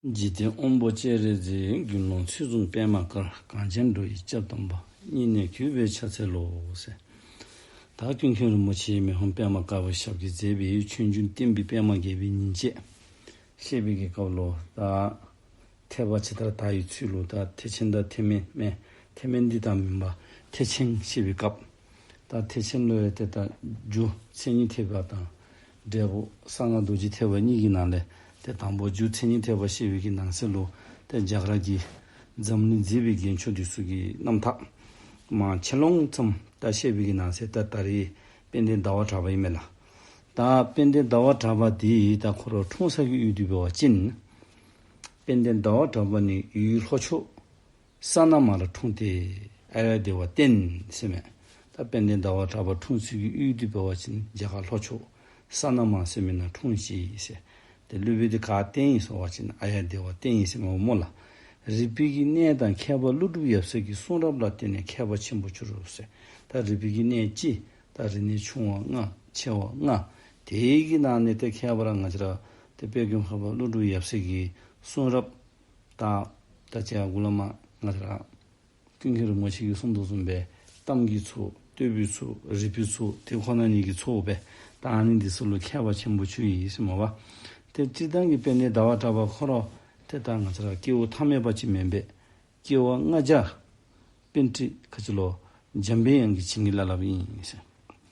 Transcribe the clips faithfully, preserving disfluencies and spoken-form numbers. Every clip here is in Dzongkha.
འཇིག་རྟེན་དབང་པོ་སྤྱན་རས་གཟིགས། དགེ་སློང་ཚུལ་བཟུང་པདྨ་དཀར། གངས་ཅན་འགྲོ་བའི་སྐྱབས་དམ་པ། སྙིང་ནས་གུས་པས་ཕྱག་འཚལ་ལོ་ཟེར། ད་ཀུན་མཁྱེན་རིན་པོ་ཆེའི་མི་ཕམ་པདྨ་དཀར་པོའི་ཞབས་ཀྱིས་མཛད་པའི་ཆོས་འབྱུང་བསྟན་པའི་པདྨ་རྒྱས་པའི་ཉིན་བྱེད་བཤད་པའི་གི་སྐབས་ལུ། ད་ཐེག་པ་ཇི་ལྟར་དར་བའི་ཚུལ་ལུ། ད་ཐེག་ཆེན་དང་ཐེག་དམན་མེན། ཐེག་དམན་འདི་དང་མིན་པ་ཐེག་ཆེན་བཤད་པའི་སྐབས། ད་ཐེག་ཆེན་ལུ་ཡང་ཏེ་ད་རྒྱུ་མཚན་ཉིད་ཐེག་པ་དང་འབྲས་བུ་གསང་སྔགས་རྡོ་རྗེ་ཐེག་པ་གཉིས་ཀྱི་ནང་ལས་ཏེ་དང་པོ་རྒྱུ་མཚན་ཉིད་ཐེག་པ་བཤད་པའི་གི་ནང་གསེས་ལུ་ཏེ་རྒྱ་གར་གྱི་འཛམ་གླིང་མཛེས་པའི་རྒྱན་མཆོག་འདི་ཚུ་གི་རྣམ་ཐར་མ་ཆེ་ལོང་ཙམ་ད་བཤད་པའི་གི་ནང་གསེས། ད་ད་རེས་དཔལ་ལྡན་ཟླ་བ་གྲགས་པ་ཨིན་མས་ལགས། ད་དཔལ་ལྡན་ཟླ་བ་གྲགས་པ་འདི་ད་ཁོ་ར་འཁྲུངས་ས་གི་ཡུལ་འདི་འབད་བ་ཅིན་དཔལ་ལྡན་ཟླ་བ་གྲགས་པ་ནི་ཡུལ་ལྷོ་ཕྱོགས་ས་སྣ་མང་ལ་འཁྲུངས་ཏེ། ཨཱརྱ་དེ་བ་བསྟེན་ཟེར་མས། ད་དཔལ་ལྡན་ཟླ་བ་གྲགས་པ་འཁྲུངས་ས་གི་ཡུལ་འདི་འབད་བ་ཅིན་རྒྱ་གར་ལྷོ་ཕྱོགས་ས་སྣ་མང་ཟེར་མི་ནང་འཁྲུངས་ཅི་ཟེར། ཏེ་སློབ་དཔོན་འདི་ག་བསྟེན་ཡི་ཟེར་བ་ཅིན་ཨཱརྱ་དེ་བ་བསྟེན་ཡི་ཟེར་མས་སྨོ་ལགས། རིག་པའི་གི་གནས་དང་མཁས་པ་ཀླུ་སྒྲུབ་ཡབ་སྲས་ཀྱི་གསུང་རབ་ལ་བརྟེན་ནས་མཁས་པ་ཆེན་པོ་གྱུར་ཟེར། ད་རིག་པའི་གི་གནས་ཅིག་ད་རིག་གནས་ཆུང་བ་ལྔ་ཆེ་བ་ལྔ། དེའི་གི་ནང་ནས་ཏེ་ཁྱད་པར་ང་བཅས་ར་ཏེ་དཔལ་མགོན་འཕགས་པ་ཀླུ་སྒྲུབ་ཡབ་སྲས་ཀྱི་གསུང་རབ་དང་ད་ཅི་ཡང་འགོ་ལས་མར་ང་བཅས་ར་ཀུན་མཁྱེན་རིན་པོ་ཆེ་གིས་གསུངས་དོ་བཟུམ་སྦེ་གཏམ་གྱི་ཚུལ་བསྟོད་པའི་ཚུལ་རིག་པའི་ཚུལ་དེ་ཁོ་ན་ཉིད་ཀྱི་ཚུལ་སྦེ་ད་ཨ་ནི་འདི་ཚུ་ལུ་མཁས་པ་ཆེན་པོ་གྱུར་ཡི་ཟེར་མས་པ། ཏེ་སྤྱིར་བཏང་གི་དཔལ་ལྡན་ཟླ་བ་གྲགས་པ་ཁོ་ར་ཏེ་ད་ང་བཅས་ར་སྐྱེ་བོ་ཐ་མལ་པ་ཅིག་མེན་པས། སྐྱེ་བ་ལྔ་བརྒྱ་པཎྜི་ཏ་ག་ཅི་ལོ་འཇམ་པའི་དབྱངས་ཀྱིས་བྱིན་གྱིས་བརླབས་བརླབསཔ་ཨིན་ཟེར།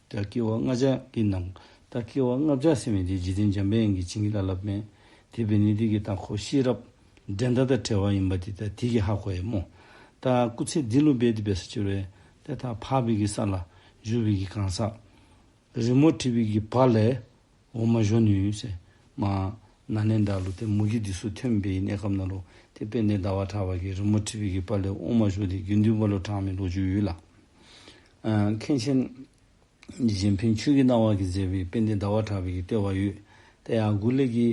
ད་སྐྱེ་བ་ལྔ་བརྒྱ་གི་ནང་ད་སྐྱེ་བ་ལྔ་བརྒྱ་ཟེར་མི་འདི་འཇིག་རྟེན་འཇམ་པའི་དབྱངས་ཀྱིས་བྱིན་གྱིས་བརླབས་བརླབསཔ་མས། དེ་འབད་ནི་འདི་གིས་ད་ཁོ་ཤེས་རབ་འགྲན་ཟླ་དང་བྲལ་བ་ཨིན་པ་འདི་ད་དེ་གིས་ཧ་གོ་ཡི་སྨོ། ད་སྐུ་ཚེ་འདི་ལུ་འབད་དེ་འབད་ས་ཅིག་རུང་ཏེ་ད་འཕགས་པའི་གི་ས་ལ་བཞུགས་པའི་གི་གང་ཟག་རི་མོ་བྲིས་པའི་གི་བར་ལས་འོ་མ་བཞོ་ནི་ཡོད་ཟེར། མར་ནཱ་ལེནྡྲ་ལུ་ཏེ་མུ་གེ་འདི་ཚུ་ཐོན་པའི་གནས་སྐབས་ནང་ལུ་ཏེ་དཔལ་ལྡན་ཟླ་བ་གྲགས་པ་གིས་རི་མོ་བྲིས་པའི་གི་བར་ལས་འོ་མ་བཞོ་སྟེ་དགེ་འདུན་པ་ལུ་དྲངས་མི་ལོ་རྒྱུས་ཡོད་ལགས། ཨ་མཁན་ཆེན་གཞན་ཕན་ཆོས་ཀྱི་སྣང་བ་གིས་མཛད་པའི་དཔལ་ལྡན་ཟླ་བ་གྲགས་པའི་གི་བསྟོད་པ་ཡོད། ཏེ་ཡར་འགོ་ལས་ཀྱི་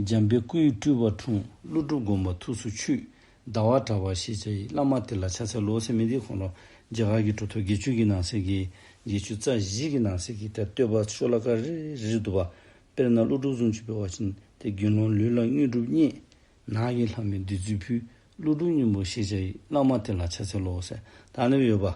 འཇམ་པའི་སྐུའི་སྤྲུལ་པ་འཁྲུངས། ཀླུ་སྒྲུབ་དགོངས་པ་ཐུགས་སུ་ཆུད། ཟླ་བ་གྲགས་པ་ཞེས་བྱ་ཡི། བླ་མ་དེ་ལ་ཕྱག་འཚལ་ལོ་ཟེར་མི་འདི་ཁོ་ར་རྒྱ་གར་གྱི་གྲུབ་ཐོབ་བརྒྱད་ཅུ་གི་ནང་གསེས་ཀྱི་བརྒྱད་ཅུ་རྩ་བཞི་གི་ནང་གསེས་ཀྱི་ཏེ་བསྟོད་པ་ཤོ་ལོ་ཀ་རེ་རེ་འདུག་པ། དཔེར་ན་ཀླུ་སྒྲུབ་བཟུམ་ཅིག་འབད་བ་ཅིན་ཏེ་དགེ་སློང་ལུས་ལ་དངོས་གྲུབ་བརྙེས། ནགས་ཀྱི་ལྷ་མོས་བདུད་རྩི་ཕུལ། ཀླུ་སྒྲུབ་སྙིང་པོ་ཞེས་བྱ་ཡི། བླ་མ་དེ་ལ་ཕྱག་འཚལ་ལོ་ཟེར་ད་ཨ་ནི་སྦེ་ཡོད་པ།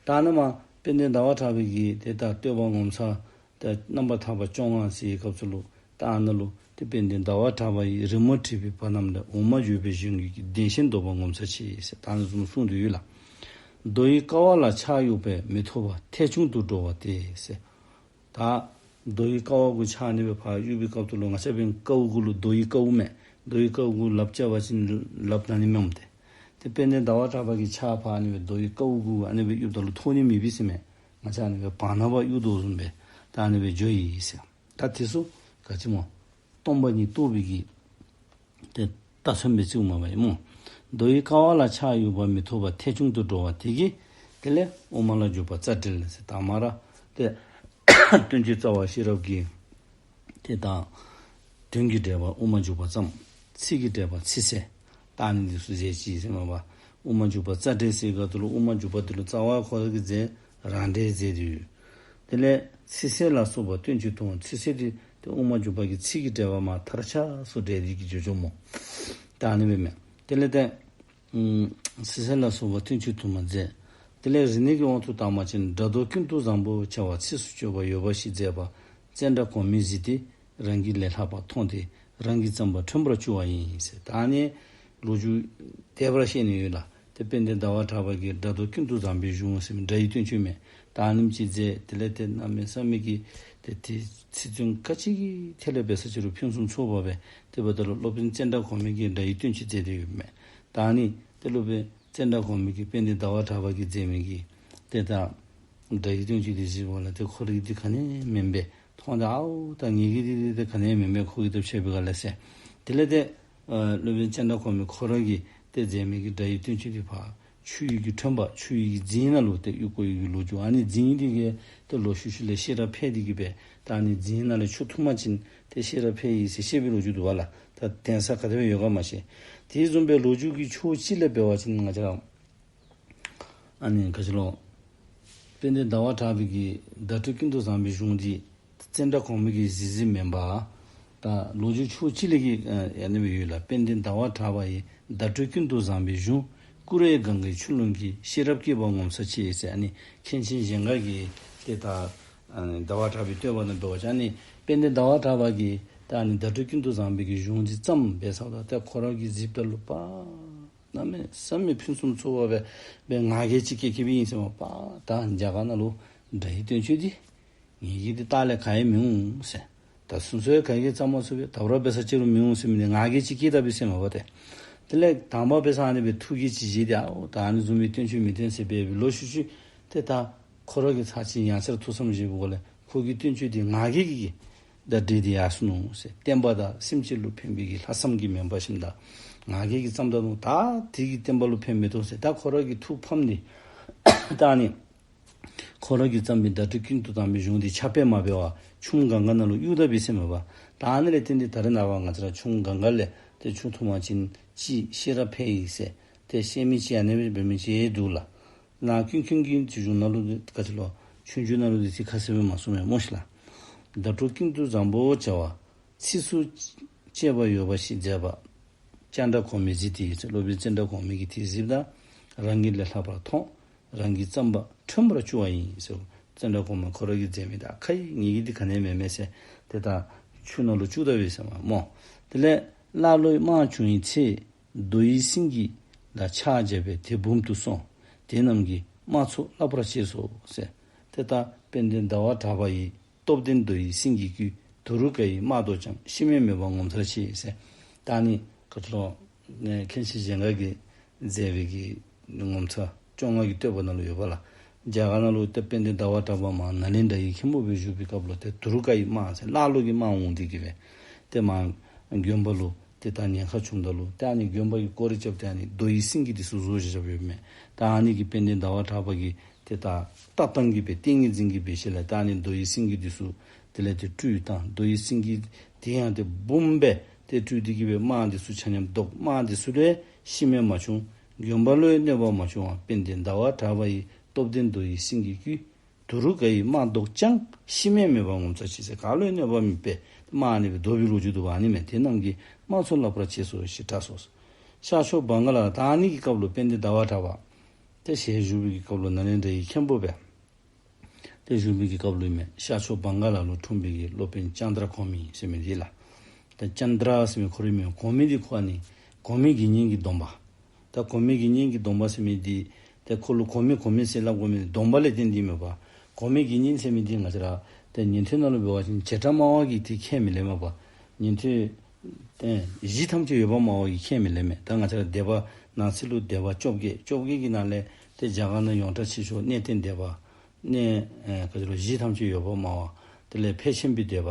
ད་ཨ་ནི་མར་དཔལ་ལྡན་ཟླ་བ་གྲགས་པའི་གི་ཏེ་ད་བསྟོད་པ་ངོ་མཚར་ཏེ་རྣམ་པར་ཐར་པ་བཅོ་ལྔ་ཟེར་བའི་སྐབས་སུ་ལུ་ད་ཨ་ནཱ་ལུ་ཏེ་དཔལ་ལྡན་ཟླ་བ་གྲགས་པ་ཡི། རི་མོ་བྲིས་པའི་བར་རྣམས་ལས། འོ་མ་བཞོས་པའི་གཞུང་གི་བདེན་ཞེན་བཟློག་པ་ངོ་མཚར་ཆེ་ཟེར་ད་ཨ་ནི་བཟུམ་གསུངས་ཏེ་ཡོད་ལགས། རྡོ་ཡི་ཀ་བ་ལ་ཕྱག་གཡུགས་པས་མི་ཐོབ་པ་ཐལ་ཆུང་དུ་འགྲོ་བ་སྟེ་ཟེར། ད་རྡོ་ཡི་ཀ་བ་གུ་ཕྱག་ཨ་ནི་སྦེ་ཕར་གཡུག་པའི་སྐབས་སུ་ལུ་ང་བཅས་འབདན་ཀཝ་གུ་ལུ་རྡོ་ཡི་ཀཝ་མས། རྡོ་ཡི་ཀཝ་གུ་ལགཔ་རྐྱབ་པ་ཅིན་ལགཔ་ན་ནི་མི་འོང་སྟེ། ཏེ་དཔལ་ལྡན་ཟླ་བ་གྲགས་པ་གི་ཕྱག་ཕར་ཨ་ནི་སྦེ་རྡོ་ཡི་ཀཝ་གུ་ཨ་ནི་སྦེ་གཡུགཔ་ད་ལུ་ཐོགས་ནི་མེད་པས་ཟེར་མས། ང་བཅས་ཨ་ནི་སྦེ་བར་ན་ཕར་གཡུག་དོ་བཟུམ་སྦེ་ད་ཨ་ནི་སྦེ་འགྱོ་ཡི་ཟེར། ད་དེ་ཚུ་ག་ཅི་སྨོ། སྟོང་པ་ཉིད་རྟོགས་པའི་གི་ཏེ་རྟགས་མཚན་སྦེ་བརྩིཝ་མས་པ་ཨིན་སྨོ། རྡོ་ཡི་ཀ་བ་ལ་ཕྱག་གཡུགས་པ་མི་ཐོབ་པ་ཐལ་ཆུང་དུ་འགྲོ་བ་དེ་གིས། དེ་ལས་དབུ་མ་ལ་འཇུག་པ་རྩ་འགྲེལ་ཟེར་ད་མར་ཏེ་བསྟན་བཅོས་རྩ་བ་ཤེས་རབ་ཀྱི་ཏེ་ད་དོན་གྱི་འགྲེལ་པ་དབུ་མ་འཇུག་པ་ཙམ། ཚིག་གི་འགྲེལ་པ་ཚིག་གསལ། ད་ཨ་ནི་འདི་ཚུ་མཛད་ཅི་ཟེར་མས་པ། དབུ་མ་འཇུག་པ་རྩ་འགྲེལ་ཟེར་ག་ཏེ་ལུ་དབུ་མ་འཇུག་པ་འདི་ལུ་རྩ་བ་ཁོ་ར་གིས་མཛད་རང་འགྲེལ་མཛད་དེ་ཡོད། དེ་ལས་ཚིག་གསལ་ལ་སོགས་པ་བསྟན་བཅོས་དུ་མ། ཚིག་གསལ་འདི་ཏེ་དབུ་མ་འཇུག་པ་གི་ཚིག་གི་འགྲེལ་པ་མར་མཐར་ཆགས་སུ་འགྲེལ་ཏེ་གི་འགྱོ་འགྱོཝ་སྨོ། ད་ཨ་ནི་སྦེ་མས། དེ་ལས་ཏེ་ཚིག་གསལ་ལ་སོགས་པ་བསྟན་བཅོས་དུ་མ་མཛད། དེ་ལས་རིག་གནས་ཀྱི་དབང་དུ་བཏང་བ་ཅིན་སྒྲ་རྡོ་ཀུན་ཏུ་བཟང་པོ་བྱ་བ་ཚིགས་སུ་བཅད་པ་ཡོད་པ་ཞིག་མཛད་པ་ཙནྡྲ་གོ་མིས་གཟིགས་ཏེ་རང་གི་ལས་ལྷག་པ་མཐོང་སྟེ་རང་གིས་བརྩམས་པ་ཁྲོན་པར་བཅུག་པ་ཡིན་ཟེར། ད་ཨ་ནི་ལོ་རྒྱུས་འདི་པར་བཤད་ནི་ཡོད་ལགས། ཏེ་དཔལ་ལྡན་ཟླ་བ་གྲགས་པ་གིས་སྒྲ་རྡོ་ཀུན་ཏུ་བཟང་པོའི་གཞུང་ཟེར་སྒྲ་ཡི་བསྟན་བཅོས་མས། ད་ཨ་ནེམ་ཅིག་མཛད། དེ་ལས་ཏེ་གནམ་མེད་ས་མེད་ཀྱི་ཏེ་དེ་ཚིག་དོན་ག་ཅི་གི་ཐད་ལས་འབད་ས་ཅིག་རུང་ཕུན་སུམ་ཚོགས་པ་སྦེ་དེ་འབདཝ་ད་ལུ་སློབ་དཔོན་ཙནྡྲ་གོ་མི་གིས་སྒྲ་ཡི་བསྟན་བཅོས་མཛད་དེ་ཡོདཔ་མས། ད་ཨ་ནི་ཏེ་སློབ་དཔོན་ཙནྡྲ་གོ་མི་གིས་དཔལ་ལྡན་ཟླ་བ་གྲགས་པ་གིས་མཛད་མི་གི་ཏེ་ད་སྒྲ་ཡི་བསྟན་བཅོས་འདི་གཟིགས་པ་ལས་ཏེ་ཁོ་རའི་འདི་ག་ནི་མེན་པས། མཐོང་སྟེ་ཨའོ་ད་ངེ་གི་འདི་འདི་ཏེ་ག་ནི་མེན་པས། ཁོ་གི་དང་ཕྱད་པའི་སྒང་ལས་ཟེར། དེ་ལས་ཏེ་ཨ་སློབ་དཔོན་ཙནྡྲ་གོ་མི་ཁོ་ར་གིས་ཏེ་མཛད་མི་གི་སྒྲ་ཡི་བསྟན་བཅོས་འདི་ཕར་ཆུ་ཡུར་གྱི་ཁྲོན་པ་ཆུ་ཡུར་གྱི་རྫིང་ནང་ལུ་ཏེ་གཡུག་བཀོ་ཡི་གི་ལོ་རྒྱུས། ཨ་ནི་རྫིང་འདི་གིས་ཏེ་ལོག་ཤུལ་ཤུལ་ལས་ཤེས་རབ་འཕེལ་ཏེ་གི་སྦེ་ད་ཨ་ནི་རྫིང་ནང་ལས་ཆུ་འཐུང་པ་ཅིན་ཏེ་ཤེས་རབ་འཕེལ་ཡི་ཟེར་བཤད་པའི་ལོ་རྒྱུས་འདུག་པ་ལགས། ད་གདན་ས་ག་དེ་སྦེ་ཡོད་ག་མ་ཤེས། དེ་བཟུམ་སྦེ་ལོ་རྒྱུས་ཀྱི་ཕྱོགས་གཅིག་ལས་འབད་བ་ཅིན་ང་བཅས་ར་ཨ་ནི་ག་ཅི་ལོ། དཔལ་ལྡན་ཟླ་བ་གྲགས་པའི་གི་བརྡ་སྤྲོད་ཀུན་ཏུ་བཟང་པོའི་གཞུང་འདི་ཙནྡྲ་གོ་མི་གིས་གཟིགས་གཟིགསཔ་མེན་པར་ ད་ལོ་རྒྱུས་ཕྱོགས་གཅིག་ལས་ཀྱི་ཨ་ཨ་ནི་སྦེ་ཡོད་ལགས། དཔལ་ལྡན་ཟླ་བ་གྲགས་པ་ཡི། བརྡ་སྤྲོད་ཀུན་ཏུ་བཟང་པོའི་གཞུང་། བསྐུར་བས་གངྒཱའི་ཆུ་ཀླུང་གི། ཤེས་རབ་སྐྱེས་པ་ངོ་མཚར་ཆེ་ཟེར། ཨ་ནི་མཁན་ཆེན་གཞན་དགའ་གིས་ཏེ་ད་ཨ་ནི་ཟླ་བ་གྲགས་པའི་བསྟོད་པ་ནང་འབད་བ་ཅིན་ཨ་ནི་དཔལ་ལྡན་ཟླ་བ་གྲགས་པ་གིས་ད་ཨ་ནི་བརྡ་སྤྲོད་ཀུན་ཏུ་བཟང་པོའི་གི་གཞུང་འདི་བརྩམས་འབད་ས་ད་ཏེ་ཁོ་ར་གིས་གཟིགསཔ་ད་ལུ་པ་གནམ་མེད་ས་མེད་ཕུན་སུམ་ཚོགས་པ་སྦེ་སྦེ་ང་རྒྱལ་ཅིག་སྐྱེ་སྐྱེཝ་ཨིན་ཟེར་མས། པ་ད་རྒྱ་གར་ནང་ལུ་འདྲ་ཡི་བསྟན་བཅོས་འདི་ངེ་གི་འདི་ལྟག་ལས་ག་ཡང་མི་འོང་ཟེར། ད་སོ་སོའི་ག་གིས་བརྩམས་མ་ཚུགས་པས། ད་རུང་འབད་ས་ཅིག་རུང་མི་འོང་ཟེར་མི་འདི་ང་རྒྱལ་ཅིག་སྐྱེས་ད་པས་ཟེར་མས་པ་ཏེ། དེ་ལས་དང་པ་འབད་ས་ཨ་ནི་སྦེ་ཐུགས་རྒྱལ་ཅིག་བཞེས་ཏེ་ཨའོ་ད་ཨ་ནི་བཟུམ་མའི་བསྟན་བཅོས་མི་བསྟན་ཟེར་སྦེ་ལོག་ཤུལ་ཤུལ་ཏེ་ད་ཁོ་ར་གིས་ཚར་གཅིག་ཡང་བསྐྱར་ཐུགས་བསམ་བཞེས་པའི་སྒོ་ལས་ཁོ་གི་བསྟན་བཅོས་འདི་ང་རྒྱལ་གྱིས་གིས་ད་འགྲིག་སྟེ་ཡར་སོ་ནུག་ཟེར། བསྟན་པ་དང་སེམས་ཅན་ལུ་ཕན་པའི་གི་ལྷག་བསམ་གྱིས་མེན་པ་ཞིནམ་ད་ང་རྒྱལ་གྱིས་བརྩམས་ད་ནུག། ད་དེ་གིས་བསྟན་པ་ལུ་ཕན་མི་ཐོགས་ཟེར། ད་ཁོ་ར་གི་ཐུགས་ཕམ་ནི་ད་ཨ་ནི་ཁོ་ར་གིས་བརྩམས་པའི་བརྡ་སྤྲོད་ཀུན་ཏུ་བཟང་པོའི་གཞུང་འདི་ཕྱག་དཔེ་མ་འབད་བར་ཆུ་མོ་གངྒཱ་ནང་ལུ་གཡུག་ད་པས་ཟེར་མས་པ། ད་ཨ་ནི་ལས་བརྟེན་ཏེ་ད་རེས་ནངས་པ་ང་བཅས་ར་ཆུ་མོ་གངྒཱ་ལས་ཏེ་ཆུ་འཐུང་པ་ཅིན་ཅིག་ཤེས་རབ་འཕེལ་ཡི་ཟེར་ཏེ་བཤད་མི་ཅིག་ཨ་ནི་སྦེ་འབད་མི་ཅིག་འདུག་ལགས། ནཱ་ཀུན་མཁྱེན་གྱི་ཚུལ་གཞུང་ནང་ལུ་ག་ཅི་ལོ་ཆོས་འབྱུང་ནང་ལུ་འདི་ཚིག་ཁ་གསལ་སྦེ་མ་གསུངས་མས་སྨོ་ཤིག་ལགས། བརྡ་སྤྲོད་ཀུན་ཏུ་བཟང་པོ་བྱ་བ། ཚིགས་སུ་བཅད་པ་ཡོད་པ་ཞིག་མཛད་པ། ཙནྡྲ་གོ་མི་གཟིགས་ཏེ་ཟེར། སློབ་དཔོན་ཙནྡྲ་གོ་མི་གིས་དེ་གཟིགསཔ་ད་རང་གི་ལས་ལྷག་པར་མཐོང་། རང་གིས་བརྩམས་པ་ཁྲོན་པར་བཅུག་པ་ཡིན་ཟེར། ཙནྡྲ་གོ་མི་ཁོ་ར་གིས་མཛད་མི་ད་ཁ་ཡི་ངེ་གི་འདི་ག་ནི་ཡང་མེན་མས་ཟེར་ཏེ་ད་ཆུ་ནང་ལུ་བཅུག་ད་པས་ཟེར་མས་སྨོ། དེ་ལས་ཀླ་ཀློའི་དམག་བྱུང་བའི་ཚེ། རྡོ་ཡི་སེང་གེ་ལ་ཕྱག་བྱས་པས་དེ་འབུམ་དུ་སོང་། དེ་རྣམས་ཀྱིས་དམག་ཚོགས་བརླག་པར་བྱས་སོ་ཟེར། ཏེ་ད་དཔལ་ལྡན་ཟླ་བ་གྲགས་པ་ཡི། སྟོབས་ལྡན་རྡོ་ཡི་སེང་གེས་བསྐུལ། དུ་རུ་ཀ་ཡིས་དམག་བཟློག་ཀྱང་། ཤི་རྨས་མེད་པར་ངོ་མཚར་ཆེ་ཟེར། ད་ཨ་ནི་ག་ཅི་ལོ་མཁན་ཆེན་གཞན་དགའ་གིས་མཛད་པའི་གི་ངོ་མཚར་བཅོ་ལྔ་གི་བསྟོད་པ་ནང་ལུ་ཡོད་པ་ལགས། རྒྱ་གར་ནང་ལུ་ཏེ་དཔལ་ལྡན་ཟླ་བ་གྲགས་པ་མར་ནཱ་ལེནྡྲ་ཡི་མཁན་པོ་སྦེ་བཞུགས་པའི་སྐབས་ལུ་ཏེ་དུ་རུ་ཀ་ཡི་དམག་ཟེར་ཀླ་ཀློ་གི་དམག་འོང་སྟེ་གི་སྦེ་ཏེ་མར་དགོན་པ་ལུ་ཏེ་ད་ཉེན་ཁ་བྱུངམ་ད་ལུ་ཏེ་ཨ་ནི་དགོན་པ་གི་སྐོར་ར་རྐྱབ་སྟེ་ཨ་ནི་རྡོ་ཡི་སེང་གེ་འདི་ཚུ་བཟོ་བཞག་བཞགཔ་ཡོད་མས། ད་ཨ་ནི་གིས་དཔལ་ལྡན་ཟླ་བ་གྲགས་པ་གིས་ཏེ་ད་ལྟ་སྟངས་ཀྱི་སྦེ་ཏིང་ངེ་འཛིན་གྱི་སྦེ་ཞིནམ་ལས་ད་ཨ་ནི་རྡོ་ཡི་སེང་གེ་འདི་ཚུ་དེ་ལས་ཏེ་སྤྲུལ་བཏང་། རྡོ་ཡི་སེང་གེ་དེ་ཡང་ཏེ་འབུམ་སྦེ་ཏེ་སྤྲུལ་ཏེ་གི་སྦེ་དམག་འདི་ཚུ་ཆ་མཉམ་བཟློག། དམག་འདི་ཚུ་ལུ་ཤི་རྨས་མ་བྱུང་། དགོན་པ་ལུ་ཡང་གནོད་པ་མ་བྱུང་བར་དཔལ་ལྡན་ཟླ་བ་གྲགས་པ་ཡི། སྟོབས་ལྡན་རྡོ་ཡི་སེང་གེས་བསྐུལ། དུ་རུ་ཀ་ཡིས་དམག་བཟློག་ཀྱང་། ཤི་རྨས་མེད་པར་ངོ་མཚར་ཆེ་ཟེར། ག་ལུ་ཡང་གནོད་པ་མེད་པར་དམག་ཨ་ནི་སྦེ་བཟློག་པའི་ལོ་རྒྱུས་འདུག་པ། ཨ་ནི་མས། དེ་རྣམས་ཀྱིས་དམག་ཚོགས་བརླག་པར་བྱས་སོ་ཞེས་གྲགས་སོ། ཤར་ཕྱོགས་བང་ག་ལ། ད་ཨ་ནི་གི་སྐབས་ལུ་དཔལ་ལྡན་ཟླ་བ་གྲགས་པ་ཏེ་ཞལ་བཞུགས་པའི་གི་སྐབས་ལུ་ནཱ་ལེནྡྲ་ཡི་མཁན་པོ་སྦེ་ཏེ་བཞུགས་པའི་གི་སྐབས་ལུ་མས། ཤར་ཕྱོགས་བང་ག་ལ་ལུ་འཁྲུངས་པའི་གི་སློབ་དཔོན་ཙནྡྲ་གོ་མི་ཟེར་མི་འདི་ལགས། ད་ཙནྡྲ་ཟེར་མི་ཁོ་རའི་མིང་། གོ་མི་འདི་ཁོ་ཨ་ནི་གོ་མི་དགེ་བསྙེན་གྱི་སྡོམ་པ། ད་གོ་མི་དགེ་བསྙེན་གྱི་སྡོམ་པ་ཟེར་མི་འདི་ཏེ་ཁོ་ལུ་གོ་མི་གོ་མི་ཟེར་སླབ་དགོ་མི་སྡོམ་པ་ལས་བརྟེན་ཏེ་མས་པ། གོ་མི་དགེ་བསྙེན་ཟེར་མི་འདི་ང་བཅས་ར་ཏེ་ཉན་ཐོས་ནང་ལུ་འབད་བ་ཅིན་བྱེ་བྲག་སྨྲ་བ་གིས་འདི་ཁས་མི་ལེན་མས་པ། ཉན་ཐོས་ཏེ་གཞི་ཐམས་ཅད་ཡོད་པར་སྨྲ་བ་གིས་ཁས་མི་ལེན་མས། ད་ང་བཅས་ར་སྡེ་པ་ནང་གསེས་ལུ་སྡེ་པ་བཅོ་བརྒྱད། བཅོ་བརྒྱད་ཀྱི་ནང་ལས་ཏེ་རྒྱ་གར་ནང་ཡོངས་གྲགས་ཆེ་ཤོས་གནས་བརྟན་སྡེ་པ། གནས་ཨེ་ག་ཅི་ལོ་གཞི་ཐམས་ཅད་ཡོད་པར་སྨྲ་བ། དེ་ལས་ཕས་ཆེན་པོའི་སྡེ་པ།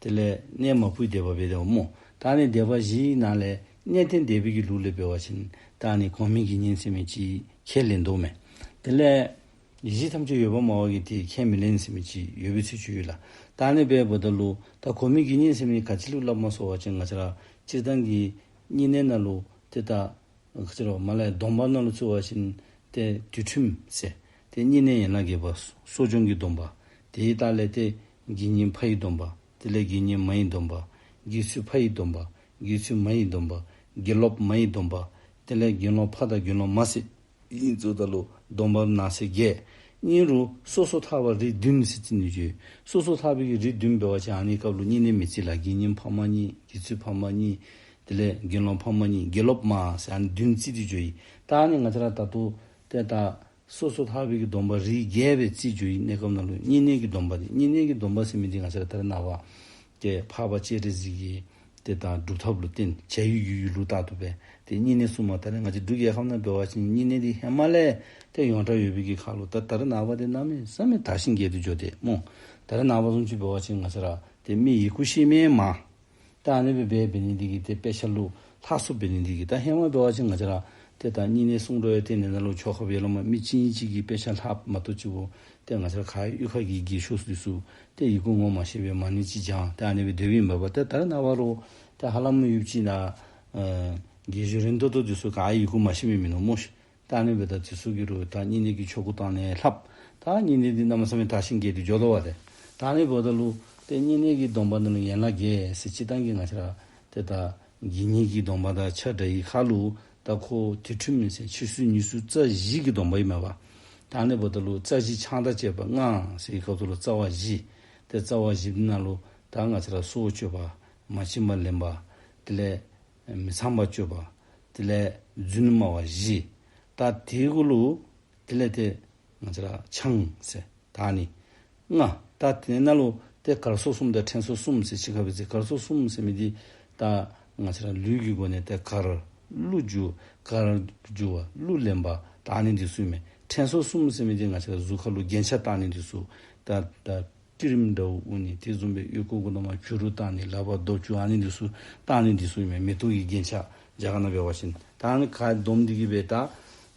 དེ་ལས་གནས་མ་བུའི་སྡེ་པ་སྦེ་སྡེ་པ་སྨོ། ད་ཨ་ནི་སྡེ་པ་བཞིའི་ནང་ལས་གནས་བརྟན་སྡེ་པའི་གི་ལུགས་ལས་འབད་བ་ཅིན་ད་ཨ་ནི་གོ་མི་དགེ་བསྙེན་ཟེར་མི་ཅིག་ཁས་ལེན་དོ་མས། དེ་ལས་གཞི་ཐམས་ཅད་ཡོད་པར་སྨྲ་བ་གིས་ཏེ་ཁས་མི་ལེན་ཟེར་མི་ཅིག་ཡོད་པའི་ཚུལ་ཅིག་ཡོད་ལགས། ད་ཨ་ནི་སྦེ་འབདཝ་ད་ལུ་ད་གོ་མི་དགེ་བསྙེན་ཟེར་མི་ག་ཅི་ལུ་སླབ་མས་ཟེར་བ་ཅིན་ང་བཅས་ར་སྤྱིར་བཏང་གི་བསྙེན་གནས་ནང་ལུ་ཏེ་ད་ག་ཅི་ལོ་མ་ལས་སྡོམ་པ་ནང་ལུ་བརྩི་བ་ཅིན་ཏེ་འདུལ་ཁྲིམས་ཟེར་ཏེ་བསྙེན་གནས་ཡན་ལག་བརྒྱད་པ། གསོ་སྦྱོང་གི་སྡོམ་པ། དེའི་ལྟག་ལས་ཏེ་དགེ་བསྙེན་ཕ་ཡི་སྡོམ་པ། དེ་ལས་དགེ་བསྙེན་མ་ཡི་སྡོམ་པ། དགེ་ཚུལ་ཕ་ཡི་སྡོམ་པ། དགེ་ཚུལ་མ་ཡི་སྡོམ་པ། དགེ་སློང་མ་ཡི་སྡོམ་པ། དེ་ལས་དགེ་སློང་ཕ་དང་དགེ་སློང་མ་ཟེར་ཨིན་ཟེརཝ་ད་ལུ་སྡོམ་པ་ནང་གསེས་བརྒྱད། ཨིན་རུང་སོ་སོ་ཐར་པ་རིགས་བདུན་ཟེར་བརྩི་ནི་ཡོད། སོ་སོ་ཐར་པའི་གི་རིགས་བདུན་འབད་བ་ཅིན་ཨ་ནི་སྐབས་ལུ་བསྙེན་གནས་མི་བརྩི་ལགས། དགེ་བསྙེན་ཕ་མ་གཉིས། དགེ་ཚུལ་ཕ་མ་གཉིས། དེ་ལས་དགེ་སློང་ཕ་མ་གཉིས། དགེ་སློང་མ་ཟེར་ཨ་ནི་བདུན་བརྩི་སྟེ་འགྱོཝ་ཨིན། ད་ཨ་ནི་ང་བཅས་ར་ད་ལྟོ་ཏེ་ད་སོ་སོ་ཐར་པའི་གི་སྡོམ་པ་རིགས་བརྒྱད་སྦེ་བརྩི་འགྱོཝ་ཨིན། གནས་སྐབས་ནང་ལུ་བསྙེན་གནས་ཀྱི་སྡོམ་པ་འདི་བསྙེན་གནས་ཀྱི་སྡོམ་པ་ཟེར་མི་འདི་ང་བཅས་ར་ད་རེས་ནངས་པ་ཏེ་འཕགས་པ་སྤྱན་རས་གཟིགས་ཀྱིས་ཏེ་ད་སྒྲུབ་ཐབས་ལུ་བརྟེན་བྱ་ཡུལ་རྒྱུ་ཡུལ་ལུ་བལྟ་དོ་སྦེ་ཏེ་བསྙེན་གནས་སྲུང་མ་ད་རེས་ང་བཅས་འབྲུག་རྒྱལ་ཁབ་ནང་འབད་བ་ཅིན་བསྙེན་གནས་འདི་ཧེ་མ་ལས་ཏེ་ཡོངས་གྲགས་ཡོད་པའི་གི་ཁར་ལུ་ད་ད་རེས་ནངས་པ་འདི་གནམ་མེད་ས་མེད་དར་ཞིང་རྒྱས་ཏེ་འགྱོ་དེས་སྨོ། ད་རེས་ནངས་པ་བཟུམ་ཅིག་འབད་བ་ཅིན་ང་བཅས་ར་ཏེ་མི་ཡི་གུ་ཤེས་མི་མང་། ད་ཨ་ནི་སྦེ་འབད་འབད་ནི་འདི་གིས་ཏེ་དཔེ་ཆ་ལུ་ལྷག་སུ་འབད་ནི་འདི་གིས། ད་ཧེ་མ་འབད་བ་ཅིན་ང་བཅས་ར་ཏེ་ད་བསྙེན་གནས་སྲུང་དགོ་ཡོད་དེ་ནི་ནང་ལུ་ཆོ་ག་འབད་ལ་མ་མི་གཅིག་གཉིས་ཅིག་གིས་དཔེ་ཆ་ལྷག་མ་གཏོགས་ཅིག་པོ་ཏེ་ང་བཅས་ར་ག་ཡུལ་ཁ་གི་རྒས་ཤོས་འདི་ཚུ་ཏེ་ཡི་གུ་ངོ་མ་ཤེས་པའི་མ་ཎི་ཅིག་བགྱང་ཏེ་ཨ་ནི་སྦེ་སྡོདཔ་ཨིན་པས། ཏེ་ད་རེས་ནངས་པ་རུང་ཏེ་ཧ་ལམ་ཡུདཔ་ཅིག་ནང་ཨ་རྒས་གཞོན་རིང་ཏོག་ཏོ་འདི་ཚུ་ག་ཡི་གུ་མ་ཤེས་མི་མིན་ནུག་སྨོ་ཤིག། ད་ཨ་ནི་སྦེ་ད་འདི་ཚུ་གིས་རུང་ད་བསྙེན་གནས་ཀྱི་ཆོ་ག་བཏང་ནི་ལྷགཔ། ད་བསྙེན་གནས་འདི་གནམ་མེད་ས་མེད་དར་ཞིང་རྒྱས་ཏེ་འགྱོ་དོ་བ་ཏེ། ད་ཨ་ནི་འབདཝ་ད་ལུ་ ཏེ་བསྙེན་གནས་ཀྱི་སྡོམ་པ་ནང་ལུ་ཡན་ལག་བརྒྱད་ཟེར་སྤྱིར་བཏང་གི་ང་བཅས་ར་ཏེ་ད་དགེ་བསྙེན་གྱི་སྡོམ་པ་དང་ཆ་འདྲ་བའི་ཁར་ལུ་ད་ཁོ་དེ་འཁྲུལ་མེད་ཟེར་ཕྱི་སོ་ནང་སོ་རྩ་བཞི་གི་སྡོམ་པ་ཨིན་མས་པ། ད་ཨ་ནི་འབདཝ་ད་ལུ་རྩ་བཞི་ཆང་དང་བཅས་པ་ལྔ་ཟེར་བའི་སྐབས་སུ་ལུ་རྩ་བ་བཞི། ཏེ་རྩ་བ་བཞི་འདི་ནང་ལུ་ད་ང་བཅས་ར་སྲོག་གཅོད་པ། མ་བྱིན་པར་ལེན་པ། དེ་ལས་མི་ཚངས་པར་སྤྱོད་པ། དེ་ལས་རྫུན་སྨྲ་བ་བཞི། ད་དེ་གུ་ལུ་དེ་ལས་ཏེ་ང་བཅས་ར་ཆང་ཟེར་ད་ཨ་ནི་ལྔ། ད་དེ་ནང་ལུ་ཏེ་གར་སོགས་གསུམ་དང་ཕྲེང་སོགས་གསུམ་ཟེར་ཅིག་ཁར་སྦེ་ཟེར། གར་སོགས་གསུམ་ཟེར་མི་འདི་ད་ང་བཅས་ར་ལུས་ཀྱི་སྒོ་ནས་ཏེ་གར་གླུ་རྒྱུ་གར་རྒྱུ་བ་གླུ་ལེན་པ་ད་ཨ་ནི་འདི་ཚུ་ཨིན་མས། ཕྲེང་སོགས་གསུམ་ཟེར་མི་འདི་ང་བཅས་ར་གཟུགས་ཁར་ལུ་རྒྱན་ཆ་བཏགས་ནི་འདི་ཚུ་ད་ད་སྤྲིན་རིམ་འདྲཝ་འོང་ནི་དེ་བཟུམ་སྦེ་ཨོལ་ལྐོག་གུ་ནང་མར་བྱུ་རུ་བཏགས་ནི་ལག་པར་རྡོ་བཅུག་ཨ་ནི་འདི་ཚུ་བཏགས་ནི་འདི་ཚུ་ཨིན་མས། མེ་ཏོག་གི་རྒྱན་ཆ་རྒྱ་གར་ནང་འབད་བ་ཅིན་ད་ཨ་ནི་ག་སྡོམ་འདི་གིས་སྦེ་ད་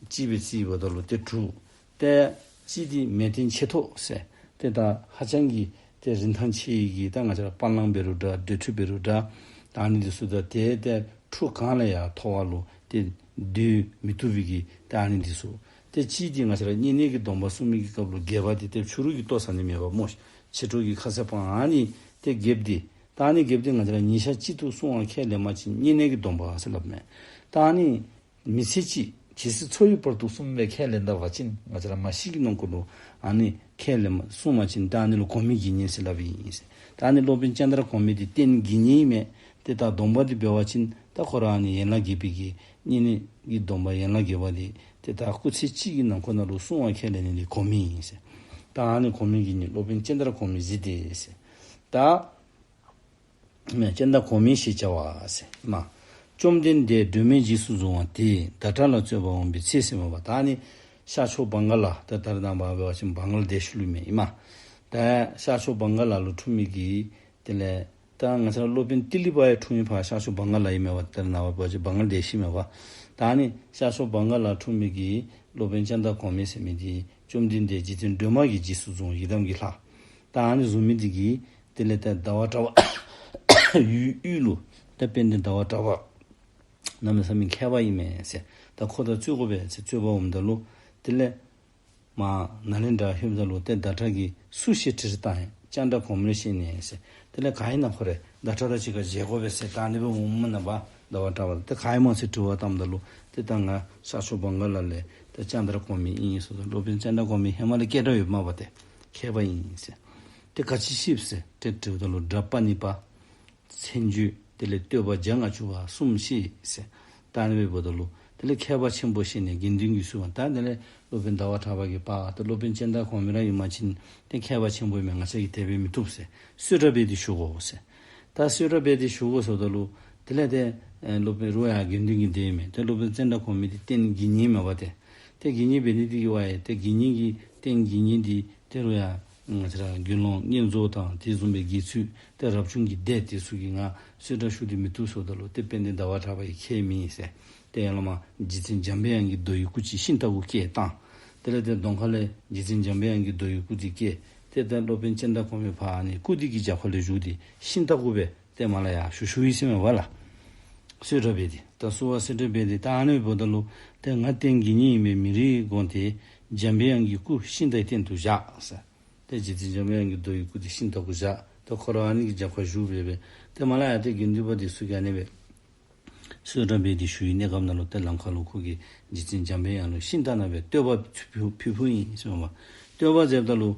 གཅིག་སྦེ་རྩིས་འབདཝ་ད་ལུ་ཏེ་དྲུག། ཏེ་གཅིག་འདི་མལ་སྟན་ཆེ་ཐོག་ཟེར། ཏེ་ད་ཧ་ཅང་གི་ཏེ་རིན་ཐང་ཆེ་བའི་གི་ད་ང་བཅས་ར་པ་ལང་འབད་རུང་འདྲ་འདོད་ཁྲུས་འབད་རུང་འདྲ་ད་ཨ་ནི་འདི་ཚུ་ད་ཏེ་ཏེ་ཁྲུ་གང་ལས་ཡང་མཐོ་བ་ལུ་ཏེ་སྡོད་མི་བཏུབ་པའི་གི་ད་ཨ་ནི་འདི་ཚུ། ཏེ་གཅིག་འདི་ང་བཅས་ར་བསྙེན་གནས་ཀྱི་སྡོམ་པ་སྲུང་མི་གི་སྐབས་ལུ་བརྒྱད་པ་འདི་ཏེ་ཕྱི་རུ་གི་ལྟོ་ཟ་ནི་མེད་པ་སྨོ། ཕྱི་དྲོ་གི་ཁ་ཟས་སྤང་ཨ་ནི་ཏེ་བརྒྱད་པ་འདི། ད་ཨ་ནི་བརྒྱད་པ་འདི་ང་བཅས་ར་ཉིན་ཞག་གཅིག་ཏུ་བསྲུང་བ་ཁས་ལེན་པ་ཅིན་བསྙེན་གནས་ཀྱི་སྡོམ་པ་ཟེར་སླབ་མས། ད་ཨ་ནི་མི་ཚེ་གཅིག་ཇི་སྲིད་འཚོ་བའི་བར་དུ་བསྲུང་བའི་ཁས་ལེན་ད་པ་ཅིན་ང་བཅས་ར་མ་ཤི་གི་ནང་འཁོད་ལུ་ཨ་ནི་ཁས་ལེན་བསྲུང་པ་ཅིན་ད་ཨ་ནི་ལུ་གོ་མའི་དགེ་བསྙེན་ཟེར་སླབ་ཨིན་ཟེར། ད་ཨ་ནི་སློབ་དཔོན་ཙནྡྲ་གོ་མི་འདི་རྟེན་དགེ་བསྙེན་ཨིན་མས། ཏེ་ད་སྡོམ་པ་འདི་འབད་བ་ཅིན་ད་ཁོ་ར་ཨ་ནི་ཡན་ལག་བརྒྱད་པའི་གི་བསྙེན་གནས་ཀྱི་སྡོམ་པ་ཡན་ལག་བརྒྱད་པ་འདི་ཏེ་ད་སྐུ་ཚེ་གཅིག་གི་ནང་འཁོད་ནང་ལུ་བསྲུང་བ་ཁས་ལེན་ནི་འདི་གོ་མི་ཨིན་ཟེར། ད་ཨ་ནི་གོ་མའི་དགེ་བསྙེན་སློབ་དཔོན་ཙནྡྲ་གོ་མི་གཟིགས་ཏེ་ཟེར། ད་ཙནྡྲ་གོ་མི་ཞེས་བྱ་བ་ཟེར་མས། བཅོམ་ལྡན་འདས་སྒྲོལ་མའི་རྗེས་སུ་བཟུང་བ་དེས་ཟླ་གྲགས་ལ་རྩོད་པར་འོང་བའི་ཚེ་ཟེར་མས་པ། ད་ཨ་ནི་ཤར་ཕྱོགས་བྷང་ག་ལ་ད་ད་རེས་ནངས་པ་འབད་བ་ཅིན་བྷང་ག་ལ་དེཤ་ལུ་ཨིན་མས། ད་ཤར་ཕྱོགས་བྷང་ག་ལ་ལུ་འཁྲུངས་མི་གི་དེ་ལས་ད་ང་བཅས་ར་སློབ་དཔོན་ཏི་ལི་པ་ཡང་འཁྲུངས་མི་ཕར་ཤར་ཕྱོགས་བྷང་ག་ལ་ཨིན་མས་པ། ད་རེས་ནངས་པ་འབད་བ་ཅིན་བྷང་ག་ལ་དེཤ་ཨིན་མས་པ། ད་ཨ་ནི་ཤར་ཕྱོགས་བྷང་ག་ལ་འཁྲུངས་མི་གི་སློབ་དཔོན་ཙནྡྲ་གོ་མི་ཟེར་མི་འདི་བཅོམ་ལྡན་འདས་རྗེ་བཙུན་སྒྲོལ་མ་གི་རྗེས་སུ་བཟུང་ཡི་དམ་གྱི་ལྷ། ད་ཨ་ནི་བཟུང་མི་འདི་གིས་དེ་ལས་ད་ཟླ་བ་གྲགས་པ་ཡུལ་དབུས་ལུ་ད་དཔལ་ལྡན་ཟླ་བ་གྲགས་པ་གནམ་མེད་ས་མེད་མཁས་པ་ཨིན་མས་ཟེར། ད་ཁོ་དང་རྩོད་དགོ་པས་ཟེར་རྩོད་པར་འོངམ་ད་ལུ་དེ་ལས་མར་ནཱ་ལེནྡྲར་ལྷོདཔ་ད་ལུ་ཏེ་ཟླ་གྲགས་ཀྱིས་སུ་ཞེས་དྲིས་ད་ཡང་ཙནྡྲ་གོ་མིར་ཤེས་ནས་ཟེར། དེ་ལས་ག་ཨིན་ན་ཁོ་རེ་ཟླ་གྲགས་དང་གཅིག་ཁར་མཇལ་དགོ་པས་ཟེར་ད་ཨ་ནི་སྦེ་འོངམ་ན་པ་ཟླ་བ་གྲགས་པ་ཏེ་ག་ཨིན་མོ་ཟེར་དྲི་བར་བཏངམ་ད་ལུ་ཏེ་ད་ང་ཤར་ཕྱོགས་བྷང་ག་ལ་ལས་ཏེ་ཙནྡྲ་གོ་མི་ཨིན་ཟེར། སློབ་དཔོན་ཙནྡྲ་གོ་མི་ཧེ་མ་ལས་སྐད་གྲགས་ཡོདཔ་མས་པ། ཏེ་མཁས་པ་ཨིན་ཟེར། ཏེ་ག་ཅི་ཤེསཔ་ཟེར་ཏེ་དྲིཝ་ད་ལུ་སྒྲ་པ་ཎི་པ། མཚན་བརྗོད་དེ་ལས་བསྟོད་པ་བརྒྱ་ལྔ་བཅུ་བ་གསུམ་ཤེས་ཟེར། ད་ཨ་ནི་སྦེ་འབདཝ་ད་ལུ་དེ་ལས་མཁས་པ་ཆེན་པོ་ཞེས་ནས་དགེ་འདུན་གྱིས་གསོལ་བ། ད་དེ་ལས་སློབ་དཔོན་ཟླ་བ་གྲགས་པ་གིས་པ་ད་སློབ་དཔོན་ཙནྡྲ་གོ་མི་ར་ཨིན་པ་ཅིན་ཏེ་མཁས་པ་ཆེན་པོ་ཨིན་མས། ང་བཅས་ཀྱིས་དེ་སྦེ་མི་བཏུབ་ཟེར་གསོལ་རས་འབད་དེ་ཞུ་དགོ་ཟེར། ད་གསོལ་རས་འབད་དེ་ཞུ་དགོ་ཟེརཝ་ད་ལུ་དེ་ལས་ཏེ་ཨེ་སློབ་དཔོན་རུང་ཡང་དགེ་འདུན་གྱི་སྡེ་ཨིན་མས། ཏེ་སློབ་དཔོན་ཙནྡྲ་གོ་མི་འདི་རྟེན་དགེ་བསྙེན་མས་པ། ཏེ་ཏེ་དགེ་བསྙེན་འབད་ནི་འདི་གིས་པ་ཡང་ཏེ་དགེ་བསྙེན་གྱི་རྟེན་དགེ་བསྙེན་འདི་ཏེ་རུང་ཡང་ང་བཅས་ར་དགེ་སློང་བསྙེན་རྫོགས་དང་དེ་བཟུམ་སྦེ་དགེ་ཚུལ་ཏེ་རབ་བྱུང་གི་སྡེ་དེ་ཚུ་གིས་ང་གསོལ་རས་ཞུ་སྟེ་མི་བཏུབ་ཟེརཝ་ད་ལུ་ཏེ་དཔལ་ལྡན་ཟླ་བ་གྲགས་པ་གིས་ཁས་མི་ལེན་ཟེར། ཏེ་ཡར་ལས་མར་རྗེ་བཙུན་འཇམ་པའི་དབྱངས་ཀྱི་རྡོ་ཡི་སྐུ་ཅིག་ཤིང་རྟ་གུ་བཀལ་བཏང་། དེ་ལས་ཏེ་གདོང་ཁ་ལས་རྗེ་བཙུན་འཇམ་པའི་དབྱངས་ཀྱི་རྡོ་ཡི་སྐུ་འདི་བཀལ། ཏེ་ད་སློབ་དཔོན་ཙནྡྲ་གོ་མི་ཕར་ཨ་ནི་སྐུ་འདི་གི་རྒྱབ་ཁ་ལུ་བཞུགས་ཏེ་ཤིང་རྟ་གུ་སྦེ་ཏེ་མར་ལས་ཡར་ཞུ་ཞུཝ་ཨིན་ཟེར་མས་པ་ལགས། གསོལ་རས་འབད་དེ་ད་གསོལ་བ་གསོལ་རས་འབད་དེ་ད་ཨ་ནི་འབདཝ་ད་ལུ་ཏེ་ང་རྟེན་དགེ་བསྙེན་ཨིན་པས། མི་རིགས་དགོངས་ཏེ་འཇམ་པའི་དབྱངས་ཀྱི་སྐུ་ཤིང་རྟའི་སྟེང་དུ་བཞག་ཟེར། ཏེ་རྗེ་བཙུན་འཇམ་པའི་དབྱངས་ཀྱི་རྡོ་ཡི་སྐུ་འདི་ཤིང་རྟ་གུ་བཞག། ཏེ་ཁོ་ར་ཨ་ནི་གི་རྒྱབ་ཁར་བཞུགས་སྦེ་སྦེ་ཏེ་མར་ལས་ཡར་ཏེ་དགེ་འདུན་པ་འདི་ཚུ་གིས་ཨ་ནི་སྦེ་གསོལ་རས་འབད་དེ་ཞུ་བའི་གནས་སྐབས་ནང་ལུ་ཏེ་ལམ་ཁ་ལུ་ཁོ་གིས་རྗེ་བཙུན་འཇམ་པའི་དབྱངས་ལུ་ཤིང་རྟ་ནང་སྦེ་བསྟོད་པ་ཕུལ་ཕུལཝ་ཨིན་ཟེར་མས་པ། བསྟོད་པ་མཛདཔ་ད་ལུ་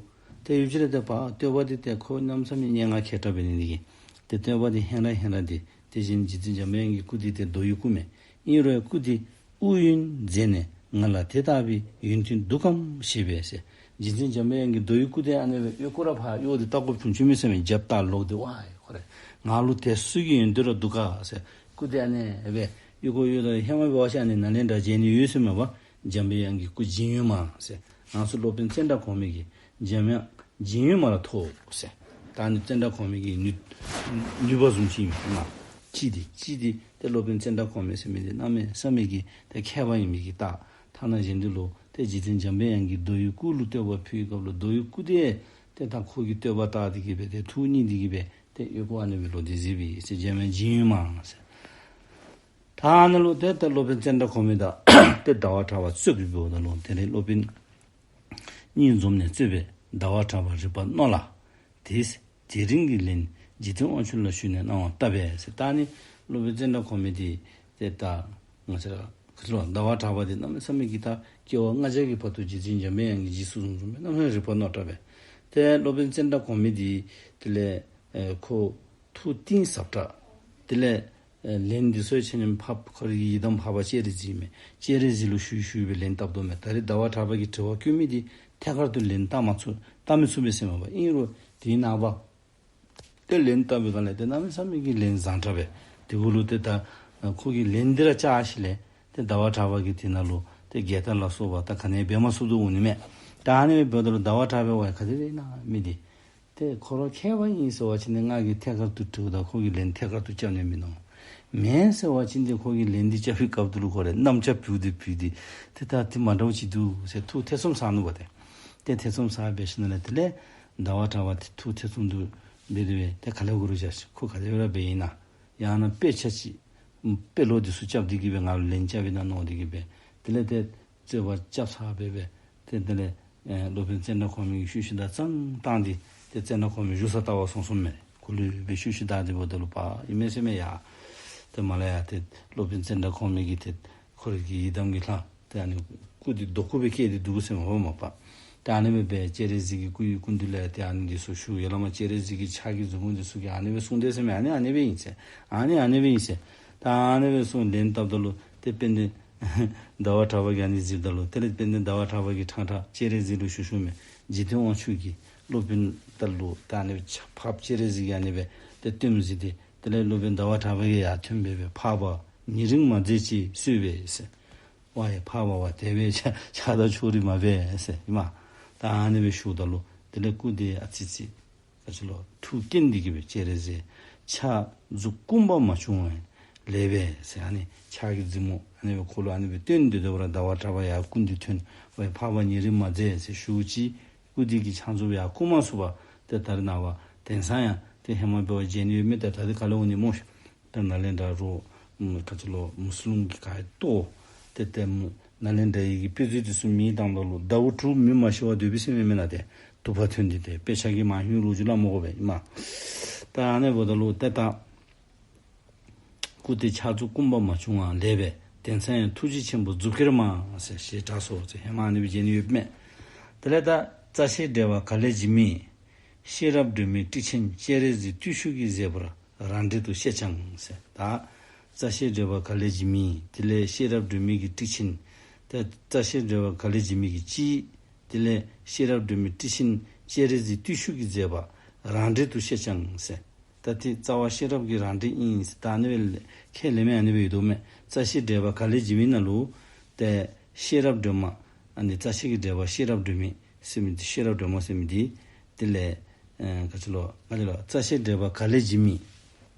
ཏེ་ཡུདཔ་ཅིག་ལས་ཏེ་པ་བསྟོད་པ་འདི་ཏེ་ཁོ་གནམ་མེད་ས་མེད་སྙན་ངག་མཁས་དྲགས་འབད་ནི་འདི་གིས་ཏེ་བསྟོད་པ་འདི་ཧེང་ར་ཧེང་ར་འདི་དེ་བཞིན་རྗེ་བཙུན་འཇམ་པའི་དབྱངས་ཀྱི་སྐུ་འདི་ཏེ་རྡོ་ཡི་སྐུ་མས། ཨིན་རུང་སྐུ་འདི་དབུགས་དབྱུང་མཛད་ནས་ང་ལ་དེ་ལྟ་བུའི་ཡོན་ཏན་འདུག་གམ་ཞེས་པས་ཟེར། རྗེ་བཙུན་འཇམ་པའི་དབྱངས་ཀྱི་རྡོ་ཡི་སྐུ་འདི་ཨ་ནི་སྦེ་ཨོལ་ལྐོག་ར་ཕར་གཡོགས་ཏེ་བལྟ་དགོཔ་བྱུང་བྱུངམ་ཨིན་ཟེར་མས། རྒྱབ་ལྟ་ལོག་སྟེ་ཝའི་ཁོ་རེ་ང་ལུ་དེ་ཚུ་གི་ཡོན་ཏན་ར་འདུག་ག་ཟེར། སྐུ་འདི་ཨ་ནི་སྦེ་ཨོལ་ལྐོག་གཡོགས་ད་ཧེ་མ་འབད་བ་ཅིན་ཨ་ནི་ནཱ་ལེནྡྲ་མཇལ་ནི་ཡོད་ཟེར་མས་པ། འཇམ་པའི་དབྱངས་ཀྱི་སྐུ་མཇིང་ཡོན་མ་ཟེར། ང་ཚུ་སློབ་དཔོན་ཙནྡྲ་གོ་མི་གིས་འཇམ་དབྱངས་མཇིང་ཡོན་མ་ར་ཐོབ་ཟེར། ད་ཨ་ནི་ཙནྡྲ་གོ་མི་གི་ནུས་ནུས་པ་བཟུམ་ཅིག་ཨིན་མས། གཅིག་འདི་གཅིག་འདི་ཏེ་སློབ་དཔོན་ཙནྡྲ་གོ་མི་ཟེར་མི་འདི་གནམ་མེད་ས་མེད་ཀྱི་ཏེ་མཁས་པ་ཨིན་མི་གི་རྟགས། ཐ་ན་གཞན་འདི་ལུ་ཏེ་རྗེ་བཙུན་འཇམ་པའི་དབྱངས་ཀྱི་རྡོ་ཡི་སྐུ་ལུ་བསྟོད་པ་ཕུལ་བའི་སྐབས་ལུ་རྡོ་ཡི་སྐུ་འདི་ཏེ་ད་ཁོ་གི་བསྟོད་པ་བཏགས་ཏེ་གིས་སྦེ་ཏེ་ཐུགས་མཉེས་ཏེ་གིས་སྦེ་ཏེ་ཨོལ་ལྐོག་ཨ་ནི་སྦེ་ལོག་སྟེ་གཟིགས་པས་ཟེར། འཇམ་དབྱངས་མཇིང་ཡོན་མ་ཟེར། ད་ཨ་ནཱ་ལུ་ཏེ་ད་སློབ་དཔོན་ཙནྡྲ་གོ་མི་དང་ཏེ་ཟླ་བ་གྲགས་པ་རྩོད་པའི་འབདཝ་ད་ལུ་དེ་ལས་སློབ་དཔོན་གཉིས་འཛོམས་ནས་རྩོད་པས་ཟླ་བ་གྲགས་པ་རིག་པ་རྣོ་ལ། དེས་ དེ་རིང་གི་ལན་འཇིག་རྟེན་དབང་ཕྱུག་ལ་ཞུས་ནས་གནང་བ་བཏབ་པས་ཟེར། ད་ནི་སློབ་དཔོན་ཙནྡྲ་གོ་མི་འདི་ཏེ་ད་ང་བཅས་ར་ག་ཅི་ལོ་ཟླ་བ་གྲགས་པ་འདི་གནམ་མེད་ས་མེད་ཀྱི་ད་སྐྱེ་བ་ལྔ་བརྒྱ་གི་བར་དུ་རྗེ་བཙུན་འཇམ་དཔལ་དབྱངས་ཀྱི་རྗེས་སུ་བཟུང་བཟུང་བའི་གནམ་མེད་རིག་པ་རྣོ་དྲགས་པས། ཏེ་སློབ་དཔོན་ཙནྡྲ་གོ་མི་འདི་དེ་ལས་ཨེ་ཁོ་ཐུགས་གཏིང་ཟབ་དྲགས། དེ་ལས་ཨེ་ལན་འདི་ཚུ་ཡང་ཆ་མཉམ་འཕགས་ཁོ་རའི་ཡི་དམ་འཕགས་པ་སྤྱན་རས་གཟིགས་མས། སྤྱན་རས་གཟིགས་ལུ་ཞུ་ཞུ་སྦེ་ལན་བཏབ་དོ་མས། ད་རེས་ཟླ་བ་གྲགས་པ་གིས་དྲི་བ་བཀོད་མི་འདི་ཐད་ཀར་དུ་ལན་བཏབ་མ་ཚུགས་བཏབ་མི་ཚུགས་པས་ཟེར་མས་པ། ཨིན་རུང་དེའི་ནངས་པ་ཏེ་ལན་བཏབ་པའི་སྒང་ལས་ཏེ་གནམ་མེད་ས་མེད་ཀྱི་ལན་བཟང་དྲགས་པས། དེ་གུ་ལུ་ཏེ་ད་ཁོ་གིས་ལན་འདི་ར་བཅག་ཞིནམ་ལས་ཏེ་ཟླ་བ་གྲགས་པ་གིས་དེ་ནང་ལུ་ཏེ་རྒྱལ་ཐར་ལ་སོགས་པ་ད་ག་ནི་འབད་མ་ཚུགས་དོ་འོང་ནི་མས། ད་ཨ་ནི་འབདཝ་ད་ལུ་ཟླ་བ་གྲགས་པ་ཝའི་ག་དེ་སྦེ་ཨིན་ན་མི་འདི་ཏེ་ཁོ་ར་མཁས་པ་ཨིན་ཟེར་བ་ཅིན་ཏེ་ང་གིས་ཐད་ཀར་དུ་དྲིཝ་ད་ཁོ་གིས་ལན་ཐད་ཀར་དུ་རྐྱབ་ནི་མིན་ནུག། མེན་ཟེར་བ་ཅིན་ཏེ་ཁོ་གིས་ལན་འདི་རྐྱབ་པའི་སྐབས་དེ་ལུ་ཁོ་ར་རྣམ་ཅོ་བུད་དེ་བུད་དེ་ཏེ་ད་ཏེ་མ་འདྲཝ་ཅིག་འདུག་ཟེར་ཐུགས་ཐེ་ཚོམ་ཟ་ནུག་པ་ཏེ། ཏེ་ཐེ་ཚོམ་ཟ་སྦེ་ཞིནམ་ལས་དེ་ལས་ཟླ་བ་གྲགས་པ་ཏེ་ཐུགས་ཐེ་ཚོམ་འདུག་སྦེ་དེ་སྦེ་ཏེ་ག་ལས་གུ་རུ་བཞག་ཤིག། ཁོ་ག་དེ་སྦེ་ར་འབད་ཨིན་ན། ཡང་ན་དཔེ་ཆ་ཅིག་དཔེ་ཀློག་འདི་ཚུ་རྐྱབ་སྟེ་གི་སྦེ་ང་ལུ་ལན་རྐྱབ་ཨིན་ན་མནོ་སྟེ་གི་སྦེ། དེ་ལས་ཏེ་རྩོད་པ་རྐྱབ་ཚར་སྦེ་སྦེ་ཏེ་དེ་ལས་ཨེ་སློབ་དཔོན་ཙནྡྲ་གོ་མི་གིས་ཤུལ་ཤུལ་བདའ་ཙང་བཏང་སྟེ་ཏེ་ཙནྡྲ་གོ་མི་བཞུགས་ས་ལྟ་བར་སོང་སོངམ་མས། ཁོ་ལུ་སྦེ་ཤུལ་ཤུལ་བདའ་སྟེ་འབདཝ་ད་ལུ་པ་ཨིན་མས་ཟེར་མས་ཡ། ཏེ་མ་ལ་ཡ་ཏེ་སློབ་དཔོན་ཙནྡྲ་གོ་མི་གིས་ཏེ་ཁོ་རའི་གི་ཡི་དམ་གྱི་ལྷ་ཏེ་ཨ་ནི་སྐུ་འདི་རྡོ་སྐུ་སྦེ་བཀལ་ཏེ་འདུག་ཟེར་མས་ཧོ་མ་པ། ཏེ་ཨ་ནི་སྦེ་སྦེ་སྤྱན་རས་གཟིགས་ཀྱི་སྐུ་ཡི་སྐུ་མདུན་ལས་ཏེ་ཨ་ནི་འདི་ཚུ་ཞུ་ཡ་ལ་མ་སྤྱན་རས་གཟིགས་ཀྱི་ཕྱག་གི་མཛུབ་མོ་འདི་ཚུ་གིས་ཨ་ནི་སྦེ་གསུངས་དེས་ཟེར་མས། ཨ་ནི་ཨ་ནི་སྦེ་ཨིན་ཟེར། ཨ་ནི་ཨ་ནི་སྦེ་ཨིན་ཟེར། ད་ཨ་ནི་སྦེ་གསུངས་ལན་བཏབ་ད་ལུ་ཏེ་དཔལ་ལྡན་ཟླ་བ་གྲགས་པ་གིས་ཨ་ནི་གཟིགསཔ་ད་ལུ་དེ་ལས་དཔལ་ལྡན་ཟླ་བ་གྲགས་པ་གིས་ཕྲང་ཕྲང་སྤྱན་རས་གཟིགས་ལུ་ཞུ་ཞུཝ་མས། འཇིག་རྟེན་དབང་ཕྱུག་གིས་སློབ་དཔོན་ད་ལུ་ད་ཨ་ནི་སྦེ་ཕར་སྤྱན་རས་གཟིགས་ཀྱིས་ཨ་ནི་སྦེ་ཏེ་སྟོནམ་གཟིགས་ཏེ་དེ་ལས་སློབ་དཔོན་ཟླ་བ་གྲགས་པ་གིས་ཡར་ཐོན་སྦེ་སྦེ་འཕགས་པ་ཉེ་རིང་མ་མཛད་ཅེས་གསོལ་བས་ཟེར། ཝའི་འཕགས་པ་ཝ་དེ་སྦེ་ཆགས་ཆགས་དང་ཕྱོགས་རིས་མ་འབད་ཟེར་ཨིན་མས། ད་ཨ་ནི་སྦེ་ཞུཝ་ད་ལུ་དེ་ལས་སྐུ་འདི་ཨ་ཙི་ཙི་ག་ཅི་ལོ་ཐུགས་བསྐྱེད་འདི་གིས་སྦེ་སྤྱན་རས་གཟིགས་ཕྱག་མཛུབ་བསྐུམ་པ་མ་བྱུང་བས་ལེགས་པས་ཟེར། ཨ་ནི་ཕྱག་གི་མཛུབ་མོ་ཨ་ནི་སྦེ་ཁོ་ལུ་ཨ་ནི་སྦེ་སྟོན་ཏེ་སྡོད་པ་ར་ཟླ་བ་གྲགས་པ་ཡར་སྐུ་མདུན་ཐོན། ཝའི་འཕགས་པ་ཉེ་རིང་མ་མཛད་ཟེར་ཞུ་ཅི། སྐུ་འདི་གི་ཕྱག་མཛུབ་ཡར་བསྐུམ་མ་ཚུགས་པར་ཏེ་ད་རེས་ནངས་པ་དེང་སང་ཡང་ཏེ་ཧེ་མ་འབད་བ་མཇལ་ནི་ཡོད་མི་ད་ད་འདི་ག་ལས་འོང་ནི་སྨོ་ཤ། ད་ནཱ་ལེནྡྲ་རུ་ཨམ་ག་ཅི་ལོ་མུ་སི་ལིམ་གྱིས་ག་ཡོད་ཏོ། ཏེ་ཏེ་མུ་ནཱ་ལེནྡྲ་ཡི་གི་དཔེ་མཛོད་འདི་ཚུ་མེ་བཏངམ་ད་ལུ་ཟླཝ་དྲུག་མེ་མ་ཤི་བར་སྡོད་པས་ཟེར་མས་མེན་ན། ཏེ་དུ་པ་ཐོན་ཏེ་ཏེ་དཔེ་ཆ་གིས་མ་ལྷོད་ལོ་རྒྱུས་སླབ་མི་དགོ་པས་ཨིན་མས། ད་ཨ་ནི་འབདཝ་ད་ལུ་ཏེ་ད་སྐུ་འདི་ཕྱག་མཛུབ་བསྐུམ་པ་མ་བྱུང་བ་ལེགས་པས། དེང་སང་ཡང་ཐུགས་རྗེ་ཆེན་པོ་མཛུབ་ཀྱིས་མ་ཟེར་ཞེས་གྲགས་སོ་ཟེར། ཧེ་མ་ཨ་ནི་སྦེ་མཇལ་ནི་ཡོདཔ་མས། དེ་ལས་ད་རྩ་ཤེས་འགྲེལ་པ་ག་ལས་འཇིགས་མེད། ཤེས་རབ་སྒྲོན་མེའི་ཊིཀ་ཆེན་སྤྱན་རས་གཟིགས་བརྟུལ་ཞུགས་ཀྱི་མཛད་པར་རང་འགྲེལ་དུ་བཤད་ཀྱང་ཟེར། ད་རྩ་ཤེས་འགྲེལ་པ་ག་ལས་འཇིགས་མེད། དེ་ལས་ཤེས་རབ་སྒྲོན་མེ་གི་ཊིཀ་ཆེན། ད་རྩ་ཤེས་འགྲེལ་པ་ག་ལས་འཇིགས་མེད་ཀྱི་སྤྱི། དེ་ལས་ཤེས་རབ་སྒྲོན་མེའི་ཊིཀ་ཆེན་སྤྱན་རས་གཟིགས་བརྟུལ་ཞུགས་ཀྱི་མཛད་པ་རང་འགྲེལ་དུ་བཤད་ཀྱང་ཟེར། ད་ཏེ་རྩ་བ་ཤེས་རབ་ཀྱི་རང་འགྲེལ་ཨིན་ཟེར། ད་ཨ་ནི་སྦེ་ཁས་ལེན་མི་ཨ་ནི་སྦེ་ཡོད་དོ་མས། རྩ་ཤེས་འགྲེལ་པ་ག་ལས་འཇིགས་མེད་ནང་ལུ་ཏེ་ཤེས་རབ་སྒྲོན་མ་ཨ་ནི་རྩ་ཤེས་ཀྱི་འགྲེལ་པ་ཤེས་རབ་སྒྲོན་མེ་ཟེར་མི་འདི་ཤེས་རབ་སྒྲོན་མ་ཟེར་མི་འདི་དེ་ལས་ཨེ་ག་ཅི་ལོ་ག་ཅི་ལོ་རྩ་ཤེས་འགྲེལ་པ་ག་ལས་འཇིགས་མེད།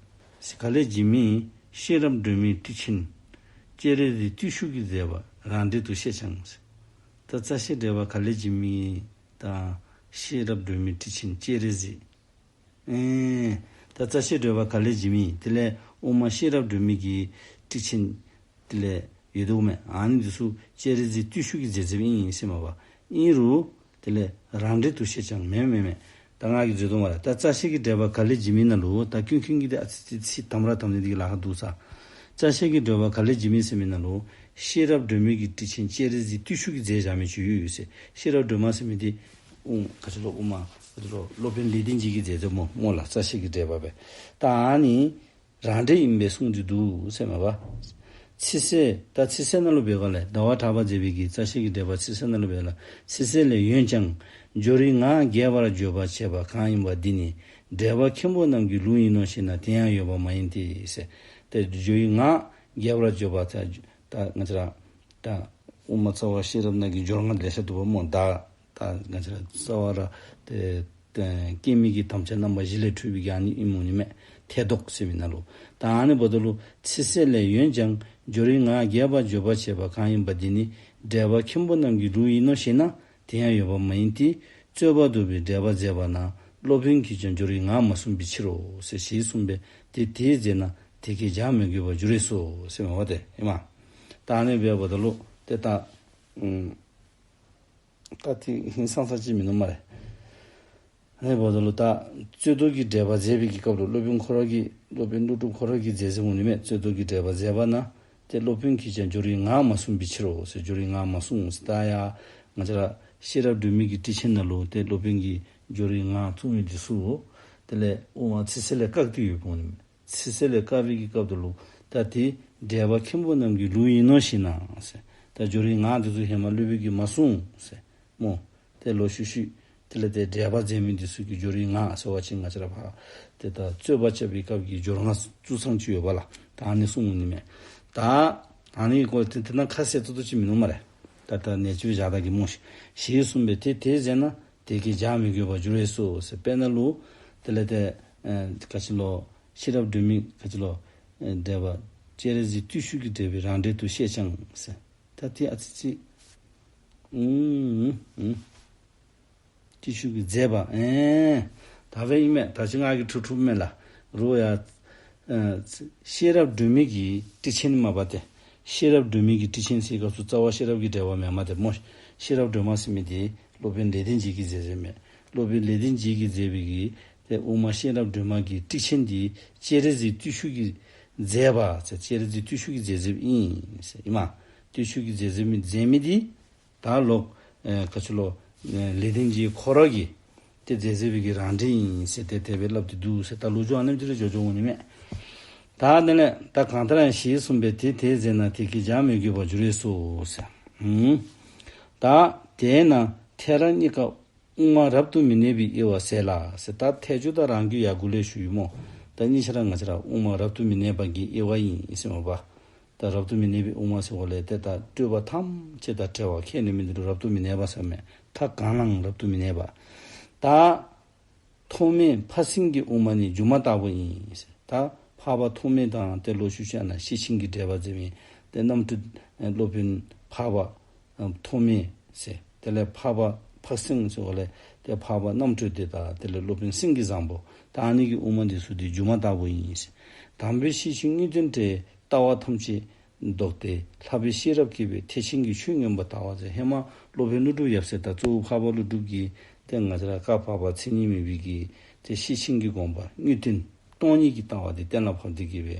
ག་ལས་འཇིགས་མེད་ཤེས་རབ་སྒྲོན་མེའི་ཊིཀ་ཆེན་སྤྱན་རས་གཟིགས་བརྟུལ་ཞུགས་ཀྱི་མཛད་པ་རང་འགྲེལ་དུ་བཤད་ཀྱང་ཟེར། ད་རྩ་ཤེས་འགྲེལ་པ་ག་ལས་འཇིགས་མེད་དང་ཤེས་རབ་སྒྲོན་མེའི་ཊིཀ་ཆེན་སྤྱན་རས་གཟིགས། ཨེ་ད་རྩ་ཤེས་འགྲེལ་པ་ག་ལས་འཇིགས་མེད། དེ་ལས་དབུ་མ་ཤེས་རབ་སྒྲོན་མེ་གི་ཊིཀ་ཆེན་དེ་ལས་ཡོད་དོ་མས། ཨ་ནི་འདི་ཚུ་སྤྱན་རས་གཟིགས་བརྟུལ་ཞུགས་ཀྱི་མཛད་མཛདཔ་ཨིན་ཟེར་མས་པ། ཨིན་རུང་དེ་ལས་རང་འགྲེལ་དུ་བཤད་ཀྱང་མེན་མེན་མེན། ད་ང་གིས་བཟོ་དོ་མ་ར། ད་རྩ་ཤེས་ཀྱི་འགྲེལ་པ་ག་ལས་འཇིགས་མེད་ནང་ལུ་ད་ཀུན་མཁྱེན་གྱིས་ཏེ་ཨ་ཙི་ཙི་ཚིག་དམ་ར་དམ་ནི་འདི་གི་ལཱ་ཁག་འདུག་ས། རྩ་ཤེས་ཀྱི་འགྲེལ་པ་ག་ལས་འཇིགས་མེད་ཟེར་མི་ནང་ལུ་ཤེས་རབ་སྒྲོན་མེ་གི་ཊིཀ་ཆེན་སྤྱན་རས་གཟིགས་བརྟུལ་ཞུགས་ཀྱི་མཛད་བཞག་མི་ཅིག་ཡོད་ཡོད་ཟེར། ཤེས་རབ་སྒྲོན་མ་ཟེར་མི་འདི་ཨུམ་ག་ཅི་ལོ་དབུ་མ་ག་ཅི་ལོ་སློབ་དཔོན་ལེགས་ལྡན་འབྱེད་ཀྱིས་མཛད་མཛདཔ་སྨོ་ལགས། རྩ་ཤེས་ཀྱི་འགྲེལ་པ་སྦེ། ད་ཨ་ནི་རང་འགྲེལ་ཨིན་པས་གསུངས་ཏེ་འདུག་ཟེར་མས་པ། ཚིག་གསལ་ད་ཚིག་གསལ་ནང་ལུ་འབད་བ་ལས་ཟླ་བ་གྲགས་པ་མཛད་པའི་གི་རྩ་ཤེས་ཀྱི་འགྲེལ་པ་ཚིག་གསལ་ནང་ལུ་འབད་བ་ལས་ཚིག་གསལ་ལས་ཡོན་ཀྱང་སྦྱོར་བའི་ངག་རྒྱས་པར་བརྗོད་པ་བྱས་པ་གང་ཡིན་པ་འདི་ནི་འགྲེལ་པ་མཁན་པོ་རྣམས་ཀྱི་ལུགས་ཡིན་ནོ་ཞེ་ན། དེ་ཡང་ཡོད་པ་མ་ཡིན་ཏེ་ཟེར། ཏེ་སྦྱོར་བའི་ངག་རྒྱས་པར་བརྗོད་པ་ད་ད་ང་བཅས་ར་ད་དབུ་མ་རྩ་བ་ཤེས་རབ་ནང་གི་སྦྱོར་ངག་ལེ་ཤ་འདུག་པ་སྨོ། ད་ད་ང་བཅས་ར་རྩ་བ་ར་ཏེ་ཏེ་སྐྱེ་མེད་ཀྱི་དམ་བཅའ་རྣམ་པ་བཞི་ལས་འཕྲོས་པའི་གི་ཨ་ནི་ཨིནམ་འོང་ནི་མས། ཐེ་གཏོགས་ཟེར་མི་ནང་ལུ། ད་ཨ་ནི་འབདཝ་ད་ལུ་ཚིག་གསལ་ལས་ཡོན་ཀྱང་སྦྱོར་བའི་ངག་རྒྱས་པར་བརྗོད་པ་བྱས་པ་གང་ཡིན་པ་འདི་ནི་འགྲེལ་པ་མཁན་པོ་རྣམས་ཀྱི་ལུགས་ཡིན་ནོ་ཞེ་ན། དེ་ཡང་ཡོད་པ་མ་ཡིན་ཏེ། རྩོད་པ་བསྡུ་བའི་འགྲེལ་པ་མཛད་པ་ན་སློབ་དཔོན་གྱིས་ཀྱང་སྦྱོར་བའི་ངག་མ་གསུངས་པའི་ཕྱིར་རོ་ཟེར་ཞེས་གསུངས་པས། དེ་དེས་མཛད་ན་དེ་སྐད་བྱ་མི་དགོས་པར་འགྱུར་རེ་སོ་ཟེར་མས་པ་ཏེ་ཨིན་མས། ད་ཨ་ནི་འབདཝ་ད་ལུ་ཏེ་ད་ཨུམ་ད་ཏེ་ཧིང་སངས་ས་ཅིག་མིན་ནུག་སྨ་རེ། ཨ་ནི་འབདཝ་ད་ལུ་ད་རྩོད་ཟློག་གི་འགྲེལ་པ་མཛད་པའི་གི་སྐབས་ལུ་སློབ་དཔོན་ཁོ་ར་གིས་སློབ་དཔོན་ཀླུ་སྒྲུབ་ཁོ་ར་གིས་མཛད་མཛདཝ་འོང་ནི་མས། རྩོད་ཟློག་གི་འགྲེལ་པ་མཛད་པ་ན་ཏེ་སློབ་དཔོན་གྱིས་ཀྱང་སྦྱོར་བའི་ངག་མ་གསུངས་པའི་ཕྱིར་རོ་ཟེར། སྦྱོར་བའི་ངག་མ་གསུངས་ཟེར། ད་ཡ་ང་བཅས་ར་ཤེས་རབ་སྒྲོན་མེ་གི་ཊིཀ་ཆེན་ནང་ལུ་ཏེ་སློབ་དཔོན་གྱིས་སྦྱོར་བའི་ངག་བཙུགས་མི་འདི་ཚུ་དེ་ལས་དབུ་མ་ཚིག་གསལ་ལས་བཀག་སྟེ་ཡོདཔ་འོང་ནི་མས། ཚིག་གསལ་ལས་བཀག་པའི་གི་སྐབས་དེ་ལུ་ད་དེ་འགྲེལ་པ་མཁན་པོ་རྣམས་ཀྱི་ལུགས་ཡིན་ནོ་ཞེ་ན་ཟེར། ད་སྦྱོར་བའི་ངག་འདི་ཚུ་ཧེ་མ་སློབ་དཔོན་གྱིས་མ་གསུངས་ཟེར་སྨོ། ཏེ་ལོག་ཤུལ་ཤུལ་དེ་ལས་ཏེ་འགྲེལ་པ་མཛད་མི་འདི་ཚུ་གིས་སྦྱོར་བའི་ངག་ཟེར་བ་ཅིན་ང་བཅས་ར་ཕར་ཏེ་ད་རྩོད་པ་རྐྱབ་པའི་སྐབས་ཀྱི་སྦྱོར་ངག་བཙུགས་ས་ཅིག་ཡོདཔ་ལགས། ད་ཨ་ནི་གསུངས་ནི་མས། ད་ཨ་ནི་གོ་ཏེ་དེ་ནང་ཁ་གསལ་ཏོག་ཏོ་ཅིག་མིན་ནུག་སྨ་རེ། ད་ད་ནེ་ཅིག་བཞག་ད་གི་སྨོ། ཞེས་གསུངས་པས་དེ་དེས་མཛད་ན་དེ་སྐད་བྱ་མི་དགོས་པར་འགྱུར་བས་སོ་ཟེར། དཔེར་ན་ལུ་དེ་ལས་ཏེ་ཨེ་ག་ཅི་ལོ། ཤེས་རབ་སྒྲོན་མེ་ག་ཅི་ལོ། ཨེ་འགྲེལ་པ་སྤྱན་རས་གཟིགས་བརྟུལ་ཞུགས་ཀྱི་འགྲེལ་པའི་རང་འགྲེལ་དུ་བཤད་ཀྱང་ཟེར། ད་དེ་ཨ་ཙི་ཙི། ཨུམ་ཨུམ། བརྟུལ་ཞུགས་ཀྱིས་མཛད་པ། ཨེ་ད་འབདཝ་ཨིན་མས། ད་ཅི་ང་གིས་འཁྲུལ་འཁྲུལཝ་མས་ལགས། རུང་ཡ་ཨེ་ཤེས་རབ་སྒྲོན་མེ་གི་ཊིཀ་ཆེན་མ་པ་ཏེ། ཤེས་རབ་སྒྲོན་མེ་གི་ཊིཀ་ཆེན་ཟེར་སྐབས་སུ་རྩ་བ་ཤེས་རབ་ཀྱི་འགྲེལ་པ་མེན་མས་ཏེ་སྨོ། ཤེས་རབ་སྒྲོན་མ་ཟེར་མི་འདི་སློབ་དཔོན་ལེགས་ལྡན་འབྱེད་ཀྱིས་མཛད་མཛདཝ་མས། སློབ་དཔོན་ལེགས་ལྡན་འབྱེད་ཀྱིས་མཛད་པའི་གི་ཏེ་དབུ་མ་ཤེས་རབ་སྒྲོན་མ་གི་ཊིཀ་ཆེན་འདི་སྤྱན་རས་གཟིགས་བརྟུལ་ཞུགས་ཀྱིས་མཛད་པ་ཟེར། སྤྱན་རས་གཟིགས་བརྟུལ་ཞུགས་ཀྱིས་མཛད་མཛདཝ་ཨིན་ཟེར་ཨིན་མས། བརྟུལ་ཞུགས་ཀྱིས་མཛད་མཛད་མི་མཛད་མི་འདི་ད་ལོག་ཨེ་ག་ཅི་ལོ། ཨེ་ལེགས་ལྡན་འབྱེད་ཁོ་ར་གིས་ཏེ་མཛད་མཛད་པའི་གི་རང་འགྲེལ་ཨིན་ཟེར་ཏེ་དེ་སྦེ་སླབ་སྟེ་འདུག་ཟེར། ད་ལོ་རྒྱུས་ཨ་ནེམ་ཅིག་ར་འགྱོ་འགྱོཝ་འོང་ནི་མས། ད་དེ་ལས་ད་གང་ལྟར་ཡང་ཞེས་གསུངས་པས་དེ་དེས་མཛད་ན་དེ་སྐད་བྱ་མི་དགོས་པར་འགྱུར་བས་སོ་ཟེར། ཨུམ། ད་དེས་ན་ཐལ་རང་གཉིས་ཀ་དབུ་མ་རབ་ཏུ་མི་གནས་པའི་དབྱེ་བ་ཟད་ལ་ཟེར། ད་ཐལ་འགྱུར་དང་རང་རྒྱུད་ཡར་འགུལ་ལས་ཞུ་ཡི་སྨོ། ད་གཉིས་ཆ་ར་ང་བཅས་ར་དབུ་མ་རབ་ཏུ་མི་གནས་པ་གི་དབྱེ་བ་ཨིན་ཟེར་མ་པ། ད་རབ་ཏུ་མི་གནས་པའི་དབུ་མ་ཟེརཝ་ལས་ཏེ་ད་སྤྲོས་པ་ཐམས་ཅད་དང་བྲལ་བ་ཁས་ལེན་མི་འདི་ལུ་རབ་ཏུ་མི་གནས་པ་ཟེར་མས། ཐལ་གང་ལའང་རབ་ཏུ་མི་གནས་པ། ད་ཐོགས་མེད་འཕགས་སེང་གེ་དབུ་མ་ནི་སྒྱུ་མ་ལྟ་བུ་ཡིན། ད་འཕགས་པ་ཐོགས་མེད་དང་ཏེ་ལོག་ཤུལ་ཤུལ་ན་ཤེར་ཕྱིན་གྱི་འགྲེལ་པ་མཛད་མི་ཏེ་རྣམ་འཕྲུལ་སློབ་དཔོན་འཕགས་པ་ཐོགས་མེད་ཟེར། དེ་ལས་འཕགས་པ་འཕགས་སེང་ཟེརཝ་ལས་ཏེ་འཕགས་པ་རྣམ་འཕྲུལ་དེ་དང་དེ་ལས་སློབ་དཔོན་སེང་གེ་བཟང་པོ། ད་ཨ་ནི་གི་དབུ་མ་འདི་ཚུ་འདི་སྒྱུ་མ་ལྟ་བུ་ཡིན་ཟེར། དང་པོའི་ཤེར་ཕྱིན་དངོས་བསྟན་བྲལ་ལྟ་བ་ཐམས་ཅད་བཟློག་སྟེ་ལྷག་པའི་ཤེས་རབ་སྐྱེས་པའི་ཐེག་ཆེན་གྱི་ཆོས་མངོན་པར་ལྟ་བ་ཟེར། ཧེ་མ་སློབ་དཔོན་ཀླུ་སྒྲུབ་ཡབ་སྲས་དང་གཙོ་བོ་འཕགས་པ་ཀླུ་སྒྲུབ་ཀྱིས་ཏེ་ང་བཅས་ར་བཀའ་འཕགས་པ་མཚན་ཉིད་མེད་པའི་གི་ཏེ་ཤེར་ཕྱིན་གྱི་དགོངས་པ་དངོས་བསྟན་སྟོང་ཉིད་ཀྱི་ལྟ་བ་དེ་གཏན་ལ་ཕབ་སྟེ་གི་སྦེ་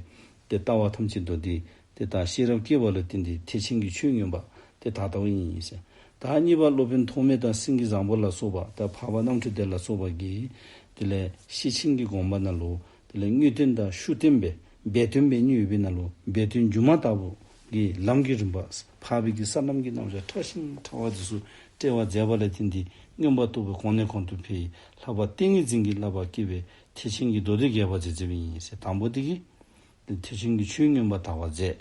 ཏེ་ལྟ་བ་ཐམས་ཅད་བཟློག་སྟེ་ཏེ་ད་ཤེས་རབ་སྐྱེས་པ་ལ་བརྟེན་ཏེ་ཐེག་ཆེན་གྱི་ཆོས་མངོན་པ་དེ་ད་ལྟ་བུ་ཡིན་ཟེར། ད་གཉིས་པ་སློབ་དཔོན་ཐོགས་མེད་དང་སེང་གེ་བཟང་པོ་ལ་སོགས་པ་ད་འཕགས་པ་རྣམ་འཕྲུལ་དེ་ལ་སོགས་པ་གིས་དེ་ལས་ཤེར་ཕྱིན་གྱི་དགོངས་པ་ནང་ལུ་དེ་ལས་དངོས་བསྟན་དང་ཤུགས་བསྟན་སྦེ་སྦས་དོན་སྦེ་གཉེར་བའི་ནང་ལུ་སྦས་དོན་སྒྱུ་མ་ལྟ་བུ་གི་ལམ་གྱི་རིམ་པ་འཕགས་པའི་གི་ས་ལམ་གྱི་རྣམ་གཞག་ཕྲ་ཞིང་ཕྲ་བ་འདི་ཚུ་བཀྲལ་བར་མཛད་པ་ལ་བརྟེན་ཏེ་མངོན་པར་རྟོགས་པའི་གོང་ནས་གོང་དུ་འཕེལ། ལྷག་པར་ཏིང་ངེ་འཛིན་གྱི་བསླབ་པ་སྐྱེས་པའི་ཐེག་ཆེན་གྱི་མདོ་སྡེ་རྒྱས་པར་མཛད་མཛདཔ་ཨིན་ཟེར། དང་པོ་དེ་གིས་ཐེག་ཆེན་གྱི་ཆོས་མངོན་པར་དག་པར་མཛད།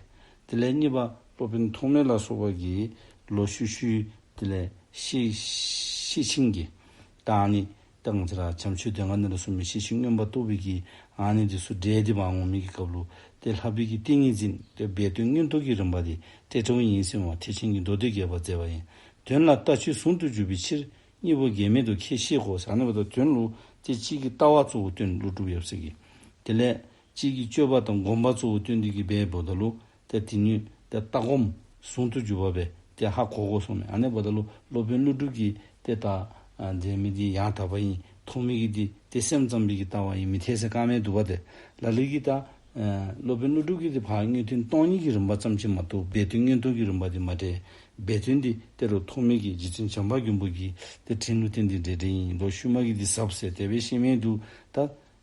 དེ་ལས་གཉིས་པ་སློབ་དཔོན་ཐོགས་མེད་ལ་སོགས་པ་གིས་ལོག་ཤུལ་ཤུལ་དེ་ལས་ཤེར་ཤེར་ཕྱིན་གྱི་ད་ཨ་ནི་ད་ང་བཅས་ར་བྱམས་ཆོས་སྡེ་ལྔ་ནང་ལུ་གསུངས་མི་ཤེར་ཕྱིན་མངོན་པར་རྟོགས་པའི་གི་ཨ་ནི་འདི་ཚུ་འགྲེལ་ཏེ་འབག་འོང་མི་གི་སྐབས་ལུ་ཏེ་ལྷག་པའི་གི་ཏིང་ངེ་འཛིན་ཏེ་སྦས་དོན་མངོན་རྟོགས་ཀྱི་རིམ་པ་འདི་ཏེ་ཏེ་ཨིན་ཟེར་མ་ཐེག་ཆེན་གྱི་མདོ་སྡེ་རྒྱས་པར་མཛད་པ་ཡིན། དོན་ལ་ལྟ་ཆོས་ཟུང་དུ་འཇུག་པའི་ཕྱིར་གཉིས་པོ་འགལ་མེད་དུ་ཁས་ཤེས་གོ་ཟེར། ཨ་ནི་འབདཝ་ད་དོན་ལུ་ཏེ་གཅིག་གིས་ལྟ་བ་གཙོ་བོ་བཏོན་ཀླུ་སྒྲུབ་ཡབ་སྲས་ཀྱིས། དེ་ལས་གཅིག་གིས་སྤྱོད་པ་དང་སྒོམ་པ་གཙོ་བོ་བཏོན་ཏེ་གི་སྦེ་འབདཝ་ད་ལུ་ཏེ་དེ་ནི་ཏེ་ལྟ་སྒོམ་ཟུང་དུ་འཇུག་པ་སྦེ་ཏེ་ཧ་གོ་དགོ་གསུངམ་མས། ཨ་ནི་འབདཝ་ད་ལུ་སློབ་དཔོན་ཀླུ་སྒྲུབ་ཀྱིས་ཏེ་ད་ཨ་མཛད་མི་འདི་ཡང་དག་པ་ཨིན། ཐོགས་མེད་ཀྱི་འདི་ཏེ་སེམས་ཙམ་པའི་གི་ལྟ་བ་ཨིན། མི་འཐད་ཟེར་བཀག་མི་འདུག་པ། ཏེ་ལ་ལུ་གིས་ད་ཨ་སློབ་དཔོན་ཀླུ་སྒྲུབ་ཀྱིས་ཏེ་ཕར་དངོས་བསྟན་སྟོང་ཉིད་ཀྱི་རིམ་པ་ཙམ་ཅིག་མ་གཏོགས་སྦས་དོན་མངོན་རྟོགས་ཀྱི་རིམ་པ་འདི་མ་འགྲེལ། སྦས་དོན་འདི་ཏེ་རུང་ཐོགས་མེད་ཀྱི་རྗེ་བཙུན་བྱམས་པ་མགོན་པོ་གི་ཏེ་དྲིན་ལུ་བརྟེན་ཏེ་འགྲེལ་འགྲེལཝ་ཨིན། ལོག་ཤུལ་མ་གི་འདི་ཟབ་ཟེར་དེ་སྦེ་ཤེས་མི་འདུག། ད་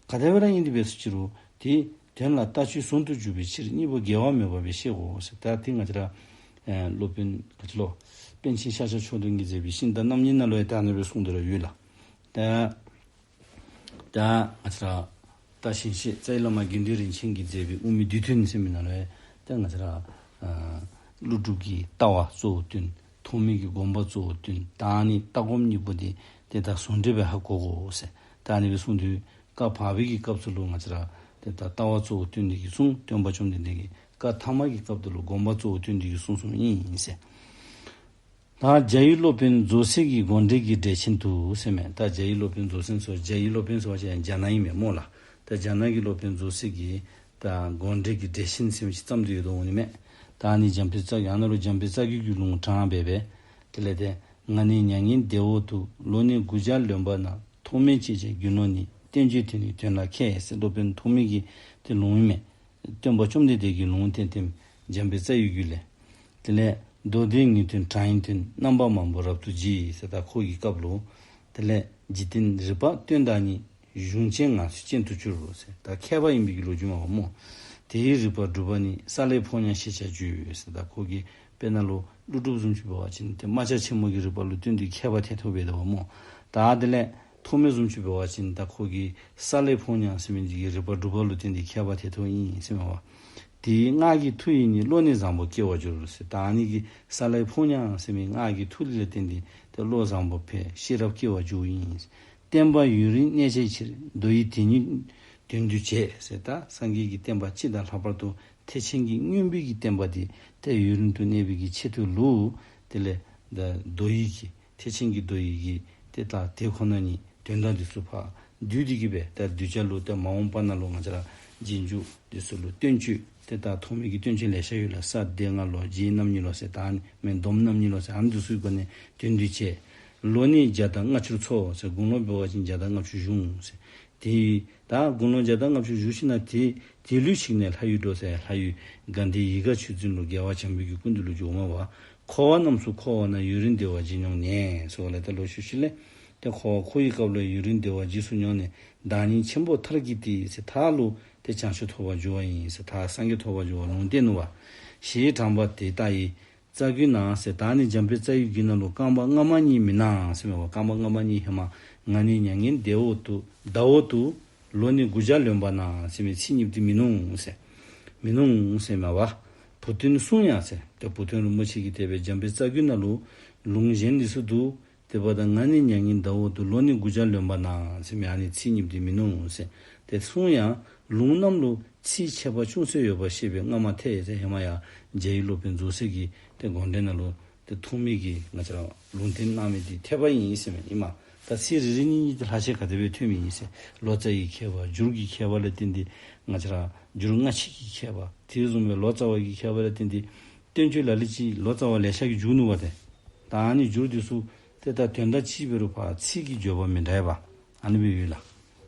ག་དེ་སྦེ་ར་ཨིན་ཏེ་འབད་སོང་ཅི་རུང་ཏེ་དོན་ལ་ལྟ་ཆོས་ཟུང་དུ་འཇུག་པའི་ཕྱིར་གཉིས་པོ་འགལ་བ་མེད་པ་སྦེ་ཤེས་དགོ་ཟེར། ད་ཏེ་ང་བཅས་ར་ཨེ་སློབ་དཔོན་ག་ཅི་ལོ་པཎ་ཆེན་ཤཱཀྱ་མཆོག་ལྡན་གྱིས་མཛད་པའི་ཤིང་རྟ་རྣམ་གཉིས་ནང་ལུ་ཡང་ད་ཨ་ནི་སྦེ་གསུངས་ཏེ་ར་ཡོད་ལགས། ད་ད་ང་བཅས་ར་ད་ཞིང་གཤེགས་རྩ་བའི་བླ་མ་དགེ་འདུན་རིན་ཆེན་གྱིས་མཛད་པའི་དབུ་མའི་བསྡུས་དོན་ཟེར་མི་ནང་ལུ་ཡང་ད་ང་བཅས་ར་ཨ་ཀླུ་སྒྲུབ་ཀྱིས་ལྟ་བ་གཙོ་བོ་བཏོན། ཐོགས་མེད་ཀྱིས་སྒོམ་པ་གཙོ་བོ་བཏོན། ད་ཨ་ནི་ལྟ་སྒོམ་གཉིས་པོ་འདི་ཏེ་ད་ཟུང་འབྲེལ་སྦེ་ཧ་གོ་དགོ་ཟེར། ད་ཨ་ནི་སྦེ་གསུངས་དུས་བཀའ་བར་པའི་གི་སྐབས་སུ་ལུ་ང་བཅས་ར་ཏེ་ད་ལྟ་བ་གཙོ་བོ་བཏོན་ཏེ་གི་གསུངས། སྟོན་པ་བཅོམ་ལྡན་འདས་ཀྱིས་བཀའ་ཐ་མ་གི་སྐབས་སུ་ལུ་སྒོམ་པ་གཙོ་བོ་བཏོན་ཏེ་གི་གསུངས་གསུངསམ་ཨིན་ཟེར། ད་རྒྱ་ཡི་སློབ་དཔོན་རྫོགས་སྲས་ཀྱི་དགོངས་འགྲེལ་གྱི་འགྲེལ་ཆེན་དུ་ཟེར་མས། ད་རྒྱ་ཡི་སློབ་དཔོན་རྫོགས་སྲས་ཟེར་རྒྱ་ཡི་སློབ་དཔོན་ཟེར་བ་ཅིན་རྒྱ་ནག་ཨིན་མས་སྨོ་ལགས། ད་རྒྱ་ནག་གི་སློབ་དཔོན་རྫོགས་སྲས་ཀྱི་ད་དགོངས་འགྲེལ་གྱི་འགྲེལ་ཆེན་ཟེར་མི་ཅིག་བརྩམས་ཏེ་ཡོདཔ་འོང་ནི་མས། ད་ཨ་ནི་འཇམ་དཔལ་རྩ་རྒྱུད་ཨ་ནཱ་ལུ་འཇམ་དཔལ་རྩ་རྒྱུད་ཀྱི་ལུང་དྲངས་སྦེ་སྦེ་དེ་ལས་ཏེ་ང་ནི་མྱ་ངན་འདས་འོག་ཏུ་ལོ་ནི་དགུ་བརྒྱ་ལོན་པ་ན། ཐོགས་མེད་ཅེས་བྱ་རྒྱུ་ནོར་ནི། བསྟན་བཅོས་དེ་ནི་དོན་ལ་མཁས་ཟེར། སློབ་དཔོན་ཐོགས་མེད་ཀྱི་ཏེ་ལུང་ཨིན་མས། སྟོན་པ་བཅོམ་ལྡན་འདས་ཀྱི་ལུང་བསྟན་ཏེ་འཇམ་དཔལ་རྩ་བའི་རྒྱུད་ལས། དེ་ལས་མདོ་སྡེ་ངེས་དོན་དྲང་ཡིན་དོན། རྣམ་པ་མང་པོ་རབ་ཏུ་བརྗོད་ཟེར། ད་ཁོ་གི་སྐབས་ལུ་དེ་ལས་འཇིག་རྟེན་རིག་པ་སྟོན་ཟླ་ཉིད། གཞུང་ཆེན་ངང་ཚུལ་ཅན་དུ་གྱུར་ཟེར། ད་མཁས་པ་ཨིན་པའི་གི་ལོ་རྒྱུས་མས་པ་སྨོ། དེ་ཡི་རིག་པ་སྒྲུབ་པ་ནི། ས་ལེ་ཕོ་ཉ་ཞེས་བྱ་བརྗོད་ཟེར། ད་ཁོ་གི་དཔེར་ན་ལུ་ཀླུ་སྒྲུབ་བཟུམ་ཅིག་འབད་བ་ཅིན་ཏེ་རྨ་བྱ་ཆེན་མོ་གི་རིག་པ་ལུ་བརྟེན་ཏེ་མཁས་པ་ཐལ་ཐལཝ་འབད་དོ་པ་སྨོ། ད་དེ་ལས་ཐོགས་མེད་བཟུམ་ཅིག་འབད་བ་ཅིན་ད་ཁོ་གི་ས་ལེ་ཕོ་ཉ་ཟེར་མི་འདི་གི་རིག་པ་སྒྲུབ་པ་ལུ་བརྟེན་ཏེ་མཁས་པ་ཐལ་ཐལཝ་ཨིན་ཟེར་མས་པ། དེ་ཡི་སྔགས་ཀྱི་མཐུ་ཡིས་ནི། བློ་ནི་བཟང་པོ་སྐྱེ་བར་འགྱུར་ཟེར། ད་ཨ་ནི་གི་ས་ལེ་ཕོ་ཉ་ཟེར་མི་སྔགས་ཀྱི་མཐུ་ལ་བརྟེན་ཏེ་ཏེ་བློ་བཟང་པོ་འཕེལ། ཤེས་རབ་སྐྱེ་བར་འགྱུར་ཨིན། བསྟན་པ་ཡུན་རིང་གནས་བྱའི་ཕྱིར། མདོ་ཡི་དེ་ཉིད་དོན་དུ་བྱས་ཟེར། ད་སངས་རྒྱས་ཀྱི་བསྟན་པ་སྤྱི་དང་ལྷག་པར་དུ་ཐེག་ཆེན་གྱི་མངོན་པའི་གི་བསྟན་པ་འདི་ཏེ་ཡུན་རིང་དུ་གནས་པའི་གི་ཆེད་དུ་ལུ་དེ་ལས་ད་མདོ་ཡི་གི་ཐེག་ཆེན་གྱི་མདོ་ཡི་གི་ཏེ་ད་དེ་ཁོ་ན་ཉིད་དོན་དག་འདི་ཚུ་ཕར་བསྡུས་ཏེ་གི་སྦེ་ད་གདུལ་བྱ་ལུ་ཏེ་མ་འོངས་པ་ནང་ལུ་ང་བཅས་ར་རྗེས་འཇུག་འདི་ཚུ་ལུ་བསྟན་བཅོས་ཏེ་ད་ཐོགས་མེད་ཀྱི་བསྟན་བཅོས་ལེ་ཤ་ཡོད་ལགས། ས་སྡེ་ལྔ་ལོ་རྗེ་རྣམ་གཉིས་ལོ་ཟེར། ད་ཨ་ནི་མེན་སྡོམ་རྣམ་གཉིས་ལོ་ཟེར། ཨ་ནི་འདི་ཚུ་གི་སྒོ་ནས་དོན་འདི་བྱས། ལོ་ནི་བརྒྱ་དང་ལྔ་བཅུར་འཚོ་ཟེར། དགུང་ལོ་འབད་བ་ཅིན་བརྒྱ་དང་ལྔ་བཅུ་བཞུགས་ཟེར། དེ་ད་དགུང་ལོ་བརྒྱ་དང་ལྔ་བཅུ་བཞུགས་ཞིནམ་ལས་དེ་དེ་ལུས་ཞིག་ནས་ལྷ་ཡུལ་འགྲོ་ཟེར། ལྷ་ཡུལ་དགའ་ལྡན་ཡིད་དགའ་ཆོས་འཛིན་ལུ་རྒྱལ་བ་བྱམས་པའི་གི་སྐུ་མདུན་ལུ་འགྱོཝ་མས་པ། འཁོར་བ་རྣམས་སུ་འཁོར་བ་ན། ཡུན་རིང་བདེ་བ་རྗེས་མྱོང་ནས་ཟེར་བ་ལས་ད་ལོག་ཤུལ་ཤུལ་ལས་ཏེ་འཁོར་བ་འཁོར་བའི་སྐབས་ལུ་ཡུན་རིང་བདེ་བ་རྗེས་སུ་མྱོང་ནས། བདག་ཉིད་ཆེན་པོ་མཐར་གྱིས་ཏེ་ཟེར། མཐར་ལུ་ཏེ་བྱང་ཆུབ་ཐོབ་པར་འགྱུར་བ་ཡིན་ཟེར། མཐར་སངས་རྒྱས་ཐོབ་པར་འགྱུར་བ་ལུང་བསྟན་ནུག་པ། ཞེས་དྲངས་པ་དེ་ལྟ་ཡི་རྩ་རྒྱུད་ན་ཟེར། ད་ཨ་ནི་འཇམ་དཔལ་རྩ་བའི་རྒྱུད་ནང་ལུ་རྐང་པ་སྔ་མ་གཉིས་མིན་ན་ཟེར་མས་པ། རྐང་པ་སྔ་མ་གཉིས་ཧེ་མ་ང་ནི་མྱ་ངན་འདའ་འོ་དུ་འདའ་འོ་དུ་ལོ་ནི་དགུ་བརྒྱ་ལོན་པ་ན་ཟེར་མི་ཚིག་གཉིས་པོ་འདི་མིན་ནུག་ཟེར། མིན་ནུག་ཟེར་མས་པ། བུ་སྟོན་གསུང་ཡང་ཟེར། ཏེ་བུ་སྟོན་རིན་པོ་ཆེ་གིས་དེ་སྦེ་འཇམ་དཔལ་རྩ་རྒྱུད་ནང་ལུ་ལུང་གཞན་འདི་ཚུ་འདུག། དེ་འབདཝ་ད་ང་ནི་མྱ་ངན་འདའ་འོ་དུ་ལོ་ནི་དགུ་བརྒྱ་ལོན་པ་ན་ཟེར་མི་ཨ་ནི་ཚིག་གཉིས་པོ་འདི་མིན་ནུག་ཟེར། ཏེ་གསུང་ཡང་ལུང་རྣམས་ལུ་ཚིག་ཁྱད་པར་ཅུང་ཟད་ཡོད་པ་ཤེས་པས་སྔ་མ་ཐལ་ཟེར། ཧེ་མ་ཡང་རྒྱ་ཡི་སློབ་དཔོན་རྫོགས་སྲས་ཀྱི་ཏེ་དགོངས་འགྲེལ་ནང་ལུ་ཏེ་ཐོགས་མེད་ཀྱིས་ང་བཅས་ར་ལུང་བསྟན་གནང་མི་འདི་འཐད་པ་ཨིན་ཟེར་མས། ཨིན་མས། ད་ཚིག་རེ་རེ་གཉིས་གཉིས་ཏེ་ལྷག་ཆད་ག་དེ་སྦེ་ཐོན་མི་ཨིན་ཟེར། ལོ་ཙཱ་གི་མཁས་པ་འགྱུར་གྱི་མཁས་པ་ལ་བརྟེན་ཏེ་ང་བཅས་ར་འགྱུར་སྔ་ཕྱི་གི་མཁས་པ། དེ་བཟུམ་སྦེ་ལོ་ཙཱ་བ་གི་མཁས་པ་ལ་བརྟེན་ཏེ་བསྟན་བཅོས་ལ་ལུ་ཅིག་ལོ་ཙཱ་བ་ལེ་ཤ་གིས་བསྒྱུར་ནུག་པ་ཏེ། ད་ཨ་ནི་འགྱུར་འདི་ཚུ་ཏེ་ད་དོན་དག་གཅིག་འབད་རུང་ཕར་ཚིག་གི་བརྗོད་པ་མི་འདྲ་བ་ཨ་ནི་སྦེ་ཡོད་ལགས།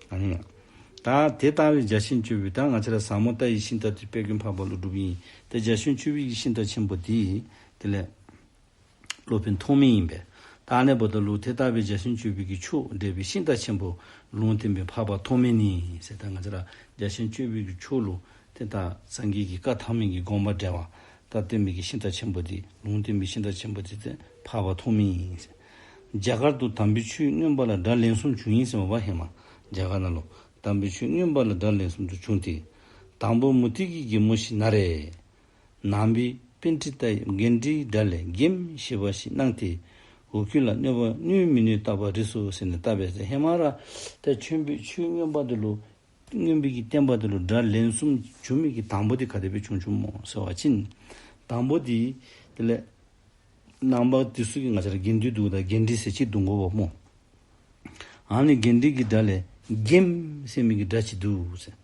ཨ་ནི་ཡང་ད་དེ་ལྟ་བའི་རྒྱ་ཆེན་སྤྱོད་པའི་ད་ང་བཅས་ར་ཟབ་མོ་ལྟ་བའི་ཤིང་རྟ་དེ་དཔལ་མགོན་འཕགས་པ་ཀླུ་སྒྲུབ་ཨིན། ཏེ་རྒྱ་ཆེན་སྤྱོད་པའི་གི་ཤིང་རྟ་ཆེན་པོ་འདི་དེ་ལས་སློབ་དཔོན་ཐོགས་མེད་ཨིན་པས། ད་ཨ་ནི་འབདཝ་ད་ལུ་དེ་ལྟ་བའི་རྒྱ་ཆེན་སྤྱོད་པའི་གི་ཕྱོགས་འགྲེལ་བའི་ཤིང་རྟ་ཆེན་པོ་ལུང་བསྟན་པའི་འཕགས་པ་ཐོགས་མེད་ནི་ཟེར། ད་ང་བཅས་ར་རྒྱ་ཆེན་སྤྱོད་པའི་གི་ཕྱོགས་ལུ་ཏེ་ད་སངས་རྒྱས་ཀྱི་བཀའ་ཐོགས་མེད་ཀྱི་དགོངས་པ་འགྲེལ་བ་ད་བསྟན་པའི་གི་ཤིང་རྟ་ཆེན་པོ་འདི་ལུང་བསྟན་པའི་ཤིང་རྟ་ཆེན་པོ་འདི་ཏེ་འཕགས་པ་ཐོགས་མེད་ཨིན་ཟེར། རྒྱ་གར་དུ་དམ་པའི་ཆོས་མངོན་པ་ལ་སྒྲ་ལན་གསུམ་བྱུང་ཡི་ཟེར་མས་པ། ཧེ་མ་རྒྱ་གར་ནང་ལུ་དམ་པའི་ཆོས་མངོན་པ་ལ་སྒྲ་ལན་གསུམ་དུ་བྱུང་སྟེ། དང་པོ་མུ་སྟེགས་ཀྱི་རྒན་མོ་ཞིག་ན་རེ། ནང་པའི་པཎྜི་ཏ་ཡིས་གཎྜཱི་སྒྲ་ལས་རྒྱནམ་ཞེས་པ་ཞིག་གནང་སྟེ། འུ་ཁྱོད་ལ་གནོད་པ་གནོད་མི་གནོད་བརྟག་པར་རིགས་སོ་ཟེར་ནས་བརྟག་པས་ཟེར། ཧེ་མ་ར་ཏེ་ཆོས་པའི་ཆོས་མངོན་པ་འདི་ལུ་མངོན་པའི་གི་བསྟན་པ་འདི་ལུ་སྒྲ་ལན་གསུམ་བྱུང་མི་གི་དང་པོ་འདི་ག་དེ་སྦེ་བྱུང་བྱུངམ་སྨོ་ཟེར་བ་ཅིན། དང་པོ་འདི་དེ་ལས་ནང་པ་འདི་ཚུ་གིས་ང་བཅས་ར་གཎྜཱི་འདུག། ད་གཎྜཱི་ཟེར་ཅིག་འདུག་གོ་པ་སྨོ། ཨ་ནི་གཎྜཱི་གི་སྒྲ་ལས་རྒྱནམ་ཟེར་མི་གི་སྒྲ་ཅིག་འདུག་ཟེར།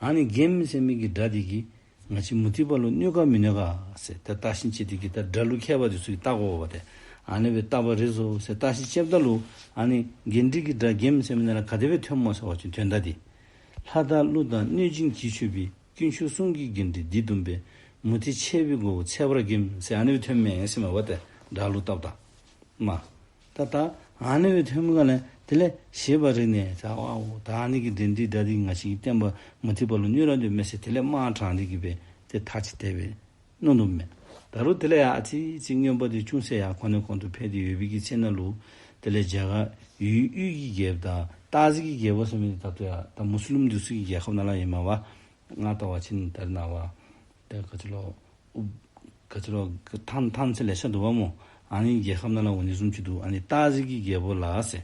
ཨ་ནི་རྒྱནམ་ཟེར་མི་གི་སྒྲ་འདི་གིས་ང་བཅས་མུ་སྟེགས་པ་ལུ་གནོད་ག་མི་གནོད་ག་ཟེར་ད་བརྟག་ཞིབ་བྱས་ཏེ་གི་ད་སྒྲ་ལུ་མཁས་པ་འདི་ཚུ་གིས་བརྟག་དགོ་པ་ཏེ། ཨ་ནི་སྦེ་བརྟག་པར་རིགས་སོ་ཟེར་བརྟག་ཞིབ་བྱསཔ་ད་ལུ་ཨ་ནི་གཎྜཱི་གི་སྒྲ་རྒྱནམ་ཟེར་མི་ནང་ལས་ག་དེ་སྦེ་ཐོནམ་སྨོ་ཟེར་བ་ཅིན་དོན་དག་འདི་ལྷ་དང་ཀླུ་དང་གནོད་སྦྱིན་གྱིས་མཆོད་པའི་དཀོན་མཆོག་གསུམ་གྱི་གཎྜཱི་འདི་བརྡུངས་པས། མུ་སྟེགས་ཆེ་བའི་མགོ་བོ་ཚལ་པར་རྒྱནམ་ཟེར་ཨ་ནི་སྦེ་ཐོནམ་མས་ཟེར་མས་པ་ཏེ། སྒྲ་ལུ་བལྟཝ་ད་མ། ད་ད་ཨ་ནི་སྦེ་ཐོནམ་ག་ལས་དེ་ལས་ཞེས་པ་རིག་ནས་ཟེར་ཨའོ་ད་ཨ་ནི་གི་གཎྜཱི་སྒྲ་འདི་ང་བཅས་ཀྱི་བསྟན་པ་མུ་སྟེགས་པ་ལུ་གནོད་ར་གནོདཔ་མས་ཟེར་དེ་ལས་དམག་དྲངས་ཏེ་གི་སྦེ་ཏེ་ཐག་ཅིག་དེ་སྦེ་མནོ་དོ་མས། ད་རུང་དེ་ལས་ཡང་ཨ་ཙི་ཅིག་མངོན་པ་འདི་ཅུང་ཟད་ཡང་གོང་ནས་གོང་དུ་འཕེལ་ཏེ་ཡོད་པའི་གི་ཚེ་ན་ལུ་དེ་ལས་རྒྱ་གར་ཡུལ་དབུས་ཀྱི་རྒྱལཔོ་དང་ཏཱ་ཟི་ཀི་རྒྱལ་པོ་ཟེར་མི་འདི་ད་ལྟོ་ཡང་ད་མུ་སི་ལིམ་འདི་ཚུ་གི་རྒྱལ་ཁབ་ནང་ལུ་ཨིན་མས་པ། ང་བལྟ་བ་ཅིན་ད་རེས་ནངས་པ་ཏེ་ག་ཅི་ལོ་ཨུ་ག་ཅི་ལོ་ཐང་ཐང་ཚད་ལེ་ཤ་འདུག་པ་སྨོ། ཨ་ནི་རྒྱལ་ཁབ་ནང་ལུ་འོང་ནི་བཟུམ་ཅིག་འདུག། ཨ་ནི་ཏཱ་ཟི་ཀི་རྒྱལ་པོ་ལ་ཟེར།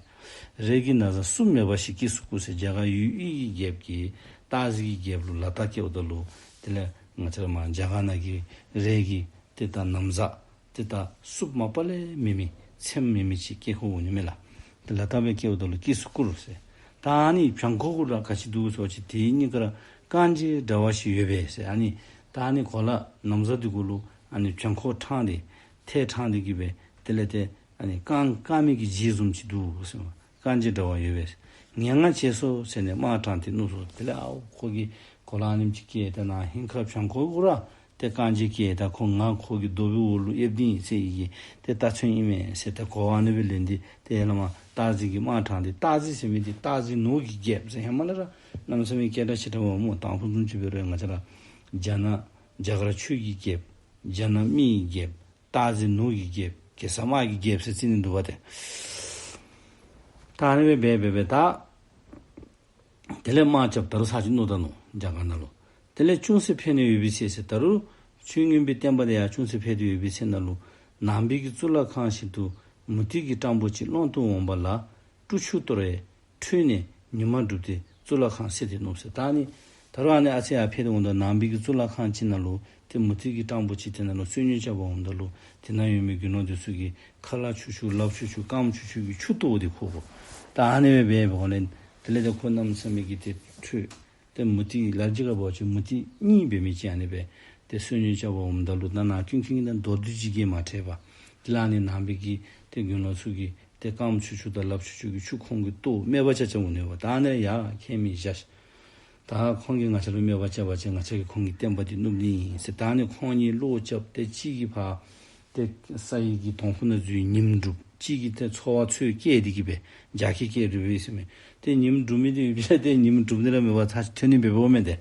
རས་ཀྱི་ན་བཟའ་བསུབ་མེད་པ་ཞིག་སྐྱེས་སུ་བསྐུར་ཟེར། རྒྱ་གར་ཡུལ་དབུས་ཀྱི་རྒྱལཔོ་གིས་ཏཱ་ཟི་ཀི་རྒྱལཔོ་ལུ་ལག་རྟགས་བཀལཝ་ད་ལུ་དེ་ལས་ང་བཅས་ར་མར་རྒྱ་གར་ནང་གི་རས་ཀྱི་ཏེ་ད་ན་བཟའ་ཏེ་ད་བསུབ་མ་པ་ལས་མེད་མི་ཚེམ་མེད་མི་ཅིག་སྐྱེ་ཁོ་འོང་ནི་མས་ལགས། ཏེ་ལག་རྟགས་སྦེ་བཀལཝ་ད་ལུ་སྐྱེས་སུ་བསྐུར་ཟེར། ད་ཨ་ནི་བྱང་ཁོག་གུ་ར་ག་ཅི་འདུག་ཟེར་བ་ཅིན་དེའི་སྙིང་ག་ར་རྐང་རྗེས་འདྲ་བ་ཞིག་ཡོད་པས་ཟེར། ཨ་ནི་ད་ཨ་ནི་གོ་ལ་ན་བཟའ་འདི་གུ་ལུ་ཨ་ནི་བྱང་ཁོག་དྲངས་ཏེ་ཐལ་དྲངས་ཏེ་གི་སྦེ་དེ་ལས་ཏེ་ཨ་ནི་རྐང་རྐང་མའི་གི་རྗེས་བཟུམ་ཅིག་འདུག་ཟེར། རྐང་རྗེས་འདྲ་བ་ཡོད་པས། ངན་སྔགས་བྱས་སོ་ཟེར་ནས་དམག་དྲངས་ཏེ་བསྣུབས་སོ། དེ་ལས་ཨའོ་ཁོ་གིས་གོ་ལ་ཨ་ནེམ་ཅིག་བཀལ་ཏེ་ནཱ་ཧིང་ཁར་བྱང་ཁོག་གུ་ར་ཏེ་རྐང་རྗེས་བཀལ་ད་ཁོ་ང་ཁོ་གི་རྡོ་བའི་འོག་ལུ་ཨེབ་ནི་ཟེར་ཡི་གི་ཏེ་རྟ་མཚོན་ཨིན་མས་ཟེར་ཏེ་གོ་བ་ཨ་ནི་སྦེ་ལེན་ཏེ་ཏེ་ཡར་ལས་མར་སྟག་གཟིག་གི་དམག་དྲངས་ཏེ། སྟག་གཟིག་ཟེར་མི་འདི་སྟག་གཟིག་ནོར་གྱི་རྒྱལཔོ་ཟེར་ཧེ་མ་ལས་ར་གནམ་མེད་ས་མེད་སྐད་གྲགས་ཆེ་དྲགས་པ་སྨོ། དང་ཕུ་བཟུམ་ཅིག་འབད་རུང་ང་བཅས་ར་རྒྱ་ནག་རྒྱ་གར་ཆོས་ཀྱི་རྒྱལཔོ། རྒྱ་ནག་མི་ཡི་རྒྱལཔོ། སྟག་གཟིག་ནོར་གྱི་རྒྱལཔོ། གེ་སར་དམག་གི་རྒྱལཔོ་ཟེར་རྩི་ནི་འདུག་པ་ཏེ། ད་ཨ་ནི་སྦེ་འབད་འབད་འབད་ད། དེ་ལས་དམག་རྐྱབ་ད་རུང་ཚར་གཅིག་བསྣུབས་ད་ནུག་རྒྱ་གར་ནང་ལུ། དེ་ལས་ཅུང་ཟད་ཕེབས་ནས་ཡོད་པའི་ཚེ་ཟེར་ད་རུང་ཆོས་མངོན་པའི་བསྟན་པ་དེ་ཡར་ཅུང་ཟད་ཕེབས་ཏེ་ཡོད་པའི་ཚེ་ནང་ལུ་ནང་པའི་གི་གཙུག་ལག་ཁང་ཞིག་ཏུ་མུ་ཏིག་གི་སྤྲང་པོ་ཅིག་སློང་དུ་འོང་བ་ལ་བཀྲུ་ཆུ་གཏོར་བས་ཁྲུས་ནས་ཉི་མ་སྒྲུབ་སྟེ་གཙུག་ལག་ཁང་བསྲེགས་ཏེ་བསྣུབས་ཟེར། ད་ཨ་ནི་ད་རུང་ཨ་ནི་ཨ་ཙི་ཡར་ཕེབས་ཏེ་འོང་ད་ནང་པའི་གི་གཙུག་ལག་ཁང་ཅིག་ནང་ལུ་ཏེ་མུ་ཏིག་གི་སྤྲང་པོ་ཅིག་དེ་ནང་ལུ་བསོད་སྙོམས་རྐྱབ་པར་འོངམ་ད་ལུ་དེ་ནང་ཡོད་མི་དགེ་སློང་དེ་ཚུ་གིས་ཁ་ལག་ཆུ་ཆུ་ལགཔ་ཆུ་ཆུ་རྐངམ་ཆུ་ཆུ་གི་ཆུ་གཏོར་ཏེ་ཁོ་གུ། ད་ཨ་ནི་སྦེ་འབད་འབདཝ་ལས་དེ་ལས་ཏེ་ཁོ་གནམ་མེད་ས་མེད་ཀྱི་ཏེ་ཁྲོས། ཏེ་མུ་ཏིག་ལ་ལུ་ཅིག་ཁར་འབད་བ་ཅིན་མུ་ཏིག་གཉིས་འབད་མི་ཅིག་ཨ་ནི་སྦེ་ཏེ་བསོད་སྙོམས་རྐྱབ་པར་འོངམ་ད་ལུ་ད་ནཱ་ཀུན་མཁྱེན་གྱིས་ད་མདོར་བསྡུས་ཅིག་གིས་མ་ཕྲད་པར་དེ་ལས་ཨ་ནི་ནང་པའི་གི་ཏེ་དགེ་སློང་ཚུ་གིས་ཏེ་རྐངམ་ཆུ་ཆུ་དང་ལགཔ་ཆུ་ཆུ་གི་ཆུ་ཁོང་གིས་གཏོར་སྨད་པ་རྐྱབ་རྐྱབ་འོང་ནི་པ། ད་ཨ་ནི་ཡ་ཁྱད་མེད་བཞག། ད་ཁོང་གིས་ང་བཅས་ལུ་སྨད་པ་རྐྱབ་པ་ཅིན་ང་བཅས་ཀྱིས་ཁོང་གི་བསྟན་པ་འདི་བསྣུབ་ནི་ཨིན་ཟེར། ད་ཨ་ནི་ཁོང་གཉིས་བློ་རྐྱབ་སྟེ་གཅིག་གིས་ཕར་ཏེ་ས་ཡི་གི་དོང་ཁུག་ནང་འཛུལ་ཉིམ་སྒྲུབ། གཅིག་གིས་ཏེ་ཚོར་བ་ཚུ་བསྐྱེད་དེ་གིས་སྦེ་རྒྱ་སྐྱེད་བསྐྱེད་རུང་བས་ཟེར་མས། ཏེ་ཉིམ་སྒྲུབ་མི་འདི་ཡུལ་ལས་ཏེ་ཉིམ་སྒྲུབ་ནི་ར་མེད་པར་ཚར་གཅིག་ཐོན་ནི་འབདཝ་མས་ཏེ།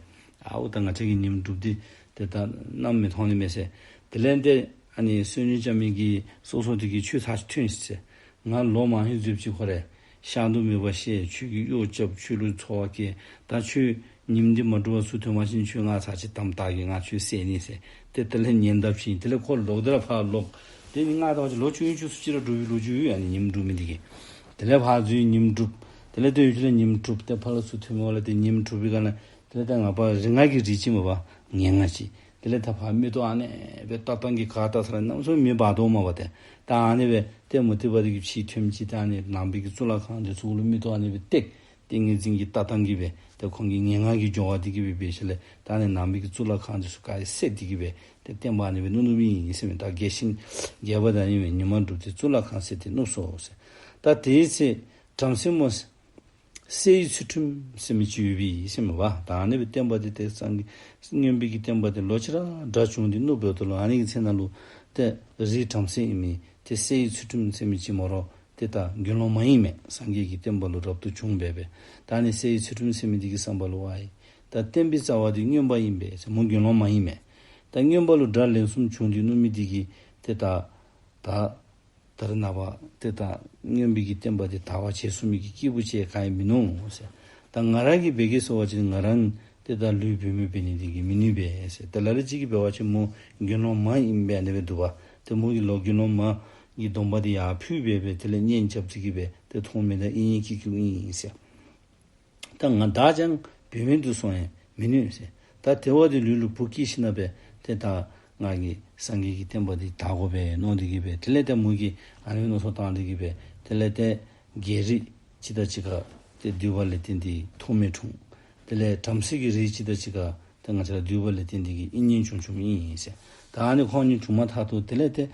ཨའོ་ད་ང་བཅས་ཀྱིས་ཉིམ་སྒྲུབ་སྟེ་ཏེ་ད་གནམ་མེད་མཐོང་ནི་མས་ཟེར། དེ་ལས་ཏེ་ཨ་ནི་བསོད་སྙོམས་རྐྱབ་མི་གི་སོ་སོ་དེ་གིས་ཁྱོད་ཚར་གཅིག་ཐོན་ཟེར། ང་ལོ་མང་ཧེང་འཛོལཝ་ཅིག་ཁོ་རེ་ཤར་དུ་མེད་པར་ཤེས། ཁྱོད་ཀྱིས་གཡོག་རྐྱབ། ཁྱོད་ལུ་ཚོར་བ་བསྐྱེད། ད་ཁྱོད་ཉིམ་འདི་མ་སྒྲུབ་པར་ཚུར་ཐོན་པ་ཅིན་ཁྱོད་ང་ཚར་གཅིག་དམ་བཏགས་གེ། ང་ཁྱོད་བསད་ནི་ཟེར། ཏེ་དེ་ལས་ཉེན་བརྡ་བྱིན། དེ་ལས་ཁོ་ལོག་སྟེ་ར་ཕར་ལོག། ཏེ་ནི་ང་ད་བ་ཅིན་ལོ་བཅུ་གཉིས་བཅུ་གསུམ་ཅིག་ར་འགྲོ་བའི་ལོ་རྒྱུས་ཡོད། ཨ་ནི་ཉིམ་སྒྲུབ་མི་འདི་གིས། དེ་ལས་ཕར་འཛུལ་ཉིམ་སྒྲུབ། དེ་ལས་ཏེ་ཡུལ་ལས་ཉིམ་སྒྲུབ་སྟེ་ཕར་ལས་ཚུར་ཐོན་མི་འོང་ལས་ཏེ་ཉིམ་སྒྲུབ་པའི་སྒང་ལས་དེ་ལས་ད་ང་པ་རིགས་ལྔ་གི་རིགས་ཅིག་མས་པ། ངན་སྔགས་ཅིག། དེ་ལས་ད་ཕར་མིག་ཏོ་ཨ་ནི་སྦེ་ལྟ་སྟངས་ཀྱིས་ག་ལྟ་ས་ར་གནམ་མེད་ས་མེད་མི་འབག་དོ་མས་པ་ཏེ། ད་ཨ་ནི་སྦེ་ཏེ་མུ་སྟེགས་པ་འདི་གིས་ཕྱི་ཐོནམ་ཅིག་ད་ཨ་ནི་ནང་པའི་གི་གཙུག་ལག་ཁང་འདི་ཚུ་ལུ་མིག་ཏོ་ཨ་ནི་སྦེ་བཏེག། ཏིང་ངེ་འཛིན་གྱི་ལྟ་སྟངས་ཀྱིས་སྦེ་ཏེ་ཁོང་གི་ངན་སྔགས་ཀྱི་སྦྱོར་བ་འདི་གིས་སྦེ་འབད་ཞིནམ་ལས་ད་ཨ་ནི་ནང་པའི་གི་གཙུག་ལག་ཁང་འདི་ཚུ་ག་ར་བསད་དེ་གིས་སྦེ་ཏེ་བསྟན་པ་ཨ་ནི་སྦེ་བསྣུབས་བསྣུབས་ཨིན་ཟེར་མས། ད་རྒྱས་ཤིང་རྒྱས་པ་ད་ཨ་ནི་སྦེ་ཉིན་མ་སྒྲུབ་སྟེ་གཙུག་ལག་ཁང་བསྲེགས་ཏེ་བསྣུབས་སོ་ཟེར། ད་དེའི་ཚེ་བྲམ་ཟེ་མོ་སྲས་ཡི་ཚུལ་ཁྲིམས་ཟེར་མི་ཅིག་ཡོད་པས་ཟེར་མས་པ། ད་ཨ་ནི་སྦེ་བསྟན་པ་འདི་ཏེ་སངས་རྒྱས་མངོན་པའི་གི་བསྟན་པ་འདི་ལོག་ཅི་ར་དྲག་བྱུང་སྟེ་བསྣུབས་འབདཝ་ད་ལུ་ཨ་ནི་གི་ཚེ་ནང་ལུ་ཏེ་རིགས་བྲམ་ཟེ་ཨིན་མི་ཏེ་སྲས་ཡི་ཚུལ་ཁྲིམས་ཟེར་མི་ཅིག་མོ་ར་ཏེ་ད་དགེ་སློང་མ་ཨིན་མས། སངས་རྒྱས་ཀྱི་བསྟན་པ་ལུ་རབ་ཏུ་བྱུང་སྦེ་སྦེ། ད་ཨ་ནི་སྲས་ཡི་ཚུལ་ཁྲིམས་ཟེར་མི་འདི་གི་བསམ་པ་ལུ་ཨའི་ད་བསྟན་པའི་རྩ་བ་འདི་མངོན་པ་ཨིན་པས་ཟེར། མོ་དགེ་སློང་མ་ཨིན་མས། ད་མངོན་པ་ལུ་དགྲ་ལན་གསུམ་བྱུང་སྟེ་བསྣུབས་མི་འདི་གིས་ཏེ་ད་ད་ད་རེས་ནངས་པ་ཏེ་ད་མངོན་པའི་གི་བསྟན་པ་འདི་དར་བར་བྱེད་ཚུགས་མི་གི་སྐྱེས་བུ་ཅིག་ག་ཡང་མིན་ནུག་ཟེར། ད་ང་ར་གིས་འབད་གེ་ཟེར་བ་ཅིན་ང་ར་ཏེ་ད་ལུས་བུད་མེད་འབད་ནི་འདི་གིས་མི་ནུས་པས་ཟེར། ད་ལ་ལུ་ཅིག་གིས་འབད་བ་ཅིན་མོ་དགེ་སློང་མ་ཨིན་པས་ཨ་ནི་སྦེ་འདུག་པ། ཏེ་མོ་གི་ལོག་དགེ་སློང་མ་གི་སྡོམ་པ་འདི་ཡར་ཕུལ་སྦེ་སྦེ་དེ་ལས་གཉེན་རྐྱབ་སྟེ་གིས་སྦེ་ཏེ་ཐོགས་མེད་དང་དབྱིག་གཉེན་སྐྱེ་སྐྱེཝ་ཨིན་ཟེར། ད་ང་བདག་ཀྱང་བུད་མེད་དུ་སོང་ཡང་མི་ནུས་ཟེར། ད་དེ་བ་དེ་ལུས་ལུ་བུ་སྐྱེས་ཞིནམ་ལས་སྦེ་ཏེ་ད་ང་གིས་སངས་རྒྱས་ཀྱི་བསྟན་པ་འདི་དར་དགོ་པས་མནོ་སྟེ་གིས་སྦེ་དེ་ལས་ཏེ་མོ་གིས་ཨ་ནི་མནོ་བསམ་བཏང་སྟེ་གིས་སྦེ་དེ་ལས་ཏེ་རྒྱལ་རིགས་ཅིག་དང་གཅིག་ཁར་ཏེ་འདུས་པ་ལས་བརྟེན་ཏེ་ཐོགས་མེད་འཁྲུངས། དེ་ལས་བྲམ་ཟེ་གི་རིགས་ཅིག་དང་གཅིག་ཁར་ཏེ་ང་བཅས་ར་འདུས་པ་ལས་བརྟེན་ཏེ་གིས་དབྱིག་གཉེན་བྱུང་བྱུངམ་ཨིན་ཟེར། ད་ཨ་ནི་ཁོང་གཉིས་འཁྲུངས་མ་ཐག་ཏུ་དེ་ལས་ཏེ་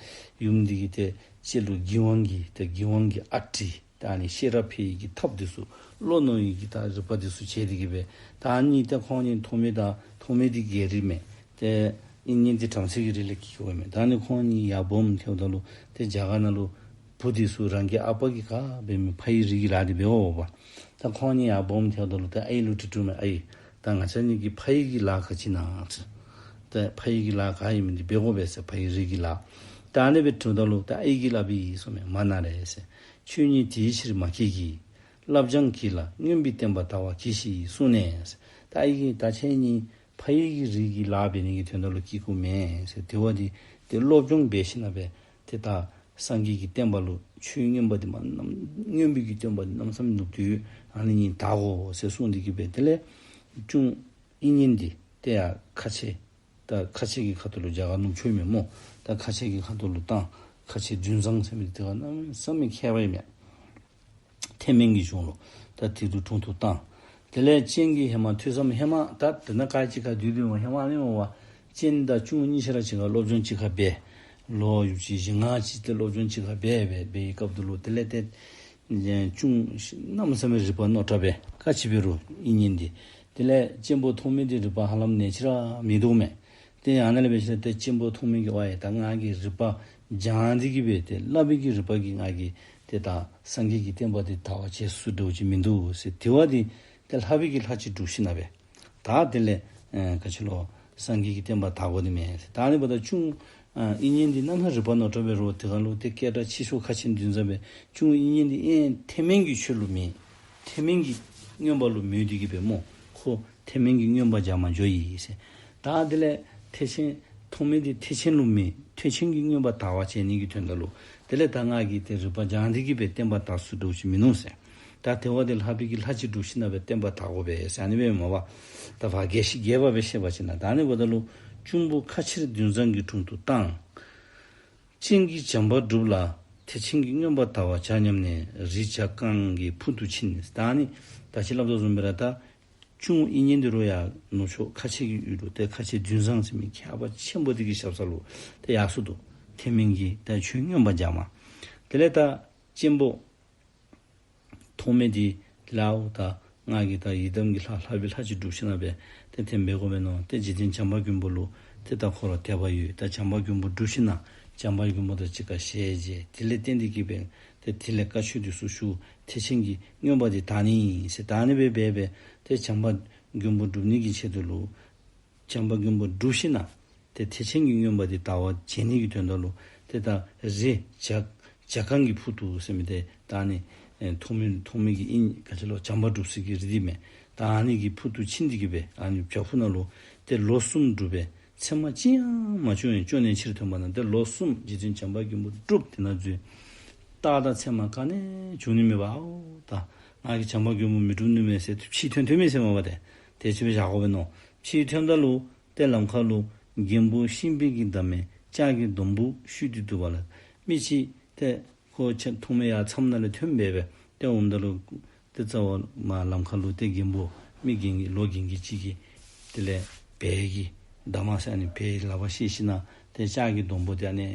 ཡུམ་འདི་གིས་ཏེ་ལྕེ་ལུ་གི་ཝང་གི་ཏེ་གི་ཝང་གི་ཨ་ཏི་ད་ཨ་ནི་ཤེས་རབ་འཕེལ་ནི་གི་ཐབས་འདི་ཚུ་བློ་རྣོ་ནི་གི་ད་རིག་པ་འདི་ཚུ་བྱས་ཏེ་གིས་སྦེ་ད་ཨ་ནི་ད་ཁོང་གཉིས་ཐོགས་མེད་དང་ཐོགས་མེད་འདི་རྒྱལ་རིགས་མས། ཏེ་དབྱིག་གཉེན་འདི་བྲམ་ཟེ་གི་རིགས་ལས་སྐྱེས་སྐྱེསཝ་མས། ད་ཨ་ནི་ཁོང་གཉིས་ཡར་སྦོམ་ཐལཝ་ད་ལུ་ཏེ་རྒྱ་གར་ནང་ལུ་བུ་འདི་ཚུ་རང་གི་ཨ་པ་གིས་ག་འབད་མི་ཕ་ཡི་རིགས་ཀྱི་ལཱ་འདི་འབདཝ་འོང་པ། ད་ཁོང་གཉིས་ཡར་སྦོམ་ཐལཝ་ད་ལུ་ད་ཨའི་ལུ་དྲི་དྲིཝ་མས། ཨའི་ད་ང་བཅས་གཉིས་ཀྱི་ཕ་ཡི་གི་ལཱ་ག་ཅི་ཨིན་ན་ཟེར། ད་ཕ་ཡི་གི་ལཱ་ག་ཨིན་མི་འདི་འབད་དགོ་པས་ཟེར་ཕ་ཡི་རིགས་ཀྱི་ལཱ། ད་ཨ་ནི་སྦེ་དྲིཝ་ད་ལུ་ད་ཨའི་གིས་སླབ་ཡི་ཟེརཝ་མས། མ་ན་རེ་ཟེར། ཁྱོད་གཉིས་དེའི་ཕྱིར་མ་སྐྱེས་ཀྱི། བསླབ་སྦྱང་གྱིས་ལ་མངོན་པའི་བསྟན་པ་དར་བར་གྱིས་ཤིག་གསུངས་ནས། ད་ཨའི་གིས་ད་ཁྱེད་གཉིས་ཕ་ཡི་གི་རིགས་ཀྱི་ལཱ་འབད་ནི་གི་དོན་དག་ལུ་སྐྱེས་སྐྱེསཝ་མེན་ཟེར། དེ་བ་འདི་ཏེ་སློབ་སྦྱོང་འབད་ཞིནམ་ལས་སྦེ་ཏེ་ད་སངས་རྒྱས་ཀྱི་བསྟན་པ་ལུ་ཆོས་མངོན་པ་འདི་མ་གནམ་མངོན་པའི་གི་བསྟན་པ་འདི་གནམ་མེད་ས་མེད་ནུབ་སྟེ་ཨ་ནི་གཉིས་དར་དགོ་ཟེར་གསུངས་ཏེ་གིས་སྦེ་དེ་ལས་གཅུང་དབྱིག་གཉེན་འདི་ཏེ་ཡར་ཁ་ཆེ་ད་ཁ་ཆེ་གི་ཁ་ཐུག་ལུ་རྒྱ་གར་ནུབ་ཕྱོགས་མས་སྨོ། ད་ཁ་ཆེ་གི་ཁ་ཐུག་ལུ་བཏང་། ཁ་ཆེ་འཛིན་བཟང་ཟེར་མི་དེ་ག་གནམ་མེད་ས་མེད་མཁས་པ་ཨིན་མས། ཐེག་དམན་གྱི་གཞུང་ལུ་ད་དེ་དུས་དྲུང་དུ་བཏང་། དེ་ལས་སྤྱན་གྱི་ཧེ་མ་ཐོས་བསམ་ཧེ་མ་ད་དེ་ནང་ག་ཅི་ཁར་འདུས་འདུས་མ་ཧེ་མ་ཨ་ནི་མ་པ་སྤྱན་དང་གཅུང་གཉིས་ཆ་ར་གཅིག་ཁར་སློབ་སྦྱོང་གཅིག་ཁར་འབད། ལོ་ཡུདཔ་ཅིག་བཞི་ལྔ་ཅིག་ཏེ་སློབ་སྦྱོང་གཅིག་ཁར་འབད་འབད་འབད་བའི་སྐབས་དེ་ལུ་དེ་ལས་ཏེ་ གཅུང་གནམ་མེད་ས་མེད་རིག་པ་རྣོ་དྲགས་པས་ག་ཅི་འབད་རུང་དབྱིག་གཉེན་འདི། དེ་ལས་གཅེན་པོ་ཐོགས་མེད་འདི་རིག་པ་ཧ་ལམ་ནེ་ཅིག་ར་མིན་འདུག་མས། ཏེ་ཨ་ནཱ་ལས་འབད་ཞིནམ་ཏེ་གཅེན་པོ་ཐོགས་མེད་ཀྱིས་ཝའེ་ད་ང་གིས་རིག་པ་སྦྱང་སྟེ་གི་སྦེ་ཏེ་བསླབ་པའི་གི་རིག་པ་གིས་ང་གིས་ཏེ་ད་སངས་རྒྱས་ཀྱི་བསྟན་པ་འདི་དར་བར་བྱེད་ཚུགས་འདྲཝ་ཅིག་མིན་འདུག་ཟེར། དེ་བ་འདི་ཏེ་ལྷག་པའི་གི་ལྷ་ཅིག་སྒྲུབ་ཞིནམ་སྦེ། ད་དེ་ལས་ཨེ་ག་ཅི་ལོ་སངས་རྒྱས་ཀྱི་བསྟན་པ་དར་དགོ་ནི་མས། ད་ཨ་ནི་འབདཝ་ད་གཅུང་ཨ་དབྱིག་གཉེན་འདི་གནམ་མེད་ས་མེད་རིག་པ་རྣོ་དྲགས་འབད་རུང་དེ་ཁར་ལུ་ཏེ་སྐད་གྲགས་ཆེ་ཤོས་ཁ་ཆེ་འདུན་བཟང་སྦེ་གཅུང་དབྱིག་གཉེན་འདི་ཨེ་ཐེག་དམན་གྱི་ཆོས་ལུ་མོས། ཐེག་དམན་གྱི་མངོན་པ་ལུ་མོས་ཏེ་གི་སྦེ་སྨོ། ཁོ་ཐེག་དམན་གྱི་མངོན་པ་རྒྱ་མ་འགྱོ་ཡི་ཟེར། ད་དེ་ལས་ཐེག་ཆེན་ཐོགས་མེད་འདི་ཐེག་ཆེན་ལུ་མོས། ཐེག་ཆེན་གྱི་མངོན་པ་དར་བར་བྱེད་ནི་གི་དོན་དག་ལུ། དེ་ལས་ད་ང་གིས་ཏེ་རིག་པ་སྦྱང་སྟེ་གི་སྦེ་བསྟན་པ་དར་ཚུགས་འདྲཝ་ཅིག་མིན་ནུག་ཟེར། ད་དེ་བ་འདི་ལྷག་པའི་གི་ལྷ་ཅིག་སྒྲུབ་ཞིནམ་སྦེ་བསྟན་པ་དར་དགོ་པས་ཟེར་ཨ་ནི་སྦེ་མ་པ། ད་བ་རྒྱས་ཤིང་རྒྱས་པ་སྦེ་བཤད་པ་ཅིན་ད་ཨ་ནི་འབདཝ་ད་ལུ་གཅུང་པོ་ཁ་ཆེར་འདུན་བཟང་གི་དྲུང་དུ་བཏང་། སྤྱན་གྱིས་བྱམས་པ་སྒྲུབ་ལ་ཐེག་ཆེན་གྱི་མངོན་པ་དར་བར་བྱ་སྙམ་ནས་རི་བྱ་རྐང་གི་ཕུག་ཏུ་ཕྱིན། ད་ཨ་ནི་ད་ཅི་སླབ་དོ་བཟུམ་སྦེ་ར་ད་གཅུང་དབྱིག་གཉེན་འདི་རུང་ཡར་ནུབ་ཕྱོགས་ཁ་ཆེ་གི་ཡུལ་ལུ་ཏེ་ཁ་ཆེ་འདུན་བཟང་ཟེར་མི་མཁས་པ་ཆེན་པོ་འདི་གི་ཞབས་ས་ལུ་ཏེ་ཡར་སོང་འདུག། ཐེག་དམན་གྱི་ད་ཆོས་མངོན་པ་རྒྱ་མ། དེ་ལས་ད་གཅེན་པོ་ཐོགས་མེད་འདི་ལཱ་འོ་ད་ང་གིས་ད་ཡི་དམ་གྱི་ལྷ་ལྷག་པའི་ལྷ་ཅིག་སྒྲུབ་ཞིནམ་སྦེ་ཏེ་དེ་སྦེ་དགོ་པས་མནོ། ཏེ་འཇིག་རྟེན་བྱམས་པ་མགོན་པོ་ལུ་ཏེ་ད་ཁོ་ར་དད་པ་ཡོད། ད་བྱམས་པ་མགོན་པོ་སྒྲུབ་ཞིནམ་བྱམས་པ་མགོན་པོ་དང་གཅིག་ཁར་ཞལ་མཇལ། དེ་ལས་བརྟེན་ཏེ་གི་སྦེ་ཏེ་དེ་ལས་བཀའ་ཆོས་འདི་ཚུ་ཞུ། ཐེག་ཆེན་གྱི་མངོན་པ་འདི་དར་ནི་ཨིན་ཟེར། ད་ཨ་ནི་སྦེ་འབད་སྦེ་ཏེ་བྱམས་པ་མགོན་པོ་སྒྲུབ་ནི་གི་ཆེད་དུ་ལུ་བྱམས་པ་མགོན་པོ་སྒྲུབ་ཞིནམ་ཏེ་ཐེག་ཆེན་གྱི་མངོན་པ་འདི་དར་བར་བྱེད་ནི་གི་དོན་དག་ལུ་ཏེ་ད་རི་བྱ་བྱ་རྐང་གི་ཕུག་ཏུ་ཟེར་མི་འདི་ད་ཨ་ནི་ཨེ་ཐོགས་མེད་ཐོགས་མེད་ཀྱི་ཨིན་ག་ཅི་ལོ་བྱམས་པ་སྒྲུབ་སའི་གི་རི་འདི་མས། ད་ཨ་ནི་གི་ཕུག་ཏུ་ཕྱིན་ཏེ་གི་སྦེ་ཨ་ནི་བྱག་ཕུག་ནང་ལུ་ཏེ་ལོ་གསུམ་སྒྲུབ་པས། མཚན་མ་ཅི་ཡང་མ་བྱུང་བས་སྐྱོ་ནས་ཕྱིར་ཐོན་པ་ན། ཏེ་ལོ་གསུམ་རྗེ་བཙུན་བྱམས་པ་མགོན་པོ་སྒྲུབ་དེ་ནང་འཛུལ། རྟགས་དང་མཚན་མ་ག་ནི་བྱུང་ནི་མེད་པར་ཨའོ་ད་ང་གིས་བྱམས་པ་མགོན་པོ་མི་སྒྲུབ་ནི་མས་ཟེར་ཕྱིར་ཐོན་ཐོནམ་མས་ཟེར་མ་པ། ཏེ་དེ་ཅིག་སྦེ་བཞག་དགོ་པས་མནོ། ཕྱིར་ཐོནམ་ད་ལུ་ཏེ་ལམ་ཁ་ལུ་རྒན་པོ་ཤིང་པའི་གི་འདབ་མས་ལྕགས་ཀྱི་སྡོང་པོ་བཤུས་ཏེ་འདུག་པ་ལ། མི་ཅིག་ཏེ་ཁོ་ཆ་ཐོགས་མེད་ཡར་མཚམས་ནང་ལས་ཐོན་སྦེ་སྦེ་ཏེ་འོངམ་ད་ལུ་ཏེ་རྩ་བ་མར་ལམ་ཁ་ལུ་ཏེ་རྒན་པོ་མི་རྒན་གྱི་ལོ་རྒན་གྱི་ཅིག་གིས་དེ་ལས་བལ་གྱི་འདབ་མ་ཟེར་ཨ་ནི་བལ་ལག་པར་བཤེད་ཞིནམ་ཏེ་ལྕགས་ཀྱི་སྡོང་པོ་འདི་ཨ་ནི་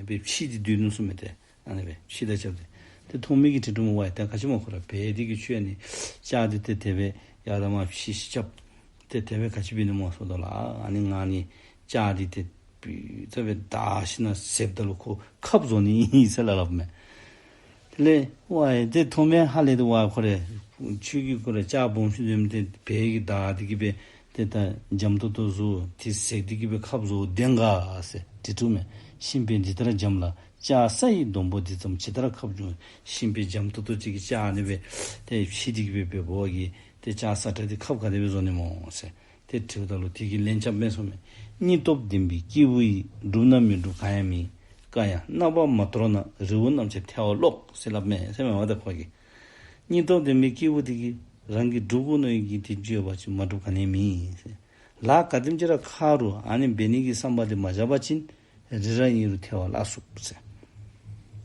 སྦེ་ཕྱིས་ཏེ་སྡོད་ནུག་གསུངམ་མས། ཏེ་ཨ་ནི་སྦེ་ཕྱིས་ད་རྐྱབ་སྟེ་ཏེ་ཐོགས་མེད་ཀྱིས་དྲི་དྲིཝ་མས། ཝའེ་ད་ག་ཅི་སྨོ་ཁོ་ར་བལ་འདི་གིས་ཁྱོད་ཨ་ནི་ལྕགས་འདི་ཏེ་དེ་སྦེ་ཡར་དང་མར་ཕྱིས་ཤིག་རྐྱབ་སྟེ་དེ་སྦེ་ག་ཅི་འབད་ནི་སྨོ་ཟེརཝ་ད་ལུ་ཨ་ནི་ང་ནི་ལྕགས་འདི་ཏེ་ཏེ་སྦེ་བདའ་ཞིནམ་གཟེབ་ད་ལུ་ཁོ་ཁབ་བཟོ་ནི་ཨིན་ཟེར་སླབ་མས། དེ་ལས་ཝའེ་ཏེ་ཐོགས་མེད་ཧ་ལས་ཏེ་ཝའེ་ཁོ་ར་ཁྱོད་ཀྱིས་ཁོ་ར་ལྕགས་སྦོམ་ཤོས་འདི་ཏེ་བལ་གྱིས་བདའ་སྟེ་གི་སྦེ་ཏེ་ད་འཇམ་ཏོང་ཏོ་བཟོ་དེ་གཟེབ་སྟེ་གི་སྦེ་ཁབ་བཟོ་བདེན་ག་ཟེར་དྲི་དྲིཝ་མས། ཤིང་པས་འདི་ལྟར་འཇམ་ལ་ལྕགས་ས་ཡི་སྡོང་པོ་འདི་ཙམ་ཇི་ལྟར་ཁབ་འབྱུང་། ཤིང་པས་འཇམ་ཏོང་ཏོ་ཅིག་གི་ལྕགས་ཨ་ནི་སྦེ་ཏེ་ཕྱིས་ཏེ་གི་སྦེ་འབད་བ་གིས་ཏེ་ལྕགས་ས་ཏྲ་འདི་ཁབ་ག་དེ་སྦེ་བཟོ་ནི་སྨོ་ཟེར། ཏེ་དྲིཝ་ད་ལུ་དེ་གིས་ལན་རྐྱབ་མས་གསུངམ་མས། སྙིང་སྟོབས་ལྡན་པའི་སྐྱེས་བུ་ཡིས། བསྒྲུབས་ན་མི་འགྲུབ་གང་ཡང་མེད། བཀའ་ཡང་རྣམ་པར་མ་སྟོར་ན། རི་བོ་རྣམས་ཀྱང་ཐལ་བར་རློག་ཟེར་སླབ་མས་ཟེར་མས་པ་ད་ཁོ་གིས། སྙིང་སྟོབས་ལྡན་པའི་སྐྱེས་བུ་དེ་གིས་རང་གིས་སྒྲུབ་དགོ་མནོ་བའི་གི་དེ་བཅོས་པ་ཅིག་མ་འགྲུབ་ག་ནི་མེད་ཟེར། ལཱ་ག་དེམ་ཅིག་ར་ཁག་རུང་ཨ་ནི་འབད་ནི་གི་བསམ་པ་དེ་མ་བཞག་པ་ཅིན་རི་ར་ཨིན་རུང་ཐལ་བར་བརླག་ཚུགས་ཟེར།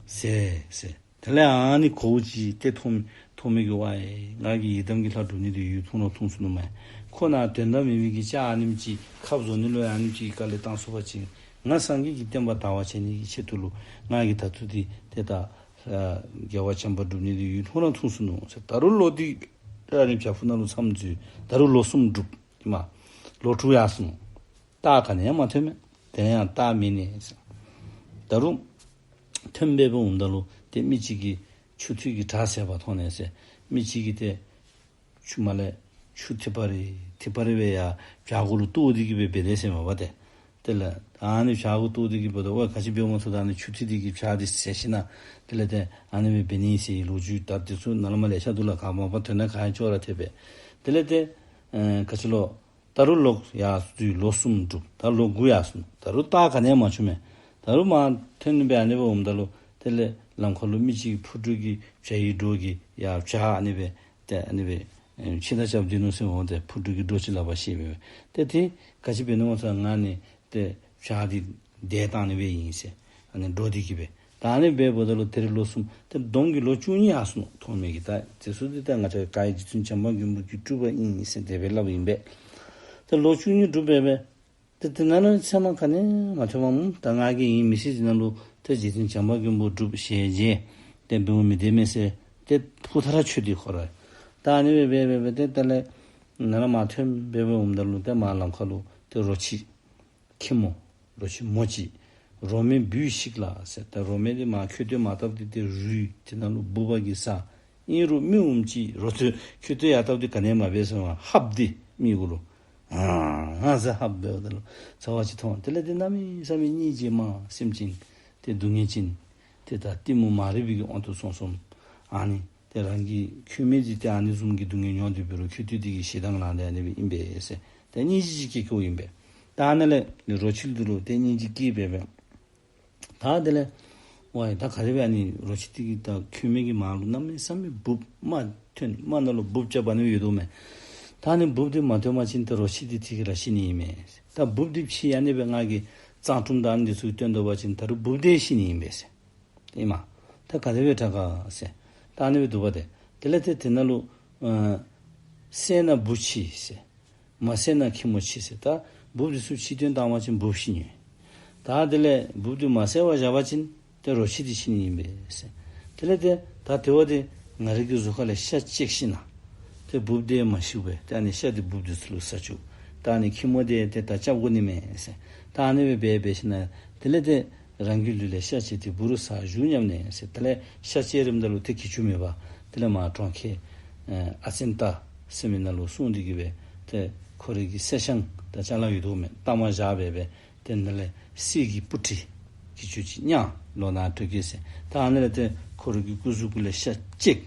ཟེར་ཟེར། དེ་ལས་ཨ་ནི་གོ་བ་ཅིག་ཏེ་ཐོགས་མེད་ཐོགས་མེད་ཀྱིས་ཝའེ་ང་གིས་ཡི་དམ་གྱི་ལྷ་སྒྲུབ་ནི་འདི་ཡུན་ཐུང་ར་ཐུང་སོ་ནུག་མས། ཁོ་ན་དོན་དག་མེད་མི་གི་ལྕགས་ཨ་ནེམ་ཅིག་ཁབ་བཟོ་ནི་ལུ་ཨ་ནེམ་ཅིག་དཀའ་ལས་བཏང་ཚུགས་པ་ཅིན་ང་སངས་རྒྱས་ཀྱི་བསྟན་པ་དར་བར་བྱེད་ནི་གི་ཆེད་དུ་ལུ་ང་གིས་ད་ལྟོ་འདི་ཏེ་ད་རྒྱལ་བ་བྱམས་པ་སྒྲུབ་ནི་འདི་ཡུན་ཐུང་ར་ཐུང་སོ་ནུག་ཟེར། ད་རུང་ལོག་སྟེ་ཨ་ནི་བྱག་ཕུག་ནང་ལུ་མཚམས་འཛུལ། ད་རུང་ལོ་གསུམ་སྒྲུབ་ཨིན་མས། ལོ་དྲུག་ཡར་སོ་ནུག། རྟགས་ག་ནི་ཡང་མ་ཐོན་མས། དེ་ཡང་རྟགས་མེད་ནི་ཟེར། ད་རུང་ཐོན་སྦེ་འབདཝ་ད་ལུ་ཏེ་མི་ཅིག་གིས་ཆུ་ཐིགས་ཀྱི་བྲག་ཟེར་བ་མཐོང་ནས་ཟེར། མི་ཅིག་གིས་ཏེ་ཆུ་མ་ལས་ཆུ་ཐིགས་པ་རེ་ཐིགས་པ་རེ་སྦེ་ཡར་བྱག་གུ་ལུ་གཏོར་ཏེ་གི་སྦེ་འབད་དེས་ཟེར་མས་པ་ཏེ། དེ་ལས་ཨ་ནི་བྱག་གུ་གཏོར་ཏེ་གི་འབདཝ་ད་ཝའེ་ག་ཅི་འབདཝ་མས་ཟེརཝ་ད་ཨ་ནི་ཆུ་ཐིགས་འདི་གིས་བྱག་འདི་ཟད་ཞིནམ་དེ་ལས་ཏེ་ཨ་ནི་སྦེ་འབད་ནི་ཟེར་ལོ་རྒྱུས་ད་དེ་ཚུ་ནཱ་ལས་མར་ལེ་ཤ་འདུག་ལགས། ག་མ་པ་དོན་དག་ག་ཡང་ཅོག་ར་འཐད་པས། དེ་ལས་ཏེ་ཨེ་ག་ཅི་ལོ། ད་རུང་ལོག་ཡར་འཛུལ། ལོ་གསུམ་སྒྲུབ། ད་ལོ་དགུ་ཡར་སོ་ནུག། ད་རུང་རྟགས་ག་ནི་ཡང་མ་བྱུང་མས། ད་རུང་མར་ཐོན་ནི་སྦེ་ཨ་ནི་སྦེ་འོངམ་ད་ལུ་དེ་ལས་ལམ་ཁ་ལུ་མི་ཅིག་ཕུག་དཀྲོལ་གྱི་བྱ་ཡི་སྒྲོ་གིས་ཡར་བྱག་ཨ་ནི་སྦེ་ཏེ་ཨ་ནི་སྦེ་ཨེ་ཕྱེད་དང་རྐྱབ་སྡོད་ནུག་ཟེར་འོང་། ཏེ་ཕུག་དཀྲོལ་གྱི་སྒྲོ་ཅིག་ལག་པར་བཤེད་སྦེ་སྦེ་ཏེ་དེ་ག་ཅི་འབད་ནི་སྨོ་ཟེར་ང་ནི་ཏེ་བྱག་འདི་བརྡལ་བཏང་ནི་སྦེ་ཨིན་ཟེར། ཨ་ནི་སྒྲོ་འདི་གིས་སྦེ། ད་ཨ་ནི་སྦེ་འབདཝ་ད་ལུ་དེ་རུང་ལོ་གསུམ་ཏེ་བསྡོམས་ཀྱིས་ལོ་བཅུ་གཉིས་ཡར་སོ་ནུག། ཐོགས་མེད་ཀྱིས་ད་དེ་ཚུ་འདི་ད་ང་བཅས་ག་ར་རྗེ་བཙུན་བྱམས་པ་མགོན་པོ་གི་སྤྲུལ་པ་ཨིན་ཟེར་དེ་སྦེ་སླབ་ཨིན་པས། ཏེ་ལོ་བཅུ་གཉིས་སྒྲུབ་སྦེ་སྦེ་ཏེ་དེ་ནང་ལུ་མཚན་མ་ག་ནི་ཡང་མ་ཐོནམ་མས། ད་ང་གིས་ཨིན་མི་ཤེས་ཅིག་ནང་ལུ་ཏེ་རྗེ་བཙུན་བྱམས་པ་མགོན་པོ་སྒྲུབ་ཞལ་མཇལ་ཏེ་འབདཝ་མི་བདེན་མས་ཟེར་ ཏེ་ཕུ་ཐག་ར་ཆོད་དེ་ཁོ་ར། ད་ཨ་ནི་སྦེ་འབད་འབད་འབད་ཏེ་དེ་ལས་ནཱ་ལས་མར་ཐོན་སྦེ་འབད་འོངམ་ད་ལུ་ཏེ་མར་ལམ་ཁ་ལུ་ཏེ་རོ་ཁྱི་ཁྱི་མོ་རོ་ཁྱི་མོ་ཅིག་རོ་སྨན་འབུ་ཞིག་ལ་ཟེར། ད་རོ་སྨན་འདི་མར་ཁྱོད་ཏེ་མར་བཏབ་སྟེ་ཏེ་རུལ་ཏེ་ནཱ་ལུ་འབུཔ་གིས་ཟ། ཨིན་རུང་མི་འོང་ཅི། རོ་ཁྱོད་ཏེ་ཡར་བཏབ་སྟེ་ག་ནི་མ་འབད་ཟེར་མ་ཧབ་སྟེ་མི་གུ་ལུ་ཨ་ཨ་ཟེར་ཧབ་འབདཝ་ད་ལུ་ཚ་བ་ཅིག་ཐོན། དེ་ལས་ཏེ་གནམ་མེད་ས་མེད་སྙིང་རྗེ་མ་སེམས་ཅན་ཏེ་སྡུག་བསྔལ་ཅན་ཏེ་ད་གཏི་མུག་མ་རིག་པའི་གི་དབང་དུ་སོང་སོངམ་ཨ་ནི་ཏེ་རང་གི་ཁྱོད་མེད་དེ་ཏེ་ཨ་ནི་བཟུམ་གྱི་སྡུག་བསྔལ་མྱོང་སྟེ་འབད་རུང་ཁྱོད་ཏེ་དེ་གི་ཞེ་སྡང་ལངས་ཏེ་ཨ་ནི་སྦེ་ཨིན་པས་ཟེར་ཏེ་སྙིང་རྗེ་ཅིག་སྐྱེ་སྐྱེཝ་ཨིན་པས། ད་ཨ་ནཱ་ལས་རོ་ཁྱི་འདི་ལུ་ཏེ་སྙིང་རྗེ་སྐྱེས་སྦེ་སྦེ། ད་དེ་ལས་ཝའི་ད་ག་དེ་སྦེ་ཨ་ནི་རོ་ཁྱི་འདི་གིས་ད་ཁྱོད་མེད་གི་མར་ལུ་གནམ་མེད་ས་མེད་འབུཔ་མར་ཐོན་མར་ནཱ་ལུ་འབུཔ་རྐྱབ་ཨ་ནི་སྦེ་ཡོད་དོ་མས། ད་ཨ་ནི་འབུཔ་འདི་མ་ཐོན་པ་ཅིན་ཏེ་རོ་ཁྱི་འདི་དེ་གིས་ར་ཤི་ནི་ཨིན་མས། ད་འབུཔ་འདི་ཕྱི་ཨ་ནི་སྦེ་ང་གིས་གཙང་ཁྲུམ་དང་ཨ་ནི་འདི་ཚུ་བཏོན་དོ་བ་ཅིན་ད་རུང་འབུཔ་འདི་ཤི་ནི་ཨིན་པས་ཟེར། ཨིན་མས། ད་ག་དེ་སྦེ་དྲག་ག་ཟེར། ད་ཨ་ནི་སྦེ་འདུག་པ་ཏེ། དེ་ལས་ཏེ་དེ་ནང་ལུ་ཨ་བསད་ན་བུ་འཆི་ཟེར། མ་བསད་ན་ཁྱི་མོ་འཆི་ཟེར། ད་འབུཔ་འདི་ཚུ་ཕྱི་བཏོན་བཏང་བ་ཅིན་འབུཔ་ཤི་ནི། ད་དེ་ལས་འབུཔ་འདི་མ་བསད་པར་བཞག་པ་ཅིན་ཏེ་རོ་ཁྱི་འདི་ཤི་ནི་ཨིན་པས་ཟེར། དེ་ལས་ཏེ་ད་དེ་བ་ཏེ་ང་རའི་གི་གཟུགས་ཁ་ལས་ཤ་བཅད་ཞིནམ་ལས་ཏེ་འབུཔ་འདི་མ་ཤིཝ་སྦེ་ཏེ་ཨ་ནི་ཤ་འདི་འབུཔ་འདི་ཚུ་ལུ་ཟ་བཅུག། ད་ཨ་ནི་ཁྱི་མོ་འདི་ཏེ་ད་རྐྱབ་དགོ་ནི་མས་ཟེར། ད་ཨ་ནི་སྦེ་འབད་འབད་ཞིནམ་ལས་དེ་ལས་ཏེ་རང་གི་ལུས་ལས་ཤ་བཅད་དེ་བུ་རུ་ཟ་བཅུག་སྙམ་ནས་ཟེར། དེ་ལས་ཤ་བཅད་རནམ་ད་ལུ་ཏེ་གྱི་ཅུ་མེད་པར་དེ་ལས་མར་གྲོང་ཁྱེར་ཨ་ཨ་ཙན་ཏ་ཟེར་མི་ནང་ལུ་སོང་སྟེ་གི་སྦེ་ཏེ་ཁོ་རའི་གི་སྲས་ཆང་ད་ཅ་ལ་ཡོད་དོ་མས། ད་མར་བཞག་སྦེ་སྦེ་ཏེ་དེ་ལས་གསེར་གྱི་སྤུ་གྲི་གྱི་ཅུ་ཅིག་བརྙ། ལོ་ན་དྲུག་གི་ཟེར། ད་ཨ་ནི་ལས་ཏེ་ཁོ་རའི་གི་སྐུ་གཟུགས་གུ་ལས་ཤ་བཅད།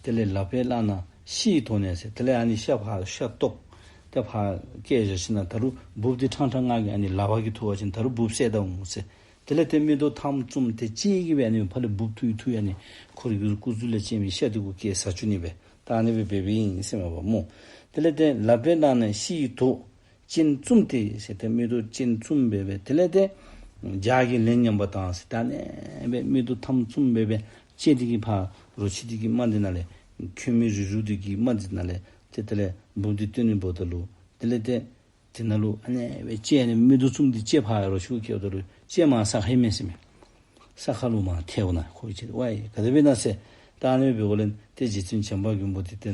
དེ་ལས་ལག་པས་བླངས་ན་ཤི་ཡི་དོགས་ནས་ཟེར། དེ་ལས་ཨ་ནི་ཤ་ཕར་ཤ་ཏོག་ཏེ་ཕར་བཀལ་བཞག་ཞིནམ་ལས་ད་རུང་འབུཔ་འདི་ཕྲང་ཕྲང་ང་གིས་ཨ་ནི་ལག་པ་གིས་འཐུ་བ་ཅིན་ད་རུང་འབུཔ་བསད་ད་འོང་ཟེར། དེ་ལས་ཏེ་མིག་ཏོ་ཐམ་བཙུམས་ཏེ་བཅད་ཀྱི་སྦེ་ཨ་ནི་ཕར་ལས་འབུཔ་འཐུ་ཡི་འཐུ་ཡི་ཨ་ནི་ཁོ་རའི་གི་སྐུ་གཟུགས་ལས་བཅད་མི་ཤ་འདི་གུ་བཀལ་ཟ་བཅུག་ནི་སྦེ་ད་ཨ་ནི་སྦེ་འབད་འབདཝ་ཨིན་ཟེར་མས་པ་སྨོ། དེ་ལས་ཏེ་ལག་པས་བླངས་ན་ཤི་ཡི་དོགས། སྤྱན་བཙུམས་ཏེ་ཟེར་ཏེ་མིག་ཏོ་སྤྱན་བཙུམས་སྦེ་སྦེ་དེ་ལས་ཏེ་ལྗགས་ཀྱིས་ལན་མཉམ་པར་བཏང་ཟེར། ད་ཨ་ནི་སྦེ་མིག་ཏོ་ཐམ་བཙུམས་སྦེ་སྦེ་བཅད་དེ་གི་ཕར་རོ་ཁྱི་འདི་གི་རྨ་འདི་ནང་ལས་ཁྱོད་མེད་རུལ་རུལ་འདི་གི་རྨ་འདི་ནང་ལས་ཏེ་དེ་ལས་འབུཔ་འདི་བཏོན་ནི་འབདཝ་ད་ལུ་དེ་ལས་ཏེ་དེ་ནང་ལུ་ཨ་ནི་སྦེ་བཅད་ནི་མིག་ཏོ་བཙུམས་ཏེ་བཅད་ཕར་རོ་ཁྱི་གུ་བཀལཝ་ད་ལུ་བཅད་མར་ས་ཁར་མེད་ཟེར་མས། ས་ཁ་ལུ་མར་ཐལཝ་ན་ཁོ་གིས་བཅད་ཝའི་ག་དེ་སྦེ་ན་ཟེར། ད་ཨ་ནི་སྦེ་འབདཝ་ལས་ཏེ་རྗེ་བཙུན་བྱམས་པ་མགོན་པོ་འདི་ཏེ་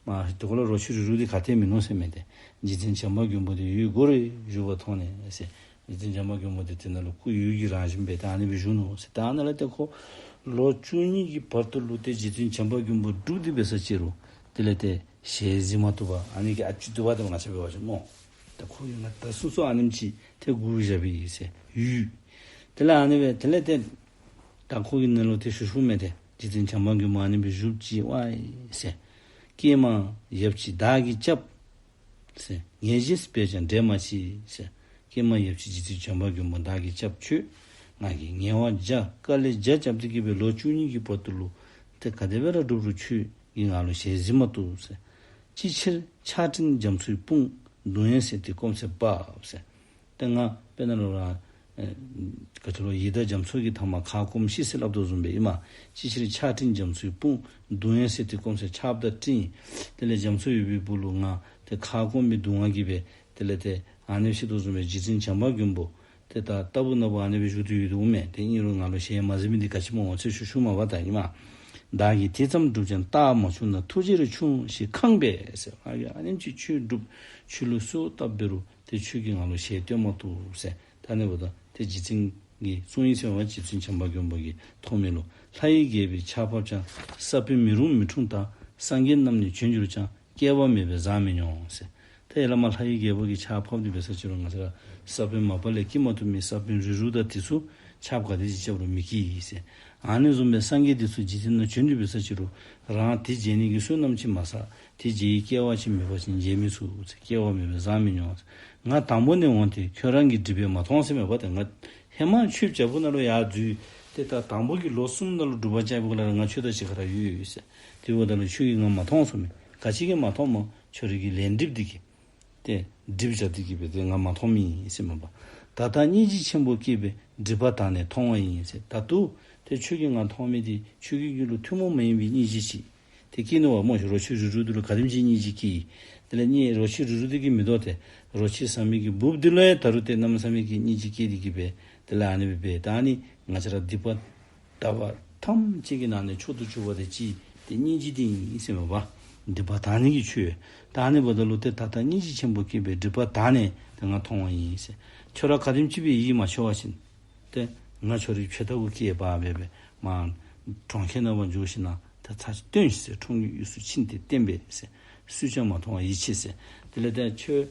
མར་དེ་ཁར་ལུ་རོ་ཁྱི་རུལ་རུལ་འདི་ག་ཏེ་མིན་ནུག་ཟེར་མས། ཏེ་རྗེ་བཙུན་བྱམས་པ་མགོན་པོ་འདི་འོད་སྒོར་རེ་བཞུགས་པ་མཐོང་ནས་ཟེར། རྗེ་བཙུན་བྱམས་པ་མགོན་པོ་འདི་དེ་ནང་ལུ་སྐུ་འོད་ཀྱི་རང་བཞིན་སྦེ་ད་ཨ་ནི་སྦེ་བཞུགས་ནུག་ཟེར། ད་ཨ་ནཱ་ལས་ཏེ་ཁོ་ལོ་བཅུ་གཉིས་ཀྱི་བར་དུ་ལུ་ཏེ་རྗེ་བཙུན་བྱམས་པ་མགོན་པོ་སྒྲུབ་སྟེ་འབད་ས་ཅིག་རུང་དེ་ལས་ཏེ་ཞལ་གཟིགས་མ་བཏུབ་པར་ཨ་ནི་གི་ཨ་ཅི་འདུག་པ་ཏེ་ང་བཅས་འབད་བ་ཅིན་སྨོ། ད་ཁོ་གིས་ང་ད་སོ་སོ་ཨ་ནེམ་ཅིག་ཏེ་སྒུག་བཞག་པའི་ཟེར་ཡུལ། དེ་ལས་ཨ་ནི་སྦེ་དེ་ལས་ཏེ་ད་ཁོ་གི་ནང་ལུ་ཏེ་ཞུ་ཞུཝ་མས། ཏེ་རྗེ་བཙུན་བྱམས་པ་མགོན་པོ་ཨ་ནི་སྦེ་བཞུགས་ཅི་ཝའི་ཟེར། ཀྱེ་མ་ཡབ་ཆེན་བདག་གིས་བསྐྱབས་ཟེར། ངེས་ཤེས་འབད་ཀྱང་འབྲལ་མ་མཆིས་ཟེར། ཀྱེ་མ་ཡབ་ཆེན་རྗེ་བཙུན་བྱམས་པ་མགོན་པོ་བདག་གིས་བསྐྱབས་ཁྱོད་ང་གིས་ངལ་བ་བརྒྱ་དཀའ་ལས་བརྒྱ་རྐྱབ་སྟེ་གི་སྦེ་ལོ་བཅུ་གཉིས་ཀྱི་བར་དུ་ལུ་ཏེ་ག་དེ་སྦེ་ར་སྒྲུབ་རུང་ཁྱོད་ཀྱིས་ང་ལུ་ཞལ་གཟིགས་མ་བཏུབ་ཟེར། ཅི་ཕྱིར་ཕྱག་སྤྲིན་རྒྱ་མཚོའི་དཔུང་གདུང་ཡང་སེལ་ཏེ་སྐོམ་སེལ་འབབ་ཟེར། ཏེ་ང་དཔེར་ན་ལུ་ར་ཨེ་ག་ཅི་ལོ་ཡི་དྭགས་རྒྱ་མཚོ་གི་མཐའ་མར་ཁ་སྐོམ་ཤི་ཟེར་སླབ་དོ་བཟུམ་སྦེ་ཨིན་མས། ཅི་ཕྱིར་ཕྱག་སྤྲིན་རྒྱ་མཚོའི་དཔུང་གདུང་ཡང་སེལ་ཏེ་སྐོམ་སེལ་ཆརཔ་དང་སྤྲིན་དེ་ལས་རྒྱ་མཚོ་ཡོད་པའི་སྦུག་ལུ་ང་ཏེ་ཁ་སྐོམ་པའི་གདུང་བ་གིས་སྦེ་དེ་ལས་ཏེ་ཨ་ནི་ཤི་དོ་བཟུམ་སྦེ་རྗེ་བཙུན་བྱམས་པ་མགོན་པོ་ཏེ་ད་ལྟ་བུ་ན་བུ་ཨ་ནི་སྦེ་བཞུགས་ཏེ་ཡོད་དོ་མས། ཏེ་ཨིན་རུང་ང་ལུ་ཞལ་མ་གཟིགས་མི་འདི་ག་ཅི་སྨོ་ཟེར་ཞུ་ཞུཝ་མས་པ་ད་ཨིན་མས། བདག་གིས་དེ་ཙམ་བསྒྲུབས་ཀྱང་རྟགས་མ་བྱུང་ན་ཐུགས་རྗེར་ཆུང་ཞེས་ཁེངས་པས་ཟེར། ང་གིས་ཨ་ནེམ་ཅིག་ཆོས་བསྒྲུབ་ཆོས་ལུ་གསོལ་བཏབ་འབད་རུང་ཏེ་ཁྱོད་ཀྱིས་ང་ལུ་ཞལ་སྟོན་མ་བཏུབ་ཟེར། ད་ཨ་ནི་འབདཝ་ད་ཏེ་རྗེ་བཙུན་གྱི་གསུང་ཡིག་ཟེར་བ་རྗེ་བཙུན་བྱམས་པ་མགོན་པོ་གིས་ཐོགས་མེད་ལུ་ལྷ་ཡི་རྒྱལ་པོས་ཕྱག་ཕབ་ཀྱང་ས་བོན་མེ་རུ་མི་འཁྲུངས་ལྟར། སངས་རྒྱས་རྣམས་ནི་བྱོན་གྱུར་ཀྱང་། སྐྱེ་བ་མེད་པས་བཟང་མི་མྱོང་ཟེར། ཏེ་ཡར་ལས་མར་ལྷ་ཡི་རྒྱལ་པོ་གིས་ཕྱག་ཕབ་སྟེ་འབད་ས་ཅིག་རུང་ང་བཅས་ར་ས་བོན་མ་པ་ལས་སྐྱེ་མ་བཏུབ་མི་ས་བོན་རུལ་རུལ་དང་དེ་ཚུ་ཆརཔ་ག་དེ་ཅིག་རྐྱབ་རུང་མི་སྐྱེ་ཟེར། ཨ་ནི་བཟུམ་སྦེ་སངས་རྒྱས་འདི་ཚུ་འཇིག་རྟེན་ན་བྱོན་ཏེ་འབད་ས་ཅིག་རུང་རང་དེ་མཇལ་ནི་གི་བསོད་ནམས་ཅིག་མ་བསགས། དེ་མཇལ་བའི་སྐལ་བ་ཅིག་མེད་པ་ཅིན་མཇལ་མི་ཚུགས་ཟེར། སྐྱེ་བ་མེད་པས་བཟང་མི་མྱོང་ཟེར། ང་དང་པོ་ནས་འོངས་ཏེ་ཁྱོད་རང་གི་སྒྲིབ་པས་མ་མཐོང་ཟེར་མས་པ་ཏེ། ང་ཧེ་མ་ཆོས་བྱ་བུ་ནང་ལུ་ཡར་འཛུལ་ཏེ་ད་དང་པོ་གི་ལོ་གསུམ་ནང་ལུ་སྒྲུབ་པ་བྱ་བུ་ལས་ར་ང་ཁྱོད་དང་གཅིག་ཁར་ཡོད་ཡོད་ཟེར། དེ་འབདཝ་ད་ལུ་ཁྱོད་ཀྱིས་ང་མ་མཐོང་ཟེར་མས། ག་ཅི་གིས་མ་མཐོངམ་སྨོ། ཁྱོད་རའི་གི་ལས་སྒྲིབ་འདི་གིས་ཏེ་སྒྲིབ་བྱ་འདི་གིས་སྦེ་ཏེ་ང་མ་མཐོངམ་ཨིན་ཟེར་མས་པ། ད་ལྟ་སྙིང་རྗེ་ཆེན་པོ་སྐྱེས་པས་སྒྲིབ་པ་དག་ནས་མཐོང་བ་ཡིན་ཟེར། ད་ལྟོ་ཏེ་ཁྱོད་ཀྱིས་ང་མཐོང་མི་འདི་ཁྱོད་ཀྱི་རྒྱུད་ལུ་ཐུན་མོང་མ་ཡིན་པའི་སྙིང་རྗེ་ཅིག་ཏེ་སྐྱེས་ནུག་པ་སྨོ། རོ་ཁྱི་རུལ་རུལ་འདི་ལུ་ག་དེམ་ཅིག་སྙིང་རྗེ་སྐྱེ། དེ་ལས་སྙིང་རོ་ཁྱི་རུལ་རུལ་འདི་གིས་མི་དོ་ཏེ་རོ་ཁྱི་ཟ་མི་གི་འབུཔ་འདི་ལུ་ཡང་ད་རུང་ཏེ་གནམ་མེད་ས་མེད་ཀྱི་སྙིང་རྗེ་སྐྱེས་ཏེ་གི་སྦེ་དེ་ལས་ཨ་ནི་སྦེ་འབད། ད་ཨ་ནི་ང་བཅས་ར་སྡིག་པ་དག་པ་ཐམས་ཅད་ཀྱི་ནང་ནས་མཆོག་ཏུ་གྱུར་པ་དེ་ཅིག་ ཏེ་སྙིང་རྗེ་འདི་ཨིན་ཟེར་མས་པ། སྒྲིབ་པ་དག་ནི་གི་ཆོས། ད་ཨ་ནི་འབདཝ་ད་ལུ་ཏེ་ད་ལྟ་སྙིང་རྗེ་ཆེན་པོ་སྐྱེས་པའི་སྒྲིབ་པ་དག་ནི་ཏེ་ང་མཐོང་བ་ཨིན་ཟེར། ཁྱོད་ར་ག་དེམ་ཅིག་སྦེ་ཡིད་མ་ཆེས་པ་ཅིན་ཏེ་ང་ཁྱོད་རའི་ཕྱི་ལྟ་བུ་སྐྱེས་པ་སྦེ་སྦེ་མར་གྲོང་ཁྱེར་ནང་ཕར་འགྱོ་ཞིན་ན་ཏེ་ཚར་གཅིག་སྟོན་ཤིག་ཟེར། ཁྲོམ་གྱི་དབུས་སུ་ཕྱིན་ཏེ་སྟོན་པས་ཟེར། སུས་ཀྱང་མ་མཐོང་བར་ཡིད་ཆེས་ཟེར། དེ་ལས་ཏེ་ཁྱོད་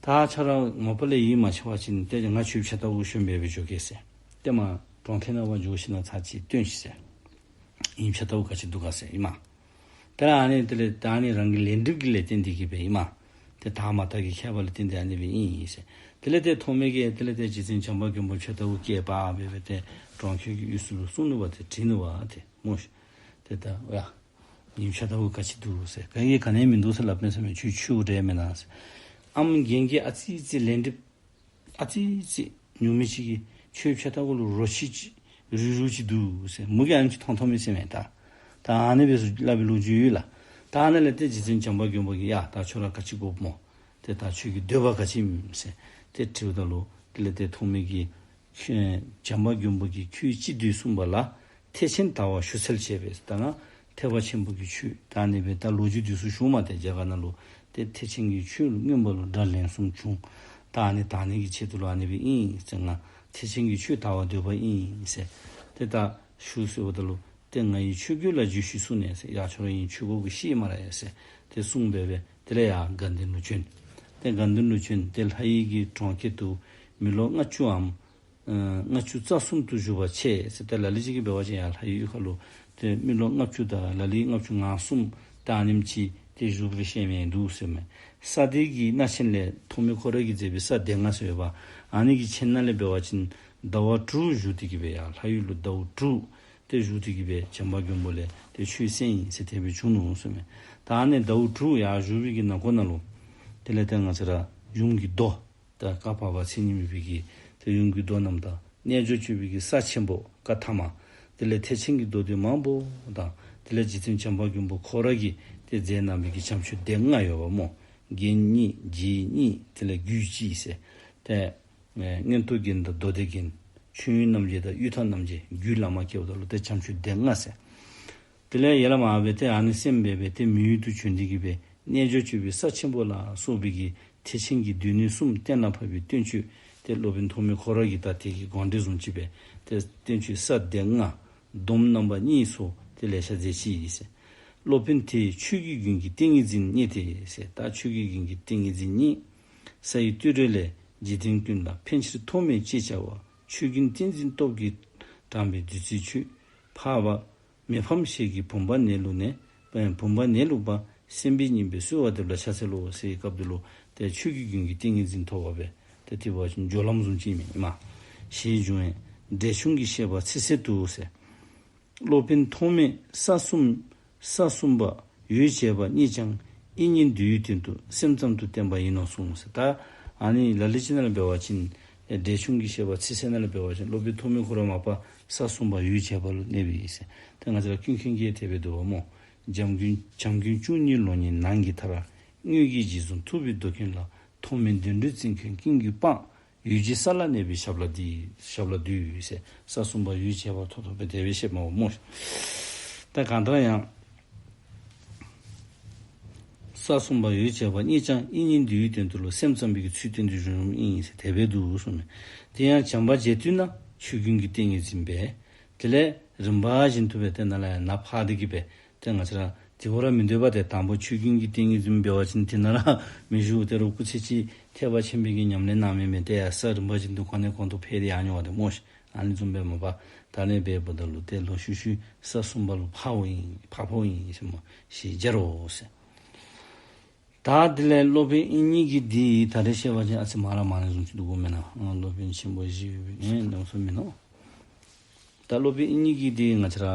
ད་ཁྱོད་ར་མ་པ་ལས་ཡིད་མ་ཆེས་པ་ཅིན་ཏེ་ང་ཁྱོད་ཕྱི་ལྟ་བུ་ཞོན་སྦེ་སྦེ་འགྱོ་གེ་ཟེར། ཏེ་མར་གྲོང་ཁྱེར་ནང་ཕར་འགྱོ་ཞིན་ན་ཚར་གཅིག་སྟོན་ཤིག་ཟེར། ངེའི་ཕྱི་ལྟ་བུ་ག་ཅི་འདུག་ག་ཟེར་ཨིན་མས། ཏེ་ཨ་ནི་དེ་ལས་ད་ཨ་ནི་རང་གི་ལས་སྒྲིབ་ཀྱི་ལས་བརྟེན་ཏེ་གིས་སྦེ་ཨིན་མས། ཏེ་དག་མ་དག་གི་ཁྱད་པར་ལས་བརྟེན་ཏེ་ཨ་ནི་སྦེ་ཨིན་ཟེར། དེ་ལས་ཏེ་ཐོགས་མེད་ཀྱིས་དེ་ལས་ཏེ་རྗེ་བཙུན་བྱམས་པ་མགོན་པོ་ཕྱི་ལྟ་བུ་སྐྱེས་པ་སྦེ་སྦེ་ཏེ་གྲོང་ཁྱེར་གྱི་དབུས་སུ་ལུ་གསུངས་ནུག་པ། ཏེ་དྲིས་ནུག་པ་ཏེ་སྨོ་ཤིག། ཏེ་ད་ཡ་ངེའི་ཕྱི་ལྟ་བུ་ག་ཅི་འདུག་ཟེར། ག་གིས་ག་ནི་མིན་འདུག་ཟེར་སླབ་མས་ཟེར་མས། ཁྱོད་ཆོས་འདྲ་མེན་ན་ཟེར། ཨམ་རྒན་གྱི་ཨ་ཙི་ཙི་ལས་སྒྲིབ་ཨ་ཙི་ཙི་ཉུང་མི་ཅིག་གིས་ཁྱོད་ཕྱི་ལྟ་བུ་ལུ་རོ་ཁྱི་ཅིག་རུལ་རུལ་ཅིག་འདུག་ཟེར། མོ་གིས་ཨ་ནི་ཅིག་མཐོང་མཐོངམ་ཨིན་ཟེར་མས། ད་ད་ཨ་ནི་སྦེ་སླབ་པའི་ལོ་རྒྱུས་ཡོད་ལགས། ད་ཨ་ནི་ལས་ཏེ་རྗེ་བཙུན་བྱམས་པ་མགོན་པོ་གིས་ཡ་ད་ཁྱོད་ར་ག་ཅི་དགོཔ་སྨོ། ཏེ་ད་ཁྱོད་ཀྱི་འདོད་པ་ག་ཅི་ཨིན་ཟེར་ཏེ་དྲིཝ་ད་ལུ་དེ་ལས་ཏེ་ཐོགས་མེད་ཀྱིས་ཁྱོད་བྱམས་པ་མགོན་པོ་གིས་ཁྱོད་ཅི་འདོད་གསུངས་པ་ལ། ཐེག་ཆེན་དར་བ་ཞུ་འཚལ་བྱས་པས། ད་ང་ཐེག་པ་ཆེན་པོ་གི་ཆོས་ད་ཨ་ནི་སྦེ་ད་ལོ་རྒྱུས་འདི་ཚུ་ཞུཝ་མས། ཏེ་རྒྱ་གར་ནང་ལུ་ཏེ་ཐེག་ཆེན་གྱི་ཆོས་ལུ་མངོན་པ་ལུ་དགྲ་ལན་གསུམ་བྱུང་། ད་ཨ་ནི་དར་ནི་གི་ཆེད་དུ་ལུ་ཨ་ནི་སྦེ་ཨིན་ཟེར། ང་ཐེག་ཆེན་གྱི་ཆོས་དར་བར་འདོད་པ་ཨིན་ཟེར། ཏེ་ད་ཞུ་ཟེརཝ་ད་ལུ་ཏེ་ང་ཡི་ཆོས་གོས་ལ་འཇུས་ཤིག་གསུངས་ནས་ཟེར། ཡ་ཁྱོད་ར་ངེའི་ཆོས་གོས་གུ་བཤེད་སྨ་རེ་ཟེར་ཏེ་གསུངས་སྦེ་སྦེ་དེ་ལས་ཡར་དགའ་ལྡན་ལུ་བྱོན། ཏེ་དགའ་ལྡན་ལུ་བྱོན་ཏེ་ལྷ་ཡུལ་གྱི་གྲོང་ཁྱེར་དུ་མི་ལོ་ལྔ་བཅུའམ་ཨ་ལྔ་བཅུ་རྩ་གསུམ་དུ་བཞུགས་པ་བྱས་ཟེར། ཏེ་ལ་ལུ་ཅིག་གིས་འབད་བ་ཅིན་ཡར་ལྷ་ཡུལ་ཁ་ལུ་ཏེ་མི་ལོ་ལྔ་བཅུ་དང་ལ་ལུ་ལྔ་བཅུ་ང་གསུམ་ད་ཨ་ནེམ་ཅིག་ཏེ་བཞུགས་པའི་ཤེས་མི་འདུག་ཟེར་མས། ས་སྡེ་གི་སྣ་ཆེན་ལས་ཐོགས་མེད་ཁོ་ར་གིས་མཛད་པའི་ས་སྡེ་ལྔ་ཟེར་བ་ཨ་ནི་གི་ཆེན་ནང་ལས་འབད་བ་ཅིན་ཟླ་བ་དྲུག་བཞུགས་ཏེ་གིས་སྦེ་ཡར་ལྷ་ཡུལ་ལུ་ཟླཝ་དྲུག་ཏེ་བཞུགས་ཏེ་གིས་སྦེ་བྱམས་པ་མགོན་པོ་ལས་ཏེ་ཆོས་གསན་ཡི་ཟེར་དེ་སྦེ་བྱུང་ནུག་ཟེར་མས། ད་ཨ་ནི་ཟླཝ་དྲུག་ཡར་བཞུགས་པའི་གི་ནང་འཁོད་ནང་ལུ་དེ་ལས་ཏེ་ང་བཅས་ར་ཡུམ་གྱི་མདོ་ད་བཀའ་བར་པ་མཚན་ཉིད་མེད་པའི་གི་ཏེ་ཡུམ་གྱི་མདོ་རྣམས་དང་རྣལ་འབྱོར་སྤྱོད་པའི་གི་ས་ཆེན་པོ་བཀའ་ཐ་མ། དེ་ལས་ཐེག་ཆེན་གྱི་མདོ་སྡེ་མང་པོ་དང་དེ་ལས་རྗེ་བཙུན་བྱམས་པ་མགོན་པོ་ཁོ་ར་གིས་ཏེ་མཛད་གནང་བའི་གི་བྱམས་ཆོས་སྡེ་ལྔ་ཡོདཔ་སྨོ། རྒྱན་གཉིས་རྗེས་གཉིས་དེ་ལས་རྒྱུད་གཅིག་ཟེར། ཏེ་ཨེ་མངོན་རྟོགས་རྒྱན་དང་མདོ་སྡེ་རྒྱན། ཆོས་དབྱིངས་རྣམ་འབྱེད་དང་གཡུལ་ཐབས་རྣམ་འབྱེད། རྒྱུད་བླ་མ་སྐྱེ་བ་དང་ལུ་ཏེ་བྱམས་ཆོས་སྡེ་ལྔ་ཟེར། དེ་ལས་ཡར་ལས་མར་སྦེ་ཏེ་ཨ་ནི་གསན་སྦེ་སྦེ་ཏེ་མི་ཡུལ་དུ་བྱོན་ཏེ་གིས་སྦེ་རྣལ་འབྱོར་སྤྱོད་པའི་ས་ཆེན་པོ་ལ་སོགས་པའི་གི་ཐེག་ཆེན་གྱི་སྡེ་སྣོད་གསུམ་གཏན་ལ་ཕབ་པའི་བསྟན་བཅོས་ཏེ་སློབ་དཔོན་ཐོགས་མེད་ཁོ་ར་གིས་ད་དེ་གི་དགོངས་འགྲེལ་བཟུམ་ཅིག་སྦེ་ཏེ་བསྟན་བཅོས་ས་སྡེ་ལྔ་སྡོམ་རྣམ་པ་གཉིས་སོགས་ཏེ་ལེ་ཤ་མཛད་ཅི་ཟེར། སློབ་དཔོན་དེས་ཆོས་ཀྱི་རྒྱུན་གྱི་ཏིང་ངེ་འཛིན་བརྙེས་ཏེ་ཟེར། ད་ཆོས་ཀྱི་རྒྱུན་གྱི་ཏིང་ངེ་འཛིན་བརྙེས། ས་ཡི་ཏི་རོ་ལས་འཇིག་རྟེན་ཀུན་ལ་ཕན་ཕྱིར་ཐོགས་མེད་ཅེས་བྱ་བ། ཆོས་རྒྱུན་ཏིང་འཛིན་སྟོབས་ཀྱིས་དྲངས་པའི་བདུད་རྩིའི་ཆུས། འཕགས་པ་མི་ཕམ་ཞལ་གྱི་བུམ་པ་ནས་ལུད་ནས། བུམ་པ་ནས་ལུད་པ་སེམས་དཔའི་སྙིང་པོས་གསོལ་བ་འདེབས་ལ་ཕྱག་འཚལ་ལོ་ཟེར་བའི་སྐབས་དེ་ལུ་ཏེ་ཆོས་ཀྱི་རྒྱུན་གྱི་ཏིང་ངེ་འཛིན་ཐོབ་པ་སྦེ་ཏེ་དེ་འབད་བ་ཅིན་སྦྱོར་ལམ་བཟུམ་ཅིག་ཨིན་མས། ཞེས་འབྱུང་བས་འབྲས་ཆུང་གི་བཤད་པ་ཚིག་གསལ་དུ་ཟེར། སློབ་དཔོན་ཐོགས་མེད་ས་གསུམ་ས་གསུམ་པ་འོད་བྱེད་པ་བརྙེས་ཀྱང་དབྱིག་གཉེན་འདུལ་བའི་དོན་དུ་སེམས་ཙམ་དུ་བསྟན་པ་ཡིན་ནོ་གསུངས་ཟེར། ད་ཨ་ནི་ལ་ལུ་ཅིག་ནང་ལས་འབད་བ་ཅིན་འབྲས་ཆུང་གི་བཤད་པ་ཚིག་གསལ་ནང་ལས་འབད་བ་ཅིན་སློབ་དཔོན་ཐོགས་མེད་ཁོ་ར་མ་པ་ས་གསུམ་པ་འོད་བྱེད་པ་ལུ་གནས་པའི་ཨིན་ཟེར། ཏེ་ང་བཅས་ར་ཀུན་མཁྱེན་གྱིས་དེ་སྦེ་འདུག་པ་སྨོ། བྱམས་མགོན་བྱམས་མགོན་བཅུ་གཉིས་ལོ་གཉིས་ནང་གི་མཐར། དངོས་ཀྱི་རྗེས་བཟུང་ཐུབ་པའི་མདོ་ཀུན་ལ། ཐོགས་མེད་བདེ་འགྲོའི་བརྩེ་མཁན་ཀུན་གྱིས་སྤངས། འོད་བྱེད་ས་ལ་གནས་པའི་ཞབས་ལ་འདུད། ཞབས་ལ་འདུད་ཟེར་ས་གསུམ་པ་འོད་བྱེད་པ་ཐོག་ཐོག་སྦེ་དེ་སྦེ་བཤདཔ་མས་སྨོ། ད་གང་ལྟར་ཡང་ས་གསུམ་པ་འོད་བྱེད་པ་བརྙེས་ཀྱང་དབྱིག་གཉེན་འདུལ་བའི་དོན་དུ་ལུ་སེམས་ཙམ་པའི་གི་ཚུལ་བསྟན་ཏེ་བཞུགས་ནུག་ཨིན་ཟེར་དེ་སྦེ་འདུག་གསུངས་མས། དེ་ཡང་བྱམས་པ་རྗེ་བཙུན་ན་ཆོས་རྒྱུན་གྱི་ཏིང་ངེ་འཛིན་པས། དེ་ལས་རིམ་པ་བཞིན་དུ་སྦེ་ཏེ་ནཱ་ལས་ཡར་ནཱ་ཕར་འདི་གིས་སྦེ་ཏེ་ང་བཅས་ར་དེ་གུ་ར་མི་སྡོད་པར་ཏེ་དང་པོ་ཆོས་རྒྱུན་གྱི་ཏིང་ངེ་འཛིན་འབད་བ་ཅིན་དེ་ནང་ར་མི་བཞུགས། ཏེ་རོགས་སྐུ་ཚེ་གཅིག་ཐེག་པ་ཆེན་པོའི་གི་ཉམས་ལེན་གནང་མི་མེད། ཏེ་ཡར་ས་རིམ་པ་བཞིན་དུ་གོང་ནས་གོང་དུ་འཕེལ་ཏེ་ཡར་འགྱོཝ་ད་སྨོ་ཤིག། ཨ་ནི་བཟུམ་སྦེ་མ་པ་ད་ཨ་ནི་སྦེ་འབདཝ་ད་ལུ་ཏེ་ལོག་ཤུལ་ཤུལ་ས་གསུམ་པ་ལུ་འཕགས་པོ་ཨིན་འཕགས་པོ་ཨིན་ཟེར་སྨོ་ཤིག་སྦྱར་རོ་ཟེར། ད་དེ་ལས་སློབ་དཔོན་དབྱིག་གཉེན་གྱི་འདི་ད་རེས་བཤད་པ་ཅིན་ཨ་ཙི་མར་ལས་མར་ལས་བཟུམ་ཅིག་འདུག་གོ་མེན་ན། ཨ་སློབ་དཔོན་ཆེན་པོ་བཞི་ཡོད་པའི་ཨེ་ནང་སོ་མིན་ནུག། ད་སློབ་དཔོན་དབྱིག་གཉེན་གྱི་འདི་ང་བཅས་ར་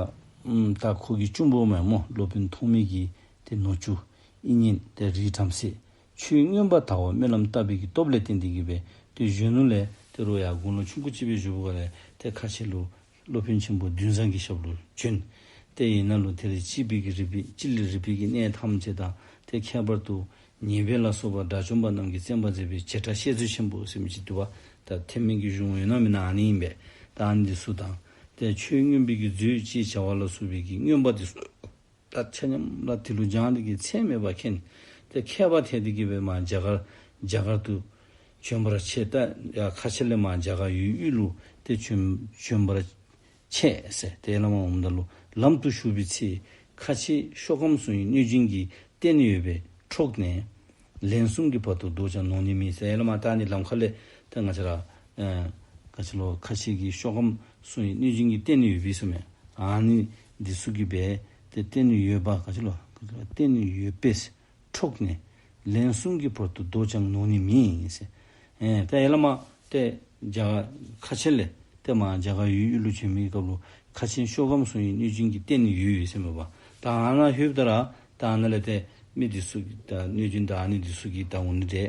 ཨམ་ད་ཁོ་གི་གཅུང་པོ་མས་སྨོ། སློབ་དཔོན་ཐོགས་མེད་ཀྱི་ཏེ་ནུ་གཅུང་དབྱིག་གཉེན་ཏེ་རིགས་བྲམ་ཟེ། ཆོས་མངོན་པར་དག་པ་སྨོན་ལམ་བཏབ་པའི་གི་སྟོབས་ལས་བརྟེན་ཏེ་གིས་སྦེ་ཏེ་གཞོན་ནུ་ལས་ཏེ་རོགས་ཡར་དགུང་ལོ་ཆུང་ཀུ་ཅིག་སྦེ་བཞུགསཔ་སྒང་ལས་ཏེ་ཁ་ཆེ་ལུ་སློབ་དཔོན་ཆེན་པོ་འདུན་བཟང་གི་ཞབས་ལུ་བྱོན། ཏེ་ཨིན་ན་ལུ་དེ་ལས་སྤྱི་པའི་གི་རིག་པའི་སྤྱི་ལས་རིག་པའི་གི་གནས་ཐམས་ཅད་དང་ཏེ་ཁྱད་པར་དུ་ཉན་པ་ལ་སོགས་པ་དགྲ་བཅོམ་པ་རྣམས་ཀྱིས་གསན་པར་མཛད་པའི་བྱེ་བྲག་བཤད་མཛོད་ཆེན་པོ་ཟེར་མི་ཅིག་འདུག་པ། ད་ཐེག་དམན་གྱི་གཞུང་ཡོད་ན་མེན་ན་ཨ་ནི་ཨིན་པས། ད་ཨ་ནི་འདི་ཚུ་དང་ཏེ་ཆོས་མངོན་པའི་གི་མཛོད་ཅེས་བྱ་བ་ལ་སོགས་པའི་གི་མངོན་པ་འདི་ཚུ་ ད་ཆ་མཉམ་ར་དེ་ལུ་སྦྱང་སྟེ་གིས་ཚད་མེད་པ་མཁྱེན། ཏེ་མཁས་པ་ཐལ་ཏེ་གིས་སྦེ་མར་རྒྱ་གར་རྒྱ་གར་དུ་བྱོན་པར་ཆས། ད་ཡར་ཁ་ཆེ་ལས་མར་རྒྱ་གར་ཡུལ་དབུས་ལུ་ཏེ་བྱོན་བྱོན་པར་ཆས་ཟེར། ཏེ་ཡར་ལས་མར་འོངམ་ད་ལུ་ལམ་དུ་ཞུགས་པའི་ཚེ། ཁ་ཆེ་ཤོ་གམ་སོང་བའི་གནོད་སྦྱིན་གྱིས། བརྟེན་ཡོད་པའི་འཕྲོག་ནས་ལན་གསུམ་གྱི་བར་དུ་བཟློག་ཀྱང་ནོར་ནི་མེད་ཟེར། ཡར་ལས་མར་ད་ནི་ལམ་ཁ་ལས་ཏེ་ང་བཅས་ར་ཨེ་ག་ཅི་ལོ་ཁ་ཆེ་གི་ཤོ་གམ་སོང་བའི་གནོད་སྦྱིན་གྱིས་བརྟེན་ཡོད་པའི་ཟེར་མས། ཨ་ནི་འདི་ཚུ་གིས་སྦེ་ཏེ་བརྟེན་ཡོད་པ་ག་ཅི་ལོ་བརྟེན་ཡོད་པས། འཕྲོག་ནས་ལན་གསུམ་གྱི་བར་དུ་བཟློག་ཀྱང་ནོར་ནི་མེད་ཟེར། ཨེ་ད་ཡར་ལས་མར་ཏེ་རྒྱ་ཁ་ཆེ་ལས་ཏེ་མར་རྒྱ་གར་ཡུལ་དབུས་ལུ་བྱོན་མི་གི་སྐབས་ལུ་ཁ་ཆེ་ཤོ་གམ་སོང་བའི་གནོད་སྦྱིན་གྱིས་བརྟེན་ཡོད་ཟེར་མས་པ། ད་ཨ་ནཱ་ལྷོདཔ་ད་ར་ད་ཨ་ནཱ་ལས་ཏེ་མི་འདི་ཚུ་གིས་ད་གནོད་སྦྱིན་དང་ཨ་ནི་འདི་ཚུ་གིས་ད་འོ་ནི་ཏེ་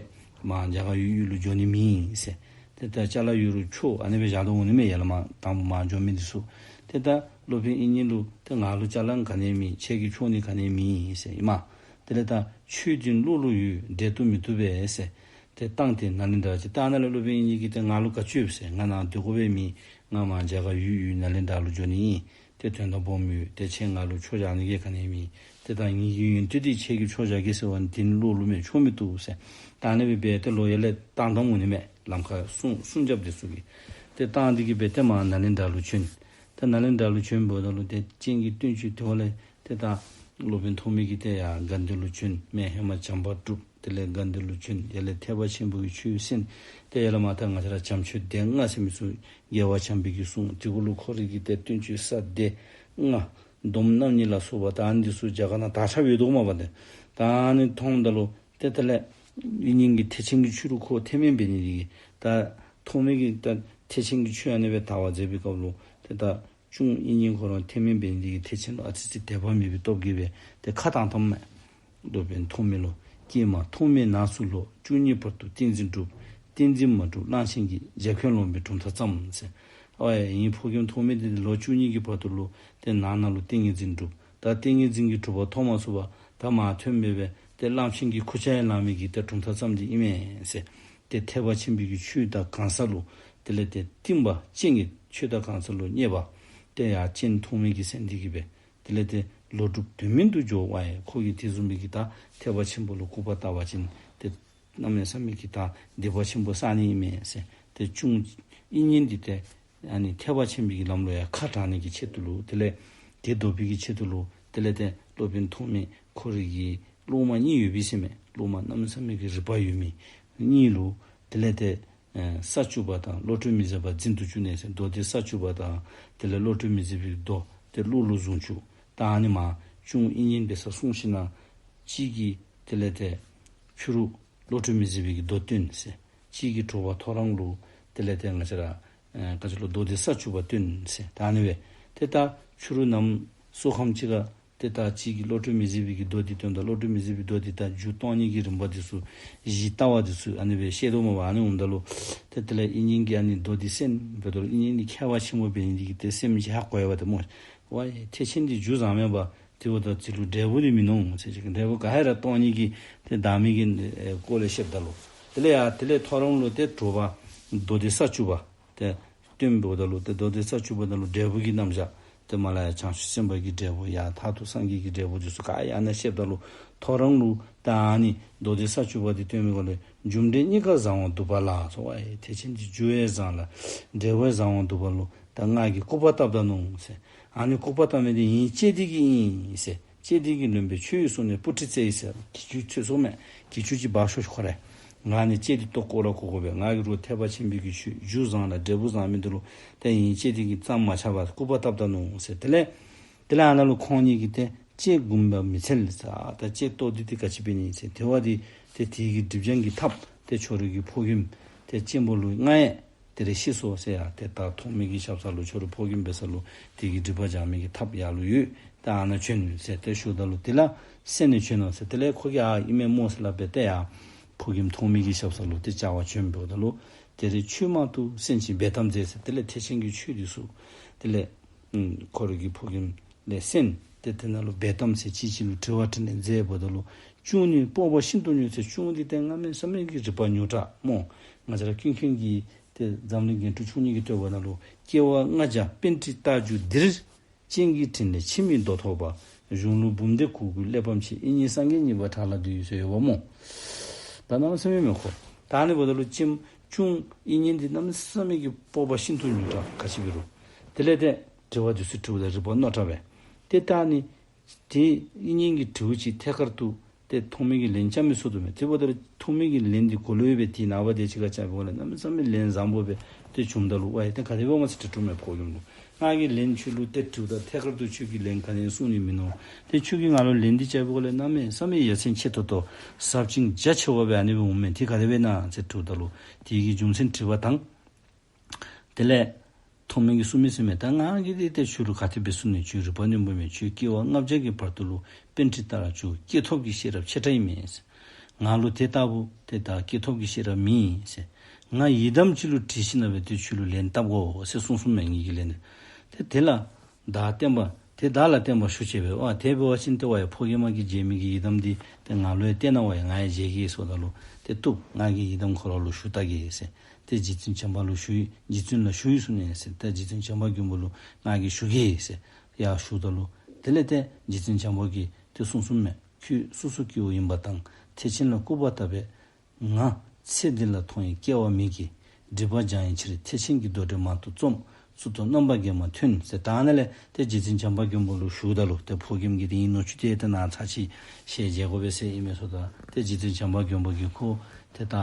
མར་རྒྱ་གར་ཡུལ་དབུས་ལུ་འགྱོ་ནི་མེད་ཟེར། ཏེ་ད་ཅ་ལ་ཡོད་རུང་འཕྱོག་ཨ་ནི་སྦེ་བཞག་དོ་འོང་ནི་མས། ཡར་ལས་མར་དང་པོ་མར་འགྱོ་མི་འདི་ཚུ། ཏེ་ད་སློབ་དཔོན་དབྱིག་གཉེན་ལུ་ཏེ་ང་ལུ་ཅ་ལ་ག་ནི་ཡང་མེད། ཁྱེད་ཀྱིས་འཕྱོག་ནི་ག་ནི་ཡང་མེད་ཟེར་ཨིན་མས། དེ་ལས་ད་ཆོས་འདི་བློ་ལུ་ཡོད་འབྲལ་དུ་མི་བཏུབ་པས་ཟེར། ཏེ་བཏང་སྟེ་ནཱ་ལེནྡྲར་ཅིག་བཏང་ནཱ་ལས་སློབ་དཔོན་དབྱིག་གཉེན་གྱིས་ཏེ་ང་ལུ་ག་ཅི་ཡོད་ཟེར། ང་ནཱ་སྡོད་དགོ་པའི་མེད། ང་མར་རྒྱ་གར་ཡུལ་དབུས་ནཱ་ལེནྡྲ་ལུ་འགྱོ་ནི་ཨིན། ཏེ་དོན་དག་སྦོམ་ཡོད། ཏེ་ཁྱེད་ང་ལུ་འཕྱོག་བཞག་ནི་གི་ག་ནི་ཡང་མེད། ཏེ་ད་ངེ་གི་ཡོན་ཏན་འདི་ཁྱེད་ཀྱིས་འཕྱོག་བཞག་གེ་ཟེར་བ་ནི་འདི་ནི་བློ་ལུ་མེད། འཕྱོག་མི་བཏུབ་ཟེར། ད་ཨ་ནི་སྦེ་འབད་དེ་ལོག་ཡར་ལས་བཏང་བཏངམ་འོང་ནི་མས། ལམ་ཁར་སྲུང་སྲུང་རྒྱབ་འདི་ཚུ་གིས། ཏེ་བཏང་སྟེ་གིས་སྦེ་ཏེ་མར་ནཱ་ལེནྡྲ་ལུ་བྱོན། ཏེ་ནཱ་ལེནྡྲ་ལུ་བྱོན་འབདཝ་ད་ལུ་ཏེ་སྤྱན་གྱི་བསྟན་བཅོས་དེ་བ་ལས་ཏེ་ད་སློབ་དཔོན་ཐོགས་མེད་ཀྱིས་ཏེ་ཡར་དགའ་ལྡན་ལུ་བྱོན། མས་ཧེ་མ་བྱམས་པ་སྒྲུབ། དེ་ལས་དགའ་ལྡན་ལུ་བྱོན། ཡར་ལས་ཐེག་པ་ཆེན་པོ་གི་ཆོས་གསན། ཏེ་ཡར་ལས་མར་ད་ང་བཅས་ར་བྱམས་ཆོས་སྡེ་ལྔ་ཟེར་མི་ཚུ་རྒྱལ་བ་བྱམས་པའི་གི་གསུང་། དེ་གུ་ལུ་ཁོ་རའི་གི་ཏེ་བསྟན་བཅོས་ས་སྡེ་ལྔ། སྡོམ་རྣམ་གཉིས་ལ་སོགས་པ་ད་ཨ་ནི་འདི་ཚུ་རྒྱ་གར་ནང་དར་ཁྱབ་ཡོད་དོ་མས་པ་ཏེ། ད་ཨ་ནི་མཐོངམ་ད་ལུ་ཏེ་དེ་ལས་དབྱིག་གཉེན་གྱིས་ཐེག་ཆེན་གྱི་ཆོས་ལུ་ཁོ་ཐེག་དམན་འབད་ནི་དེ་གིས་ད་ཐོགས་མེད་ཀྱིས་ད་ཐེག་ཆེན་གྱི་ཆོས་ཨ་ནི་སྦེ་དར་བར་མཛད་པའི་སྐབས་ལུ་ཏེ་ད་གཅུང་དབྱིག་གཉེན་ཁོ་ར་ཐེག་དམན་འབད་ནི་དེ་གིས་ཐེག་ཆེན་ལུ་ཨ་ཙི་ཙི་དད་པ་མེད་པའི་སྟོབས་ཀྱིས་སྦེ་ཏེ་ཁ་བཏང་བཏངམ་མས། སློབ་དཔོན་ཐོགས་མེད་ལུ། ཀྱེ་མ་ཐོགས་མེད་ནགས་སུ་ལོ། བཅུ་གཉིས་བར་དུ་ཏིང་འཛིན་སྒྲུབ། ཏིང་འཛིན་མ་གྲུབ་གླང་ཆེན་གྱིས། རྒྱལ་ཁྱོད་ལོངས་པའི་གྲུབ་མཐའ་བརྩམས་ཟེར། ཨོ་ཡ་ངེའི་ཕོ་རྒནམ་ཐོགས་མེད་འདི་ལོ་བཅུ་གཉིས་ཀྱི་བར་དུ་ལུ་ཏེ་ནགས་ནང་ལུ་ཏིང་ངེ་འཛིན་སྒྲུབ། ད་ཏིང་ངེ་འཛིན་གྱི་གྲུབ་པ་ཐོབ་མ་ཚུགས་པར་ད་མར་ཐོན་མི་སྦེ་ཏེ་གླང་ཆེན་གྱི་ཁུར་ཆ་ཡང་ལེན་མི་གི་ཏེ་གྲུབ་མཐའ་བརྩམས་ཏེ་ཨིན་མས་ཟེར། ཏེ་ཐེག་པ་ཆེན་པོའི་གི་ཆོས་དང་གང་ཟག་ལུ་དེ་ལས་ཏེ་བསྟིམ་པ་ཅན་གྱི་ཆོས་དང་གང་ཟག་ལུ་བརྙས་པ་ཏེ་ཡར་སྤྱན་ཐོགས་མེད་ཀྱིས་གསན་ཏེ་གིས་སྦེ་དེ་ལས་ཏེ་ལོག་སྒྲུབ་དོན་མིན་དུ་འགྱུར་བ་ཡི། ཁོ་གིས་དེ་བཟུམ་མའི་གི་ད་ཐེག་པ་ཆེན་པོ་ལུ་སྐུར་པ་བཏབ་པ་ཅིན་ཏེ་གནམ་མེད་ས་མེད་ཀྱི་ད་སྡིག་པ་ཆེན་པོ་བསག་ནི་ཨིན་མས་ཟེར། ཏེ་གཅུང་དབྱིག་གཉེན་འདི་ཏེ་ཨ་ནི་ཐེག་པ་ཆེན་པོའི་གི་ལམ་ལུ་ཡང་ཁ་དྲང་ནི་གི་ཆེད་དུ་ལུ་དེ་ལས་དེ་བཟློག་པའི་གི་ཆེད་དུ་ལུ་དེ་ལས་ཏེ་སློབ་དཔོན་ཐོགས་མེད་ཁོ་རའི་གི་སློབ་མ་གཉིས་ཡོད་པས་ཟེར་མས། སློབ་མ་གནམ་མེད་ས་མེད་ཀྱི་རིག་པ་ཡོད་མི་གཉིས་ལུ་དེ་ལས་ཏེ་ཨེ་ས་བཅུ་པ་དང་བློ་གྲོས་མི་ཟད་པ་འཛིན་དུ་བཅུག་ནས་ཟེར། མདོ་སྡེ་ས་བཅུ་པ་དང་དེ་ལས་བློ་གྲོས་མི་ཟད་པའི་མདོ་དེ་བློ་ལུ་བཟུང་བཅུག། ད་ཨ་ནི་མར་གཅུང་དབྱིག་གཉེན་འབད་སར་སོང་ཞིནམ་ལས་གཅིག་གིས་དེ་ལས་ཏེ་ཕྱི་རུ་བློ་གྲོས་མི་ཟད་པའི་གི་མདོ་སྟོན་ཟེར། གཅིག་གིས་དྲོ་པ་ཐོ་རངས་ལུ་དེ་ལས་ཏེ་ང་བཅས་ར་ཨེ་ག་ཅི་ལོ་མདོ་སྡེ་ས་བཅུ་པ་སྟོན་ཟེར། ད་ཨ་ནི་སྦེ་ཏེ་ད་ཕྱི་རུ་གནམ་སོ་ཁམས་ཅིག་ཁར་ཏེ་ད་གཅིག་གིས་བློ་གྲོས་མི་ཟད་པའི་གི་མདོ་འདི་སྟོན། ད་བློ་གྲོས་མི་ཟད་པའི་མདོ་འདི་ད་མཇུག་གཏོང་ནི་གི་རིམ་པ་འདི་ཚུ་གཞི་ལྟ་བ་འདི་ཚུ་ཨ་ནི་སྦེ་བཤད་དོ་མས་པ། ཨ་ནི་འོངམ་ད་ལུ་ཏེ་དེ་ལས་དབྱིག་གཉེན་གྱིས་ཨ་ནི་མདོ་འདི་གསན་འབདཝ་ད་ལུ་དབྱིག་གཉེན་འདི་མཁས་པ་ཆེན་པོ་འབད་ནི་འདི་གིས་ཏེ་སེམས་ཅིག་ཧ་གོ་ཡི་པ་ཏེ་སྨོ། ཝའི་ཐེག་ཆེན་འདི་རྒྱུ་བཟང་མས་པ། དེ་འབདཝ་ད་འདི་ལུ་འབྲས་བུ་འདི་མིན་ནུག་ཟེར་ཅིག་འབྲས་བུ་ག་ར་གཏོང་ནི་གི་ཏེ་བདག་མེད་ཀྱི་ཨེ་སྐོར་ལས་བཤདཔ་ད་ལུ་དེ་ལས་ཡར་དེ་ལས་ཐོ་རངས་ལུ་ཏེ་དྲོ་པ་མདོ་སྡེ་ས་བཅུ་པ་ཏེ་སྟོན་འབདཝ་ད་ལུ་ཏེ་མདོ་སྡེ་ས་བཅུ་པ་ནང་ལུ་འབྲས་བུ་གི་རྣམ་གཞག་ཏེ་མར་ལས་ཡར་བྱང་ཆུབ་སེམས་དཔའ་གི་འབྲས་བུ་ཡར་མཐར་ཐུག་སངས་རྒྱས་ཀྱི་འབྲས་བུ་འདི་ཚུ་ག་ར་ཨ་ནཱ་བཤདཔ་ད་ལུ་ཐོ་རངས་ལུ་ད་ཨ་ནི་མདོ་སྡེ་ས་བཅུ་པ་འདི་སྟོན་མི་སྒང་ལས་རྒྱུ་འབྲས་གཉིས་ཀ་བཟང་བར་འདུག་པ་ལགས་ཟེར། ཝའི་ཐེག་ཆེན་འདི་རྒྱུ་ཡང་བཟང་ལ་འབྲས་བུ་ཡང་བཟང་བར་འདུག་པ་ལུ་ད་ང་གིས་སྐུར་པ་བཏབ་ད་ནུག་ཟེར། ཨ་ནི་སྐུར་པ་བཏབ་མི་འདི་ངེའི་ལྕེ་འདི་གིས་ཨིན་ཟེར། ལྕེ་འདི་གིས་ལོན་པའི་ཆོས་ཡི་གསུང་ནི་སྤུ་གྲི་རྩེ་ཡི་ཟེར། གྱི་ཅུང་ཚོད་སོང་མས། གྱི་ཅུང་ཅིག་འབག་ཤོག་ཤོག་ཁོ་རེ། ང་ནི་ལྕེ་འདི་ལྟོ་བཀོ་ར་བཀོ་དགོ་པས། ང་གིས་རུང་ཐེག་པ་ཆེན་པོའི་གི་ཆོས་རྒྱུ་བཟང་ལ་འབྲས་བུ་བཟང་མི་འདི་ལུ་ཏེ་ངེའི་ལྕེ་འདི་གིས་མཚམས་མ་ཆག་པར་སྐུར་པ་བཏབ་ད་ནུག་ཟེར། དེ་ལས་དེ་ལས་ཨ་ནཱ་ལུ་ཁོང་གཉིས་ཀྱིས་ཏེ་ལྕེ་འགུམ་པ་མི་འཚལ་ཟེར། ད་ལྕེ་ལྟོ་འདི་ཏེ་ག་ཅི་འབད་ནི་ཟེར། དེ་བ་འདི་ཏེ་དེ་གི་སྒྲིབ་སྦྱང་གི་ཐབས་ཏེ་ཁྱོད་རའི་གི་ཕོ་རྒནམ་ཏེ་གཅེན་པོ་ལུ་མངའ་ཡི། དེ་རེ་ཤི་སོང་ཟེར་ཡ། ཏེ་ད་ཐོགས་མེད་ཀྱི་ཞབས་ས་ལུ་ཁྱོད་རའི་ཕོ་རྒནམ་འབད་ས་ལུ་དེ་གི་སྒྲིབ་པ་སྦྱང་མི་གི་ཐབས་ཡར་ལུ་ཡོད། ད་ཨ་ནཱ་བྱོན་ཟེར་ཏེ་ཞུཝ་ད་ལུ་དེ་ལས་གསན་ནི་བྱོན་ནུག་ཟེར། དེ་ལས་ཁོ་གིས་ཨ་ཨིན་མས་སྨོ་ཟེར་སླབ་སྦེ་ཏེ་ཡར་ཕོ་རྒནམ་ཐོགས་མེད་ཀྱི་ཞབས་ས་ལུ་ཏེ་བཅར་བར་བྱོན་འབདཝ་ད་ལུ་དེ་རེ་ཆོས་མང་དུ་གསན་ཅིང་འབད་དམ་མཛད་ཟེར། དེ་ལས་ཐེག་ཆེན་གྱི་ཆོས་འདི་ཚུ་དེ་ལས་ཨུམ་ཁོ་རའི་གི་ཕོ་རྒནམ་ལས་གསན། ཏེ་དེ་ནང་ལུ་འབད་དམ་ཟེར་གཅིག་གཅིག་ལུ་དྲི་བ་དྲིས་ལན་མཛད་འབདཝ་ད་ལུ་གཅུང་ནི་སྤོབས་པ་ཤིན་ཏུ་མྱུར་ཟེར། གཅུང་འདི་ཏེ་གནམ་མེད་ས་མེད་ཀྱི་རིག་པ་མྱུར་དྲགས་སྨོ། ང་བཅས་ར་ཀུན་མཁྱེན་གྱི་ཏེ་འཛམ་གླིང་རྒྱན་དྲུག་མཆོག་གཉིས་ཀྱི་བསྟོད་པ་ནང་ལུ་སྐྱེ་བ་ལྔ་བརྒྱ་པཎྜི་ཏ་རྒྱུད་འདིར། སྤྱན་གྱི་དྲིན་ལས་འཆི་མེད་མདོ་ཐོབ་པ། གཞུང་ལུགས་འབུམ་སྡེ་གོ་དགུའི་གླེགས་བམ་ཆེ། དབྱིག་གཉེན་སངས་རྒྱས་གཉིས་པ་བྲག་ལ་འདུས་ཟེར་ཡོདཔ་སྨོ། ད་གནམ་མེད་ས་མེད་མེད་ཁོ། ད་ཨ་ནི་འབདཝ་ད་ལུ་ཅིམ་ཅུང་དབྱིག་གཉེན་འདི་གནམ་མེད་ས་མེད་ཀྱི་སྤོབས་པ་ཤིན་ཏུ་ཉུང་དྲགས། ག་ཅི་འབད་རུང་དེ་ལས་ཏེ་དྲི་བ་འདི་ཚུ་དྲིཝ་ད་རིག་པ་རྣོ་དྲགས་པས། ཏེ་ད་ཨ་ནི་ཏེ་དབྱིག་གཉེན་གྱིས་དྲིཝ་ཅིག་ཐད་ཀར་དུ་ཏེ་ཐོགས་མེད་ཀྱིས་ལན་རྐྱབ་མི་ཚུགས་དོ་མས། དེ་འབདཝ་ད་ལུ་ཐོགས་མེད་ཀྱི་ལན་འདི་གོ་ལོ་ཡོད་པས། དེ་ནངས་པ་དེ་ཅིག་ཁར་རྐྱབ་པའི་སྒང་ལས་གནམ་མེད་ས་མེད་ལན་བཟང་པོ་སྦེ་ཏེ་བྱུངམ་ད་ལུ་ཝའི་ཏེ་ག་དེ་སྦེ་འོང་མས་ཟེར་དྲི་དྲིཝ་མས་ཕོ་རྒནམ་ལུ། ང་གིས་ལན་ཁྱོད་ལུ་ཏེ་དྲིཝ་ད་ཐད་ཀར་དུ་ཁྱོད་ཀྱིས་ལན་ག་ནི་གསུང་ནི་མིན་ནུག། ཏེ་ཁྱོད་ཀྱིས་ང་ལུ་ལན་འདི་རྐྱབ་པའི་སྒང་ལས་གནམ་མེད་ས་མེད་ཡ་མཚན་ཆེ་ཏོག་ཏོ་ཟབ་ཅིང་རྒྱ་ཆེ་བ་སྦེ་ཨ་ནི་སྦེ་འོང་མས། དེ་ག་དེ་སྦེ་ཨིན་ན་ཟེར་དྲིཝ་ད་ལུ་དེ་གི་རྒྱུ་མཚན་དྲི་བ་དང་དེ་ལས་ཐོགས་མེད་ཀྱིས་གསུངས་མི་ཟེར་མས། ད་ང་གིས་ཏེ་ཏེ་ཁྱོད་ལུ་ག་དེ་སྦེ་གསུང་ནི། ཁྱོད་རིག་པ་རྣོན་པོ་མས། ཁྱོད་སྐྱེ་བ་ལྔ་བརྒྱ་གི་བར་དུ་ལུ་པཎྜི་ཏ་ར་ཁྱོད་སྐྱེས་ཐོབ་ཀྱི་ཤེས་རབ་ཆེ་དྲགས་ཨིན་མས། ང་ལུ་དེ་ལྟ་བུ་ཏེ་ད་སྐྱེས་ཐོབ་ཀྱི་ཤེས་རབ་མེད་ཟེར། ང་ཡི་དམ་ཅིག་ལུ་དྲིས་ཞིནམ་ལས་ཏེ་ཁྱོད་ལུ་ལན་བཏབ་དགོ་ཟེར་གསུངས་གསུངསམ་མས་ངེ་གི་ལན། ཏེ་དེ་ལ་བདག་བསྟན་པ་ཏེ་བདག་ལ་བསྟན་པ་ཞུ་བྱས་པས། ཨ་དེ་འབད་བ་ཅིན་ཏེ་ཝའི་ཕོ་རྒནམ་གིས་མཇལ་མི་གི་ཡི་དམ་འདི་ཏེ་ང་ལུ་ཡང་སྟོན་གནང་ཝའི་ང་ཡང་མཇལ་གེ་ཟེརཝ་ད་ལུ་ཏེ་བཏུབ། ང་གིས་ཡི་དམ་ཁོ་ར་ལུ་ཞུ་བལྟ་གེ་ཟེར། ཏེ་རྗེ་བཙུན་བྱམས་པ་ལུ་ཞུ་ཡི། རྗེ་བཙུན་ལ་ཞུ་ཡི་གསུངས་ནི་ཟེར། ཏེ་རྗེ་བཙུན་བྱམས་པ་མགོན་པོ་ལུ་ང་གིས་ཞུ་གེ་ཟེར་ཡར་ཞུཝ་ད་ལུ་དེ་ལས་ཏེ་རྗེ་བཙུན་བྱམས་པ་གིས་ཏེ་གསུངས་གསུངསམ་མས། ཁྱོད་སོ་སོ་སྐྱེ་བོ་ཨིན་པ་དང་ཐེག་ཆེན་ལ་སྐུར་པ་བཏབ་པས། ང་ཚེ་འདི་ལ་མཐོང་བའི་སྐལ་བ་མེད་ཀྱི། སྒྲིབ་པ་སྦྱང་བའི་ཕྱིར་ཐེག་ཆེན་གྱི་མདོ་འགྲེལ་མང་དུ་རྩོམ། གཙུག་ཏོར་རྣམ་པར་བརྒྱན་མ་ཐོན་ཟེར། ད་ཨ་ནཱ་ལས་ཏེ་རྗེ་བཙུན་བྱམས་པ་མགོན་པོ་ལུ་ཞུཝ་ད་ལུ་ཏེ་ཕོ་རྒནམ་གྱིས་ཏེ་ཨིན་ནོ་ཅིག་ཏེ་ཏེ་ནཱ་ཚར་ཅིག་ཞལ་མཇལ་དགོ་པས་ཟེར་ཨིན་མས་ཟེརཝ་ད་ཏེ་རྗེ་བཙུན་བྱམས་པ་མགོན་པོ་གིས་ཁོ་ཏེ་ད་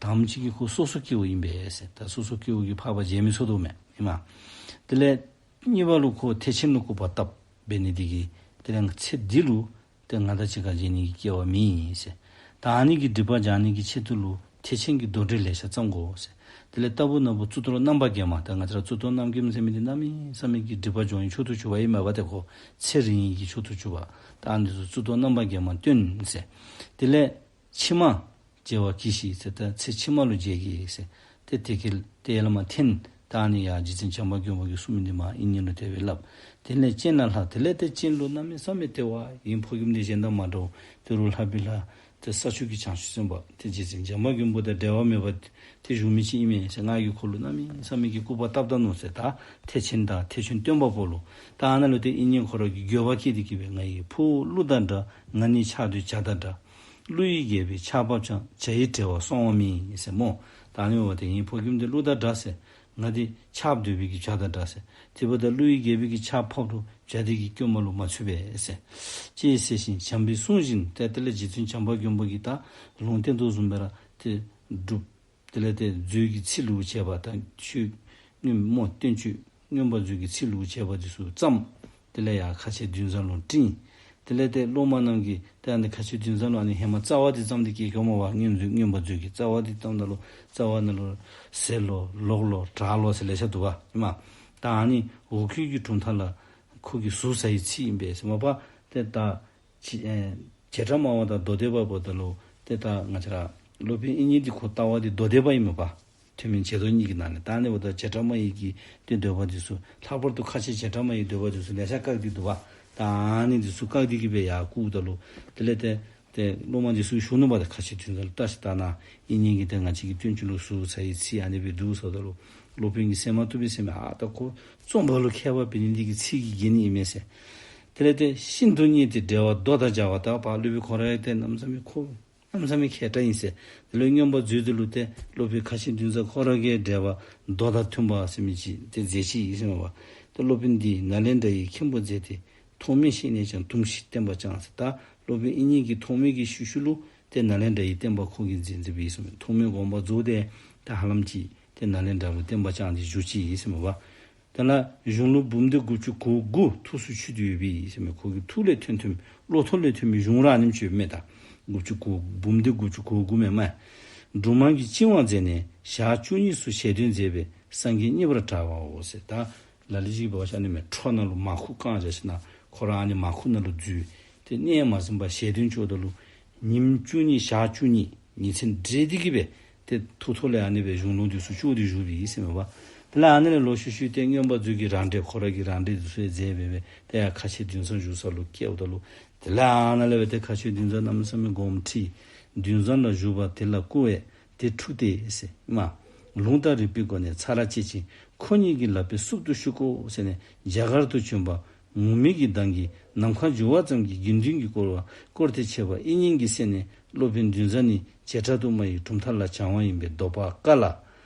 དང་པ་ཅིག་གིས་ཁོ་སོ་སོ་སྐྱེ་བོ་ཨིན་པས་ཟེར། ད་སོ་སོ་སྐྱེ་བོ་གི་འཕགས་པ་མཇལ་མི་ཚུགས་དོ་མས་ཨིན་མས། དེ་ལས་གཉིས་པ་ལུ་ཁོ་ཐེག་ཆེན་ལུ་སྐུར་པ་བཏབ་འབད་ནི་འདི་གིས་དེ་ལས་ཚེ་འདི་ལུ་ཏེ་ང་དང་གཅིག་ཁར་མཇལ་ནི་གི་སྐལ་བ་མེད་ཟེར། ད་ཨ་ནི་གི་སྒྲིབ་པ་སྦྱང་ནི་གི་ཆེད་དུ་ལུ་ཐེག་ཆེན་གྱི་མདོ་འགྲེལ་ལེ་ཤ་བརྩམ་དགོ་ཟེར། དེ་ལས་ལྟ་བུ་ན་བུ་གཙུག་ཏོར་རྣམ་པར་བརྒྱན་མ། ད་ང་བཅས་ར་གཙུག་ཏོར་རྣམ་བརྒྱན་ཟེར་མི་འདི་གནམ་མེད་ས་མེད་ཀྱི་སྒྲིབ་པ་སྦྱོང་བའི་མཆོག་ཏུ་གྱུར་པ་ཨིན་མས་པ། ཏེ་ཁོ་ཚེ་རིང་ཡི་གི་མཆོག་ཏུ་གྱུར་པ། ད་ཨ་ནི་ཚུ་གཙུག་ཏོར་རྣམ་པར་བརྒྱན་མ་སྟོན་ཟེར། དེ་ལས་ཕྱི་མ་མཇལ་བར་གྱིས་ཤིག་ཟེར། ད་ཚེ་ཕྱི་མ་ལུ་མཇལ་གེ་ཟེར། ཏེ་དེ་གི་ཏེ་ཡར་ལས་མར་འཐེན། ད་ཨ་ནི་ཡར་རྗེ་བཙུན་བྱམས་པ་མགོན་པོ་གིས་གསུངས་མི་འདི་མར་དབྱིག་གཉེན་ལུ་དེ་སྦེ་སླབ། དེ་ལས་སྤྱན་ལ་ལྷག། དེ་ལས་ཏེ་སྤྱན་ལུ་གནམ་མེད་ས་མེད་ཏེ་ཝའི་ཕོ་རྒནམ་འདི་གཞན་དང་མ་འདྲཝ་ཏེ་རུ་ལྷ་བི་ལྷ་ཏེ་ས་ཆུ་གི་བྱང་ཆུབ་སེམས་དཔའ་ཏེ་རྗེ་བཙུན་བྱམས་པ་མགོན་པོ་དང་འབྲལ་བ་མེད་པ་ཏེ་བཞུགས་མི་ཅིག་ཨིན་མས་ཟེར། ང་གིས་ཁོ་ལུ་གནམ་མེད་ས་མེད་ཀྱི་སྐུར་པ་བཏབ་ད་ནུག་ཟེར། ད་ཐེག་ཆེན་དང་ཐེག་ཆེན་སྟོན་པ་པོ་ལུ། ད་ཨ་ནཱ་ལུ་ཏེ་དབྱིག་གཉེན་ཁོ་ར་གིས་འགྱོད་པ་སྐྱེས་ཏེ་གིས་སྦེ་ང་ཡི་ཕུ་བོ་ཀླུ་དང་འདྲ། ང་ནི་ཆགས་འདོད་བྱ་དང་འདྲ། ཀླུ་ཡི་རྒྱལ་པོའི་ཆརཔ་འབབ་ཀྱང་། བྱ་ཡི་བྲེལ་བས་སོང་བ་མེད་ཟེར་སྨོ། ད་ཨ་ནི་འབདཝ་ད་ངེའི་ཕོ་རྒནམ་འདི་ཀླུ་དང་འདྲ་ཟེར། ང་འདི་ཆརཔ་འདོད་པའི་གི་བྱ་དང་འདྲ་ཟེར། དེ་འབདཝ་ད་ཀླུ་ཡི་རྒྱལ་པོའི་གི་ཆརཔ་ཕབ་རུང་བྱ་འདི་གིས་སྐྱོབ་མ་ལུ་མ་ཚུད་པས་ཟེར། ཅེས་ཟེར་ཞིང་བྱམས་པའི་གསུང་བཞིན་ཏེ་དེ་ལས་རྗེ་བཙུན་བྱམས་པ་མགོན་པོ་གིས་ད་ལུང་བསྟན་དོ་བཟུམ་སྦེ་ར་ཏེ་སྒྲུབ། དེ་ལས་ཏེ་མཛོད་ཀྱི་ཚིག་ལུ་བྱས་པ་དང་ཆོས་མངོན་སྨོ་བསྟན་བཅོས་མངོན་པ་མཛོད་ཀྱི་ཚིག་ལུ་བྱས་པ་འདི་ཚུ་བརྩམས། དེ་ལས་ཡར་ཁ་ཆེ་འདུན་བཟང་ལུ་སྤྲིངས། དེ་ལས་ཏེ་སློབ་མ་རྣམས་ཀྱིས་ཏེ་ཨ་ནི་ཁ་ཆེ་འདུན་བཟང་ལུ་ཨ་ནི་ཧེ་མ་རྩ་བ་འདི་བརྩམས་ཏེ་བསྐྱལ་བསྐྱལཝ་མས་པ། མངོན་མཛོད་མངོན་པ་མཛོད་ཀྱི་རྩ་བ་འདི་བརྩམས་ད་ལུ་རྩ་བ་ནང་ལུ་ཟེར་ལོ་ལོག་ལོ་དྲག་ལོ་ཟེར་ལེ་ཤ་འདུག་པ་ཨིན་མས། ད་ཨ་ནི་འོ་སྐོལ་གྱི་གྲུབ་མཐའ་ལ་ཁོ་གིས་ཟུར་ཟ་བའི་ཚིག་ཨིན་པས་ཟེར་མས་པ། ཏེ་ད་ཅི་ཨེ་བྱེ་བྲག་སྨྲ་བ་དང་མདོ་སྡེ་པ་འབདཝ་ད་ལུ་ཏེ་ད་ང་བཅས་ར་སློབ་དཔོན་དབྱིག་གཉེན་འདི་ཁོ་ལྟ་བ་འདི་མདོ་སྡེ་པ་ཨིན་མས་པ། ཐོན་མི་བྱེ་བྲག་གཉིས་ཀྱི་ནང་ལས། ད་ཨ་ནི་འབདཝ་ད་བྱེ་བྲག་སྨྲ་བའི་གི་ཏེ་འདོད་པ་འདི་ཚུ་ལྷག་པར་དུ་ཁ་ཆེ་བྱེ་བྲག་སྨྲ་བའི་འདོད་པ་འདི་ཚུ་ལེ་ཤ་བཀག་སྟེ་འདུག་པ། ད་ཨ་ནི་འདི་ཚུ་བཀག་སྟེ་གིས་སྦེ་ཡར་བཀུག་ད་ལུ་དེ་ལས་ཏེ་ཏེ་སློབ་མ་འདི་ཚུ་ཞུ་ནུག་པ། ཏེ་ཁ་ཆེ་འདུན་བཟང་ལུ་བལྟ་ཤིག་ད་ནཱ་དབྱིག་གཉེན་གྱིས་ཏེ་ང་བཅས་ཀྱི་བསྟན་བཅོས་ལུ་ཟུར་ཟ་བའི་ཚིག་ཨ་ནི་སྦེ་འདུག་ཟེརཝ་ད་ལུ་སློབ་དཔོན་གྱིས་སེམས་མ་བཏུབ་པའི་སེམས་ཨ་ད་ཁོ་རྩོམ་པ་ལུ་མཁས་པ་འབད་ནི་འདི་གིས་ཚིག་གི་དགེ་ནི་ཨིན་མས་ཟེར། དེ་ལས་ཏེ་ཤིན་ཏུ་མཉེས་ཏེ་འབྲེལ་བ་མདོ་དང་སྦྱར་བ། ད་པ་སློབ་དཔོན་ཁོ་ར་ཡང་ཏེ་གནམ་མེད་ས་མེད་ཁོ་གནམ་མེད་ས་མེད་མཁས་དྲགས་ཨིན་ཟེར། དེ་ལས་མངོན་པ་མཛོད་འདི་ལུ་ཏེ་སློབ་དཔོན་ཁ་ཆེ་འདུན་བཟང་ཁོ་ར་གིས་འགྲེལ་པ་མདོ་དང་མཐུན་པ་ཟེར་མི་ཅིག་ཏེ་མཛད་ཅི་ཨིན་ཟེར་མས་པ། ཏེ་སློབ་དཔོན་འདིས་ནཱ་ལེནྡྲ་ཡི་མཁན་པོ་མཛད་དེ། ཐོགས་མེད་ཤེས་ནས་ཀྱང་། དུམ་ཞིག་བསྟན་པ་བསྐྱངས་ཟེར། ད་སློབ་དཔོན་དབྱིག་གཉེན་གྱིས་ཐོགས་མེད་ཀྱི་ཤུལ་ཤུལ་ལུ་ཏེ་ནཱ་ལེནྡྲ་ཡི་བསྟན་པ་ཁོ་གིས་མཛད་མཛདཔ་ཨིན་ཟེར་མས། ཐོགས་མེད་དགོངས་པ་རྫོགས་ཏེ་ཏེ་ཧ་ལམ་ཅིག་ཏེ་ནཱ་ལེནྡྲ་ལུ་བསྟན་པ་བསྐྱངས་ཏེ་བཞུགས་ཅི་ཨིན་ཟེར་མས་པ། དེ་ལས་གཞུང་ལུགས་འབུམ་སྡེ་དགུ་བཅུ་གོ་དགུ་ཐུགས་སུ་ཆུད་དེ་ཡོད་པས་ཟེར་མས། ཁོ་གི་ཐུགས་ལས་ཐོན་ཐོནམ་བློ་ཐོག་ལས་ཐོན་མི་གཞུང་ར་ཨ་ནེམ་ཅིག་ཡོད་མས། ད་དགུ་བཅུ་གོ་འབུམ་སྡེ་དགུ་བཅུ་གོ་དགུ་མས་སྨོ། འབྲུག་མང་གིས་བཅིང་བར་མཛད་ནས་ཞག་བཅུ་གཉིས་སུ་ཞལ་འདོན་མཛད་པས་སངས་རྒྱས་མཉེས་པར་གྲགས་པའོ་ཟེར། ད་ལ་ལུ་ཅིག་འབད་བ་ཅིན་ཨ་ནི་མས་ཁྲོ་ནང་ལུ་མར་ཁུ་བཀང་བཞག་ཞིནམ་ལས་ཁོ་ར་ཨ་ནི་མར་ཁུ་ནང་ལུ་འཛུལ་ཏེ་གནས་མ་ཟིན་པར་ཞལ་འདོན་བཅུག་ད་ལུ་ཉིནམ་བཅུ་གཉིས་ཞག་བཅུ་གཉིས་ཉིན་མཚན་འདྲེས་ཏེ་གིས་སྦེ་ཏེ་ཐུགས་ཐོག་ལས་ཨ་ནི་སྦེ་གཞུང་ལུགས་འདི་ཚུ་བཅུག་སྟེ་བཞུགས་པས་ཟེར་མས་པ། དེ་ལས་ཨ་ནི་ལས་ལོག་ཤུལ་ཤུལ་ཏེ་མངོན་པ་མཛོད་ཀྱི་རང་འགྲེལ་ཁོ་ར་གི་རང་འགྲེལ་འདི་ཚུ་ཡང་མཛད་སྦེ་སྦེ་ཏེ་ཡར་ཁ་ཆེ་འདུན་བཟང་བཞུགས་ས་ལུ་བསྐྱལཝ་ད་ལུ་དེ་ལས་ཨ་ནཱ་ལས་སྦེ་ཏེ་ཁ་ཆེ་འདུན་བཟང་གནམ་མེད་ས་མེད་དགོངསམ་ཁྲེལ། འདུན་བཟང་ལ་བཞུགས་པ་དེ་ལ་བསྐུར་བས་དེ་འཁྲུགས་ཏེ་ཟེར་མས། ལུང་དང་རིགས་པའི་སྒོ་ནས་ཚར་བཅད་ཅིང་། ཁོ་ཉིད་ཀྱི་ལག་པས་བསུབ་ཏུ་གཞུག་གོ་ཟེར་ནས་རྒྱ་གར་དུ་བྱོན་པ། ངུར་སྨྲིག་གི་གདངས་ཀྱིས་ནམ་མཁའ་འགྱུར་བ་ཙམ་གྱི་དགེ་འདུན་གྱིས་བསྐོར་བ་བསྐོར་ཏེ་བྱས་པ་དབྱིག་གཉེན་གྱི་སྲས་ནི་སློབ་དཔོན་འདུན་བཟང་ནི་བྱེ་བྲག་ཏུ་སྨྲ་བའི་གྲུབ་མཐའ་ལ་བྱང་བ་ཡིན་པས་འདོད་པ་དཀའ་ལ།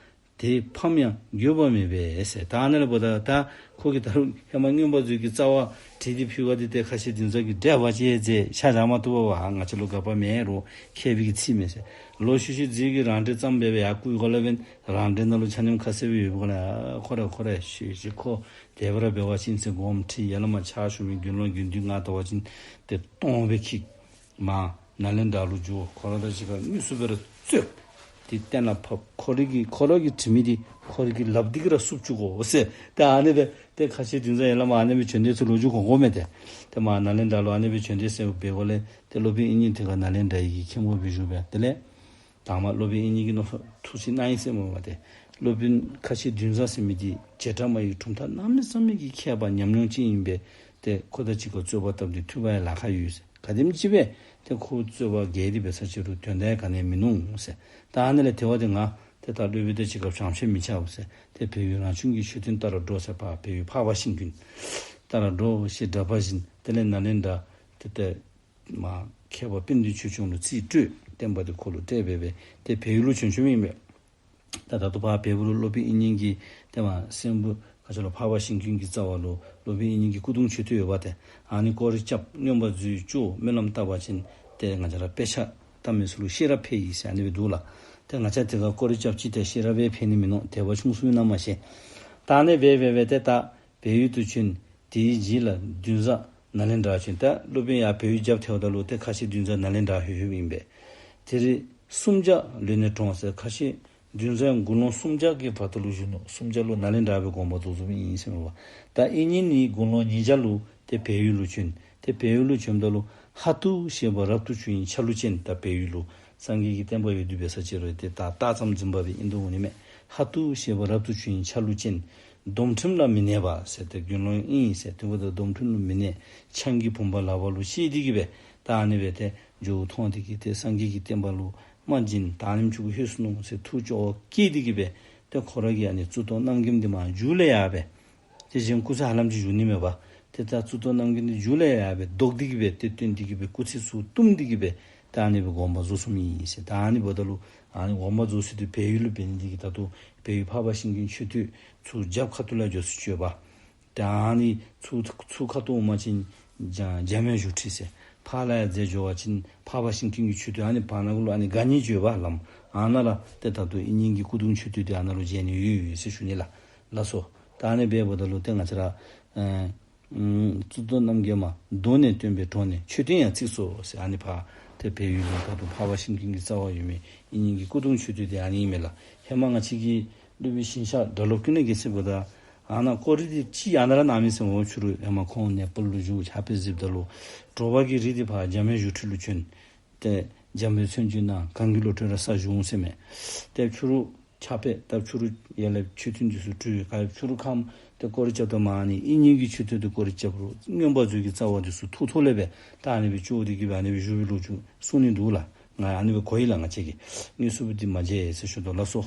དེ་ཕམ་ཡང་འགྱོད་པ་མེད་པས་ཟེར། ད་ཨ་ནི་ལས་འབདཝ་ད་ད་ཁོ་གིས་ད་རུང་ཧེ་མ་མངོན་པ་མཛོད་ཀྱི་རྩ་བ་བྲིས་ཏེ་ཕུལ་བ་འདི་ཏེ་ཁ་ཆེ་འདུན་བཟང་གིས་འགྲེལ་པ་ཅིག་མཛད་ཤ་བཞག་མ་བཏུབ་པ་བ་ང་བཅས་ལུ་དགག་པ་མེད་རུང་མཁས་པའི་གི་ཚིག་མེད་ཟེར། ལོག་ཤུལ་ཤུལ་རྗེ་གིས་རང་འགྲེལ་བརྩམས་སྦེ་སྦེ་ཡར་བཀོད་དགོ་ལ་བན་རང་འགྲེལ་ནང་ལུ་ཆ་མཉམ་ཁ་གསལ་སྦེ་ཡོདཔ་གོ་ལ། ཁོ་ར་ཁོ་ར་ཤུལ་ཤུལ་ཁོ་དེ་སྦེ་ར་འབད་བ་ཅིན་ཟེར་དགོངསམ་ཁྲེལ། ཡར་ལས་མར་ཕྱག་ཞུ་མི་དགེ་སློང་དགེ་འདུན་ང་བལྟ་བ་ཅིན་ཏེ་སྟོང་སྦེ་འཁྱིད། མར་ནཱ་ལེནྡྲ་ལུ་འགྱོ། ཁོ་ར་དང་གཅིག་ཁར་དངོས་སུ་སྦེ་ར་རྩོད། དེ་གཏན་ལ་ཕབ། ཁོ་རའི་གི་ཁོ་ར་གིས་བྲིས་མི་འདི་ཁོ་ར་གིས་ལགཔ་འདི་གིས་ར་བསུབ་བཅུག་དགོ་ཟེར། ཏེ་ཨ་ནི་སྦེ་ཏེ་ཁ་ཆེ་འདུན་བཟང་ཡར་ལས་མར་ཨ་ནི་སྦེ་བྱོན་ཏེ་ཚུར་ལོག་འགྱོ་དགོ་དགོ་མས་ཏེ། ཏེ་མར་ནཱ་ལེནྡྲ་ལུ་ཨ་ནི་སྦེ་བྱོན་ཏེ་ཟེར་འབད་དགོ་ལས་ཏེ་སློབ་དཔོན་དབྱིག་གཉེན་དེ་ཁར་ནཱ་ལེནྡྲ་ཡི་གི་མཁན་པོ་སྦེ་བཞུགས་སྦེ་དེ་ལས་དང་པ་སློབ་དཔོན་དབྱིག་གཉེན་གྱིས་མནོ་བསམ་ཐུགས་བཞེད་གནང་ཡི་ཟེར་སྨོ་བ་ཏེ། སློབ་དཔོན་ཁ་ཆེ་འདུན་བཟང་ཟེར་མི་འདི་བྱེ་བྲག་སྨྲ་བའི་གྲུབ་མཐའ་གནམ་མེད་ས་མེད་ཀྱི་མཁས་པ་ཉམས་མྱོང་ཅན་ཨིན་པས། ཏེ་ཁོ་དང་གཅིག་ཁར་རྩོད་པ་བཏབ་སྟེ་ཐུབ་པ་ཡང་ལཱ་ཁག་ཡོད་ཟེར། ག་དེམ་ཅིག་སྦེ་ཏེ་ཁོ་རྩོད་པ་རྒྱས་ཏེ་འབད་ས་ཅིག་རུང་དོན་དག་ག་ནི་ཡང་མིན་ནུག་ཟེར། ད་ཨ་ནི་ལས་དེ་བ་ཏེ་ང་ཏེ་ད་སློབ་དཔོན་དང་གཅིག་ཁར་བྱང་ཤེས་མི་ཆགས་ཟེར། ཏེ་བལ་ཡུལ་རང་བྱུང་གི་མཆོད་རྟེན་ལྟར་འགྲོ་ཟེར། ཕར་བལ་ཡུལ་འཕགས་པ་ཤིང་ཀུན་ལྟར་འགྲོ་ཞེས་གྲགས་པ་བཞིན་དེ་ལས་ནཱ་ལེནྡྲ་ཏེ་ཏེ་མར་མཁས་པ་དཔལ་ལྡན་ཆོས་སྐྱོང་ལུ་རྩིས་སྤྲོད། བསྟན་པ་འདི་ཁོ་ལུ་སྤྲོད་སྦེ་སྦེ་ཏེ་བལ་ཡུལ་ལུ་བྱོན་བྱོནམ་ཨིན་པས། ད་ད་ལྟོ་ཕར་བལ་པོ་ལུ་སློབ་དཔོན་དབྱིག་གཉེན་གྱིས་ཏེ་མར་སྲིན་པོ་ག་ཅི་ལོ་འཕགས་པ་ཤིང་ཀུན་གྱི་རྩ་བ་ལུ་སློབ་དཔོན་དབྱིག་གཉེན་གྱི་སྐུ་གདུང་མཆོད་རྟེན་ཡོདཔ་ཏེ། ཨ་ནི་སྐོར་ར་རྐྱབ། མངོན་པ་མཛོད་ཅིག་སྨོན་ལམ་བཏབ་པ་ཅིན་ཏེ་ང་བཅས་ར་དཔེ་ཆ་བལྟ་མི་ཚུ་ལུ་ཤེས་རབ་འཕེལ་ཡི་ཟེར་ཨ་ནི་སྦེ་འདུག་ལགས། ཏེ་ང་བཅས་དེ་ཁར་སྐོར་ར་རྐྱབ་ཅི་ཏེ་ཤེས་རབ་སྦེ་འཕེལ་ནི་མིན་ནུག། དད་པ་ཆུང་སུ་ཨིན་ན་མ་ཤེས། ད་ཨ་ནི་སྦེ་སྦེ་སྦེ་ཏེ་ད་བལ་ཡུལ་དུ་བྱོན། དེའི་རྗེས་ལ་འདུན་བཟང་ནཱ་ལེནྡྲར་བྱོན། ད་སློབ་དཔོན་ཡར་བལ་ཡུལ་རྒྱབ་ཐལཝ་ད་ལུ་ཏེ་ཁ་ཆེ་འདུན་བཟང་ནཱ་ལེནྡྲར་ལྷོད་ལྷོདཔ་ཨིན་པས། དེར་སུམ་བརྒྱ་ལུས་ནས་གྲོངས་ཟེར། ཁ་ཆེ་འདུན་བཟང་དགུང་ལོ་སུམ་བརྒྱ་གི་བར་དུ་ལུ་བཞུགས་ནུག། སུམ་བརྒྱ་ལུ་ནཱ་ལེནྡྲར་སྦེ་དགོངས་པ་རྫོགས་རྫོགསཔ་ཨིན་ཟེར་མས་པ། ད་དབྱིག་གཉེན་ནི་དགུང་ལོ་ཉིས་བརྒྱ་ལུ་ཏེ་བལ་ཡུལ་ལུ་བྱོན། ཏེ་བལ་ཡུལ་ལུ་བྱོནམ་ད་ལུ་ཧ་ཏུ་ཞེས་པ་རབ་ཏུ་བྱུང་བའི་ཆ་ལུགས་ཅན། ད་བལ་ཡུལ་ལུ་སངས་རྒྱས་ཀྱི་བསྟན་པ་ཡོད་དེ་འབད་ས་ཅིག་རུང་ཏེ་ད་རྟགས་ཙམ་འཛིན་པ་སྦེ་ཨིན་དོ་འོང་ནི་མས། ཧ་ཏུ་ཞེས་པ་རབ་ཏུ་བྱུང་བའི་ཆ་ལུགས་ཅན། སྡོམ་ཁྲིམས་ལ་མི་གནས་པ་ཟེར། ཏེ་དགེ་སློང་ཨིན་ཟེར་དེ་འབདཝ་ད་སྡོམ་ཁྲིམས་ལུ་མི་གནས། ཆང་གི་བུམ་པ་ལག་པ་ལུ་བཤེད་དེ་གིས་སྦེ་ད་ཨ་ནི་སྦེ་ཏེ་འགྱོཝ་མཐོང་དེ་གིས་ཏེ་སངས་རྒྱས་ཀྱི་བསྟན་པ་ལུ་དམའ་འཛིན་དང་ནེམ་ཅིག་གུ་ལྷོད་སོ་ནུག་ཟེར་ཐུགས་སྐྱོ་བ་སྐྱེས་དེ་གིས་སྦེ་ཏེ་ཁོ་ར་གིས་ཨ་ནི་གཙུག་ཏོར་རྣམ་རྒྱལ་འདི་མར་མཇུག་ལས་ཡར་སྦེ་ཏེ་གཞན་སྐུ་ཚེ་ཧ་ལམ་ཅིག་བཞུགས་ནི་མས་པ། ཏེ་ད་གཙུག་ཏོར་རྣམ་རྒྱལ་འདི་མཇུག་ལས་ཡར་སྦེ་བཟློག་སྟེ་གིས་སྦེ་ཏེ་བཏོན་ཏེ་གིས་སྦེ་སྐུ་ཚེ་ཚུ་བཏུམ་སྟེ་གིས་སྦེ་ད་ཨ་ནི་སྦེ་དགོངས་པ་རྫོགས་སོངམ་ཨིན་ཟེར། ད་ཨ་ནི་འབདཝ་ད་ལུ་ཨ་ནི་དགོངས་པ་རྫོགས་ས་འདི་བལ་ཡུལ་ལུ་འབད་ནི་དེ་གིས་ད་ལྟོ་བལ་ཡུལ་འཕགས་པ་ཤིང་ཀུན་མཆོད་རྟེན་ཚུར་རྒྱབ་ཁ་ཐུག་ལས་འགྱོ་ས་ཅིག་ཡོདཔ། ད་ཨ་ནི་ཚུར་ཚུར་ཁ་ཐུག་འོང་པ་ཅིན་འཇམ་འཇམ་དབྱངས་བཞུགས་ཁྲི་ཟེར། ཕར་ལས་ཡར་འཛེགས་འགྱོ་བ་ཅིན་འཕགས་པ་ཤིང་ཀུན་གྱི་མཆོད་རྟེན། ཨ་ནི་བར་ན་གུ་ལུ་ཨ་ནི་ག་ནི་ཅིག་ཡོདཔ་ལམ། ཨ་ནཱ་ལུ་ཏེ་ད་ལྟོ་དབྱིག་གཉེན་གྱི་སྐུ་གདུང་མཆོད་རྟེན་འདི་ཨ་ནཱ་ལུ་མཇལ་ནི་ཡོད་ཡོད་ཟེར་ཞུ་ནི་ལགས། ལགས་སོ། ད་ཨ་ནི་སྦེ་འབདཝ་ད་ལུ་ཏེ་ང་བཅས་ར་ཨེ་ཨམ་གཙུག་ཏོར་རྣམ་རྒྱལ་མ་གདོང་ནས་བཏོན་པའི་གྲོགས་ནས་མཆོད་རྟེན་ཡང་བརྩིགས་སོ་ཟེར། ཨ་ནི་ཕར་ཏེ་བལ་ཡུལ་ལུ་ད་ལྟོ་འཕགས་པ་ཤིང་ཀུན་གྱི་རྩ་བར་ཡོད་མི་དབྱིག་གཉེན་གྱི་སྐུ་གདུང་མཆོད་རྟེན་འདི་ཨ་ནི་ཨིན་མས་ལགས། ཧེ་མ་ང་བཅས་ཀྱི་སློབ་དཔོན་ཞིང་གཤེགས་སྒྲ་སློབ་ཀུན་ལེགས་ཀྱིས་གསུངས་པ་དང་ཨ་ནཱ་སྐོར་ར་འདི་ཅིག་ཨ་ནཱ་ར་གནང་མི་ཟེར་འོང་། ཕྱི་རུ་ཧེ་མ་ཁོང་ནེ་པཱལ་ལུ་བཞུགས་ཕྱག་དཔེ་གཟིགསཔ་ད་ལུ་དྲོ་པ་གི་རིགས་འདི་ཕར་འཇམ་དབྱངས་བཞུགས་ཁྲི་ལུ་བྱོན། ཏེ་འཇམ་དཔལ་མཚན་བརྗོད་གནང་། གང་གི་བློ་གྲོས་ར་ས་གཞུང་ཟེར་མས། ཏེ་ཕྱི་རུ་ཕྱག་དཔེ་ད་ཕྱི་རུ་ཡར་ལས་མཆོད་རྟེན་འདི་ཚུ་གྲུབ། ག་ཕྱི་རུ་ཁམས་ཏེ་སྐོར་ར་རྐྱབ་ད་མར་ཨ་ནི་དབྱིག་གཉེན་གྱི་མཆོད་རྟེན་འདི་སྐོར་ར་རྐྱབ་རུང་མངོན་པ་མཛོད་ཀྱི་རྩ་བ་འདི་ཚུ་ཐོག་ཐོག་ལས་སྦེ་ད་ཨ་ནི་སྦེ་བཅུག་སྟེ་གིས་སྦེ་ཨ་ནི་སྦེ་བཞུགས་པའི་ལོ་རྒྱུས་གསུངས་ནི་འདུག་ལགས། ང་ཨ་ནི་སྦེ་གོ་ཡི་ལགས། ང་བཅས་ཀྱིས་དངོས་སུ་འདི་མ་མཇལ་ཟེར་ཞུ་དོ། ལགས་སོ།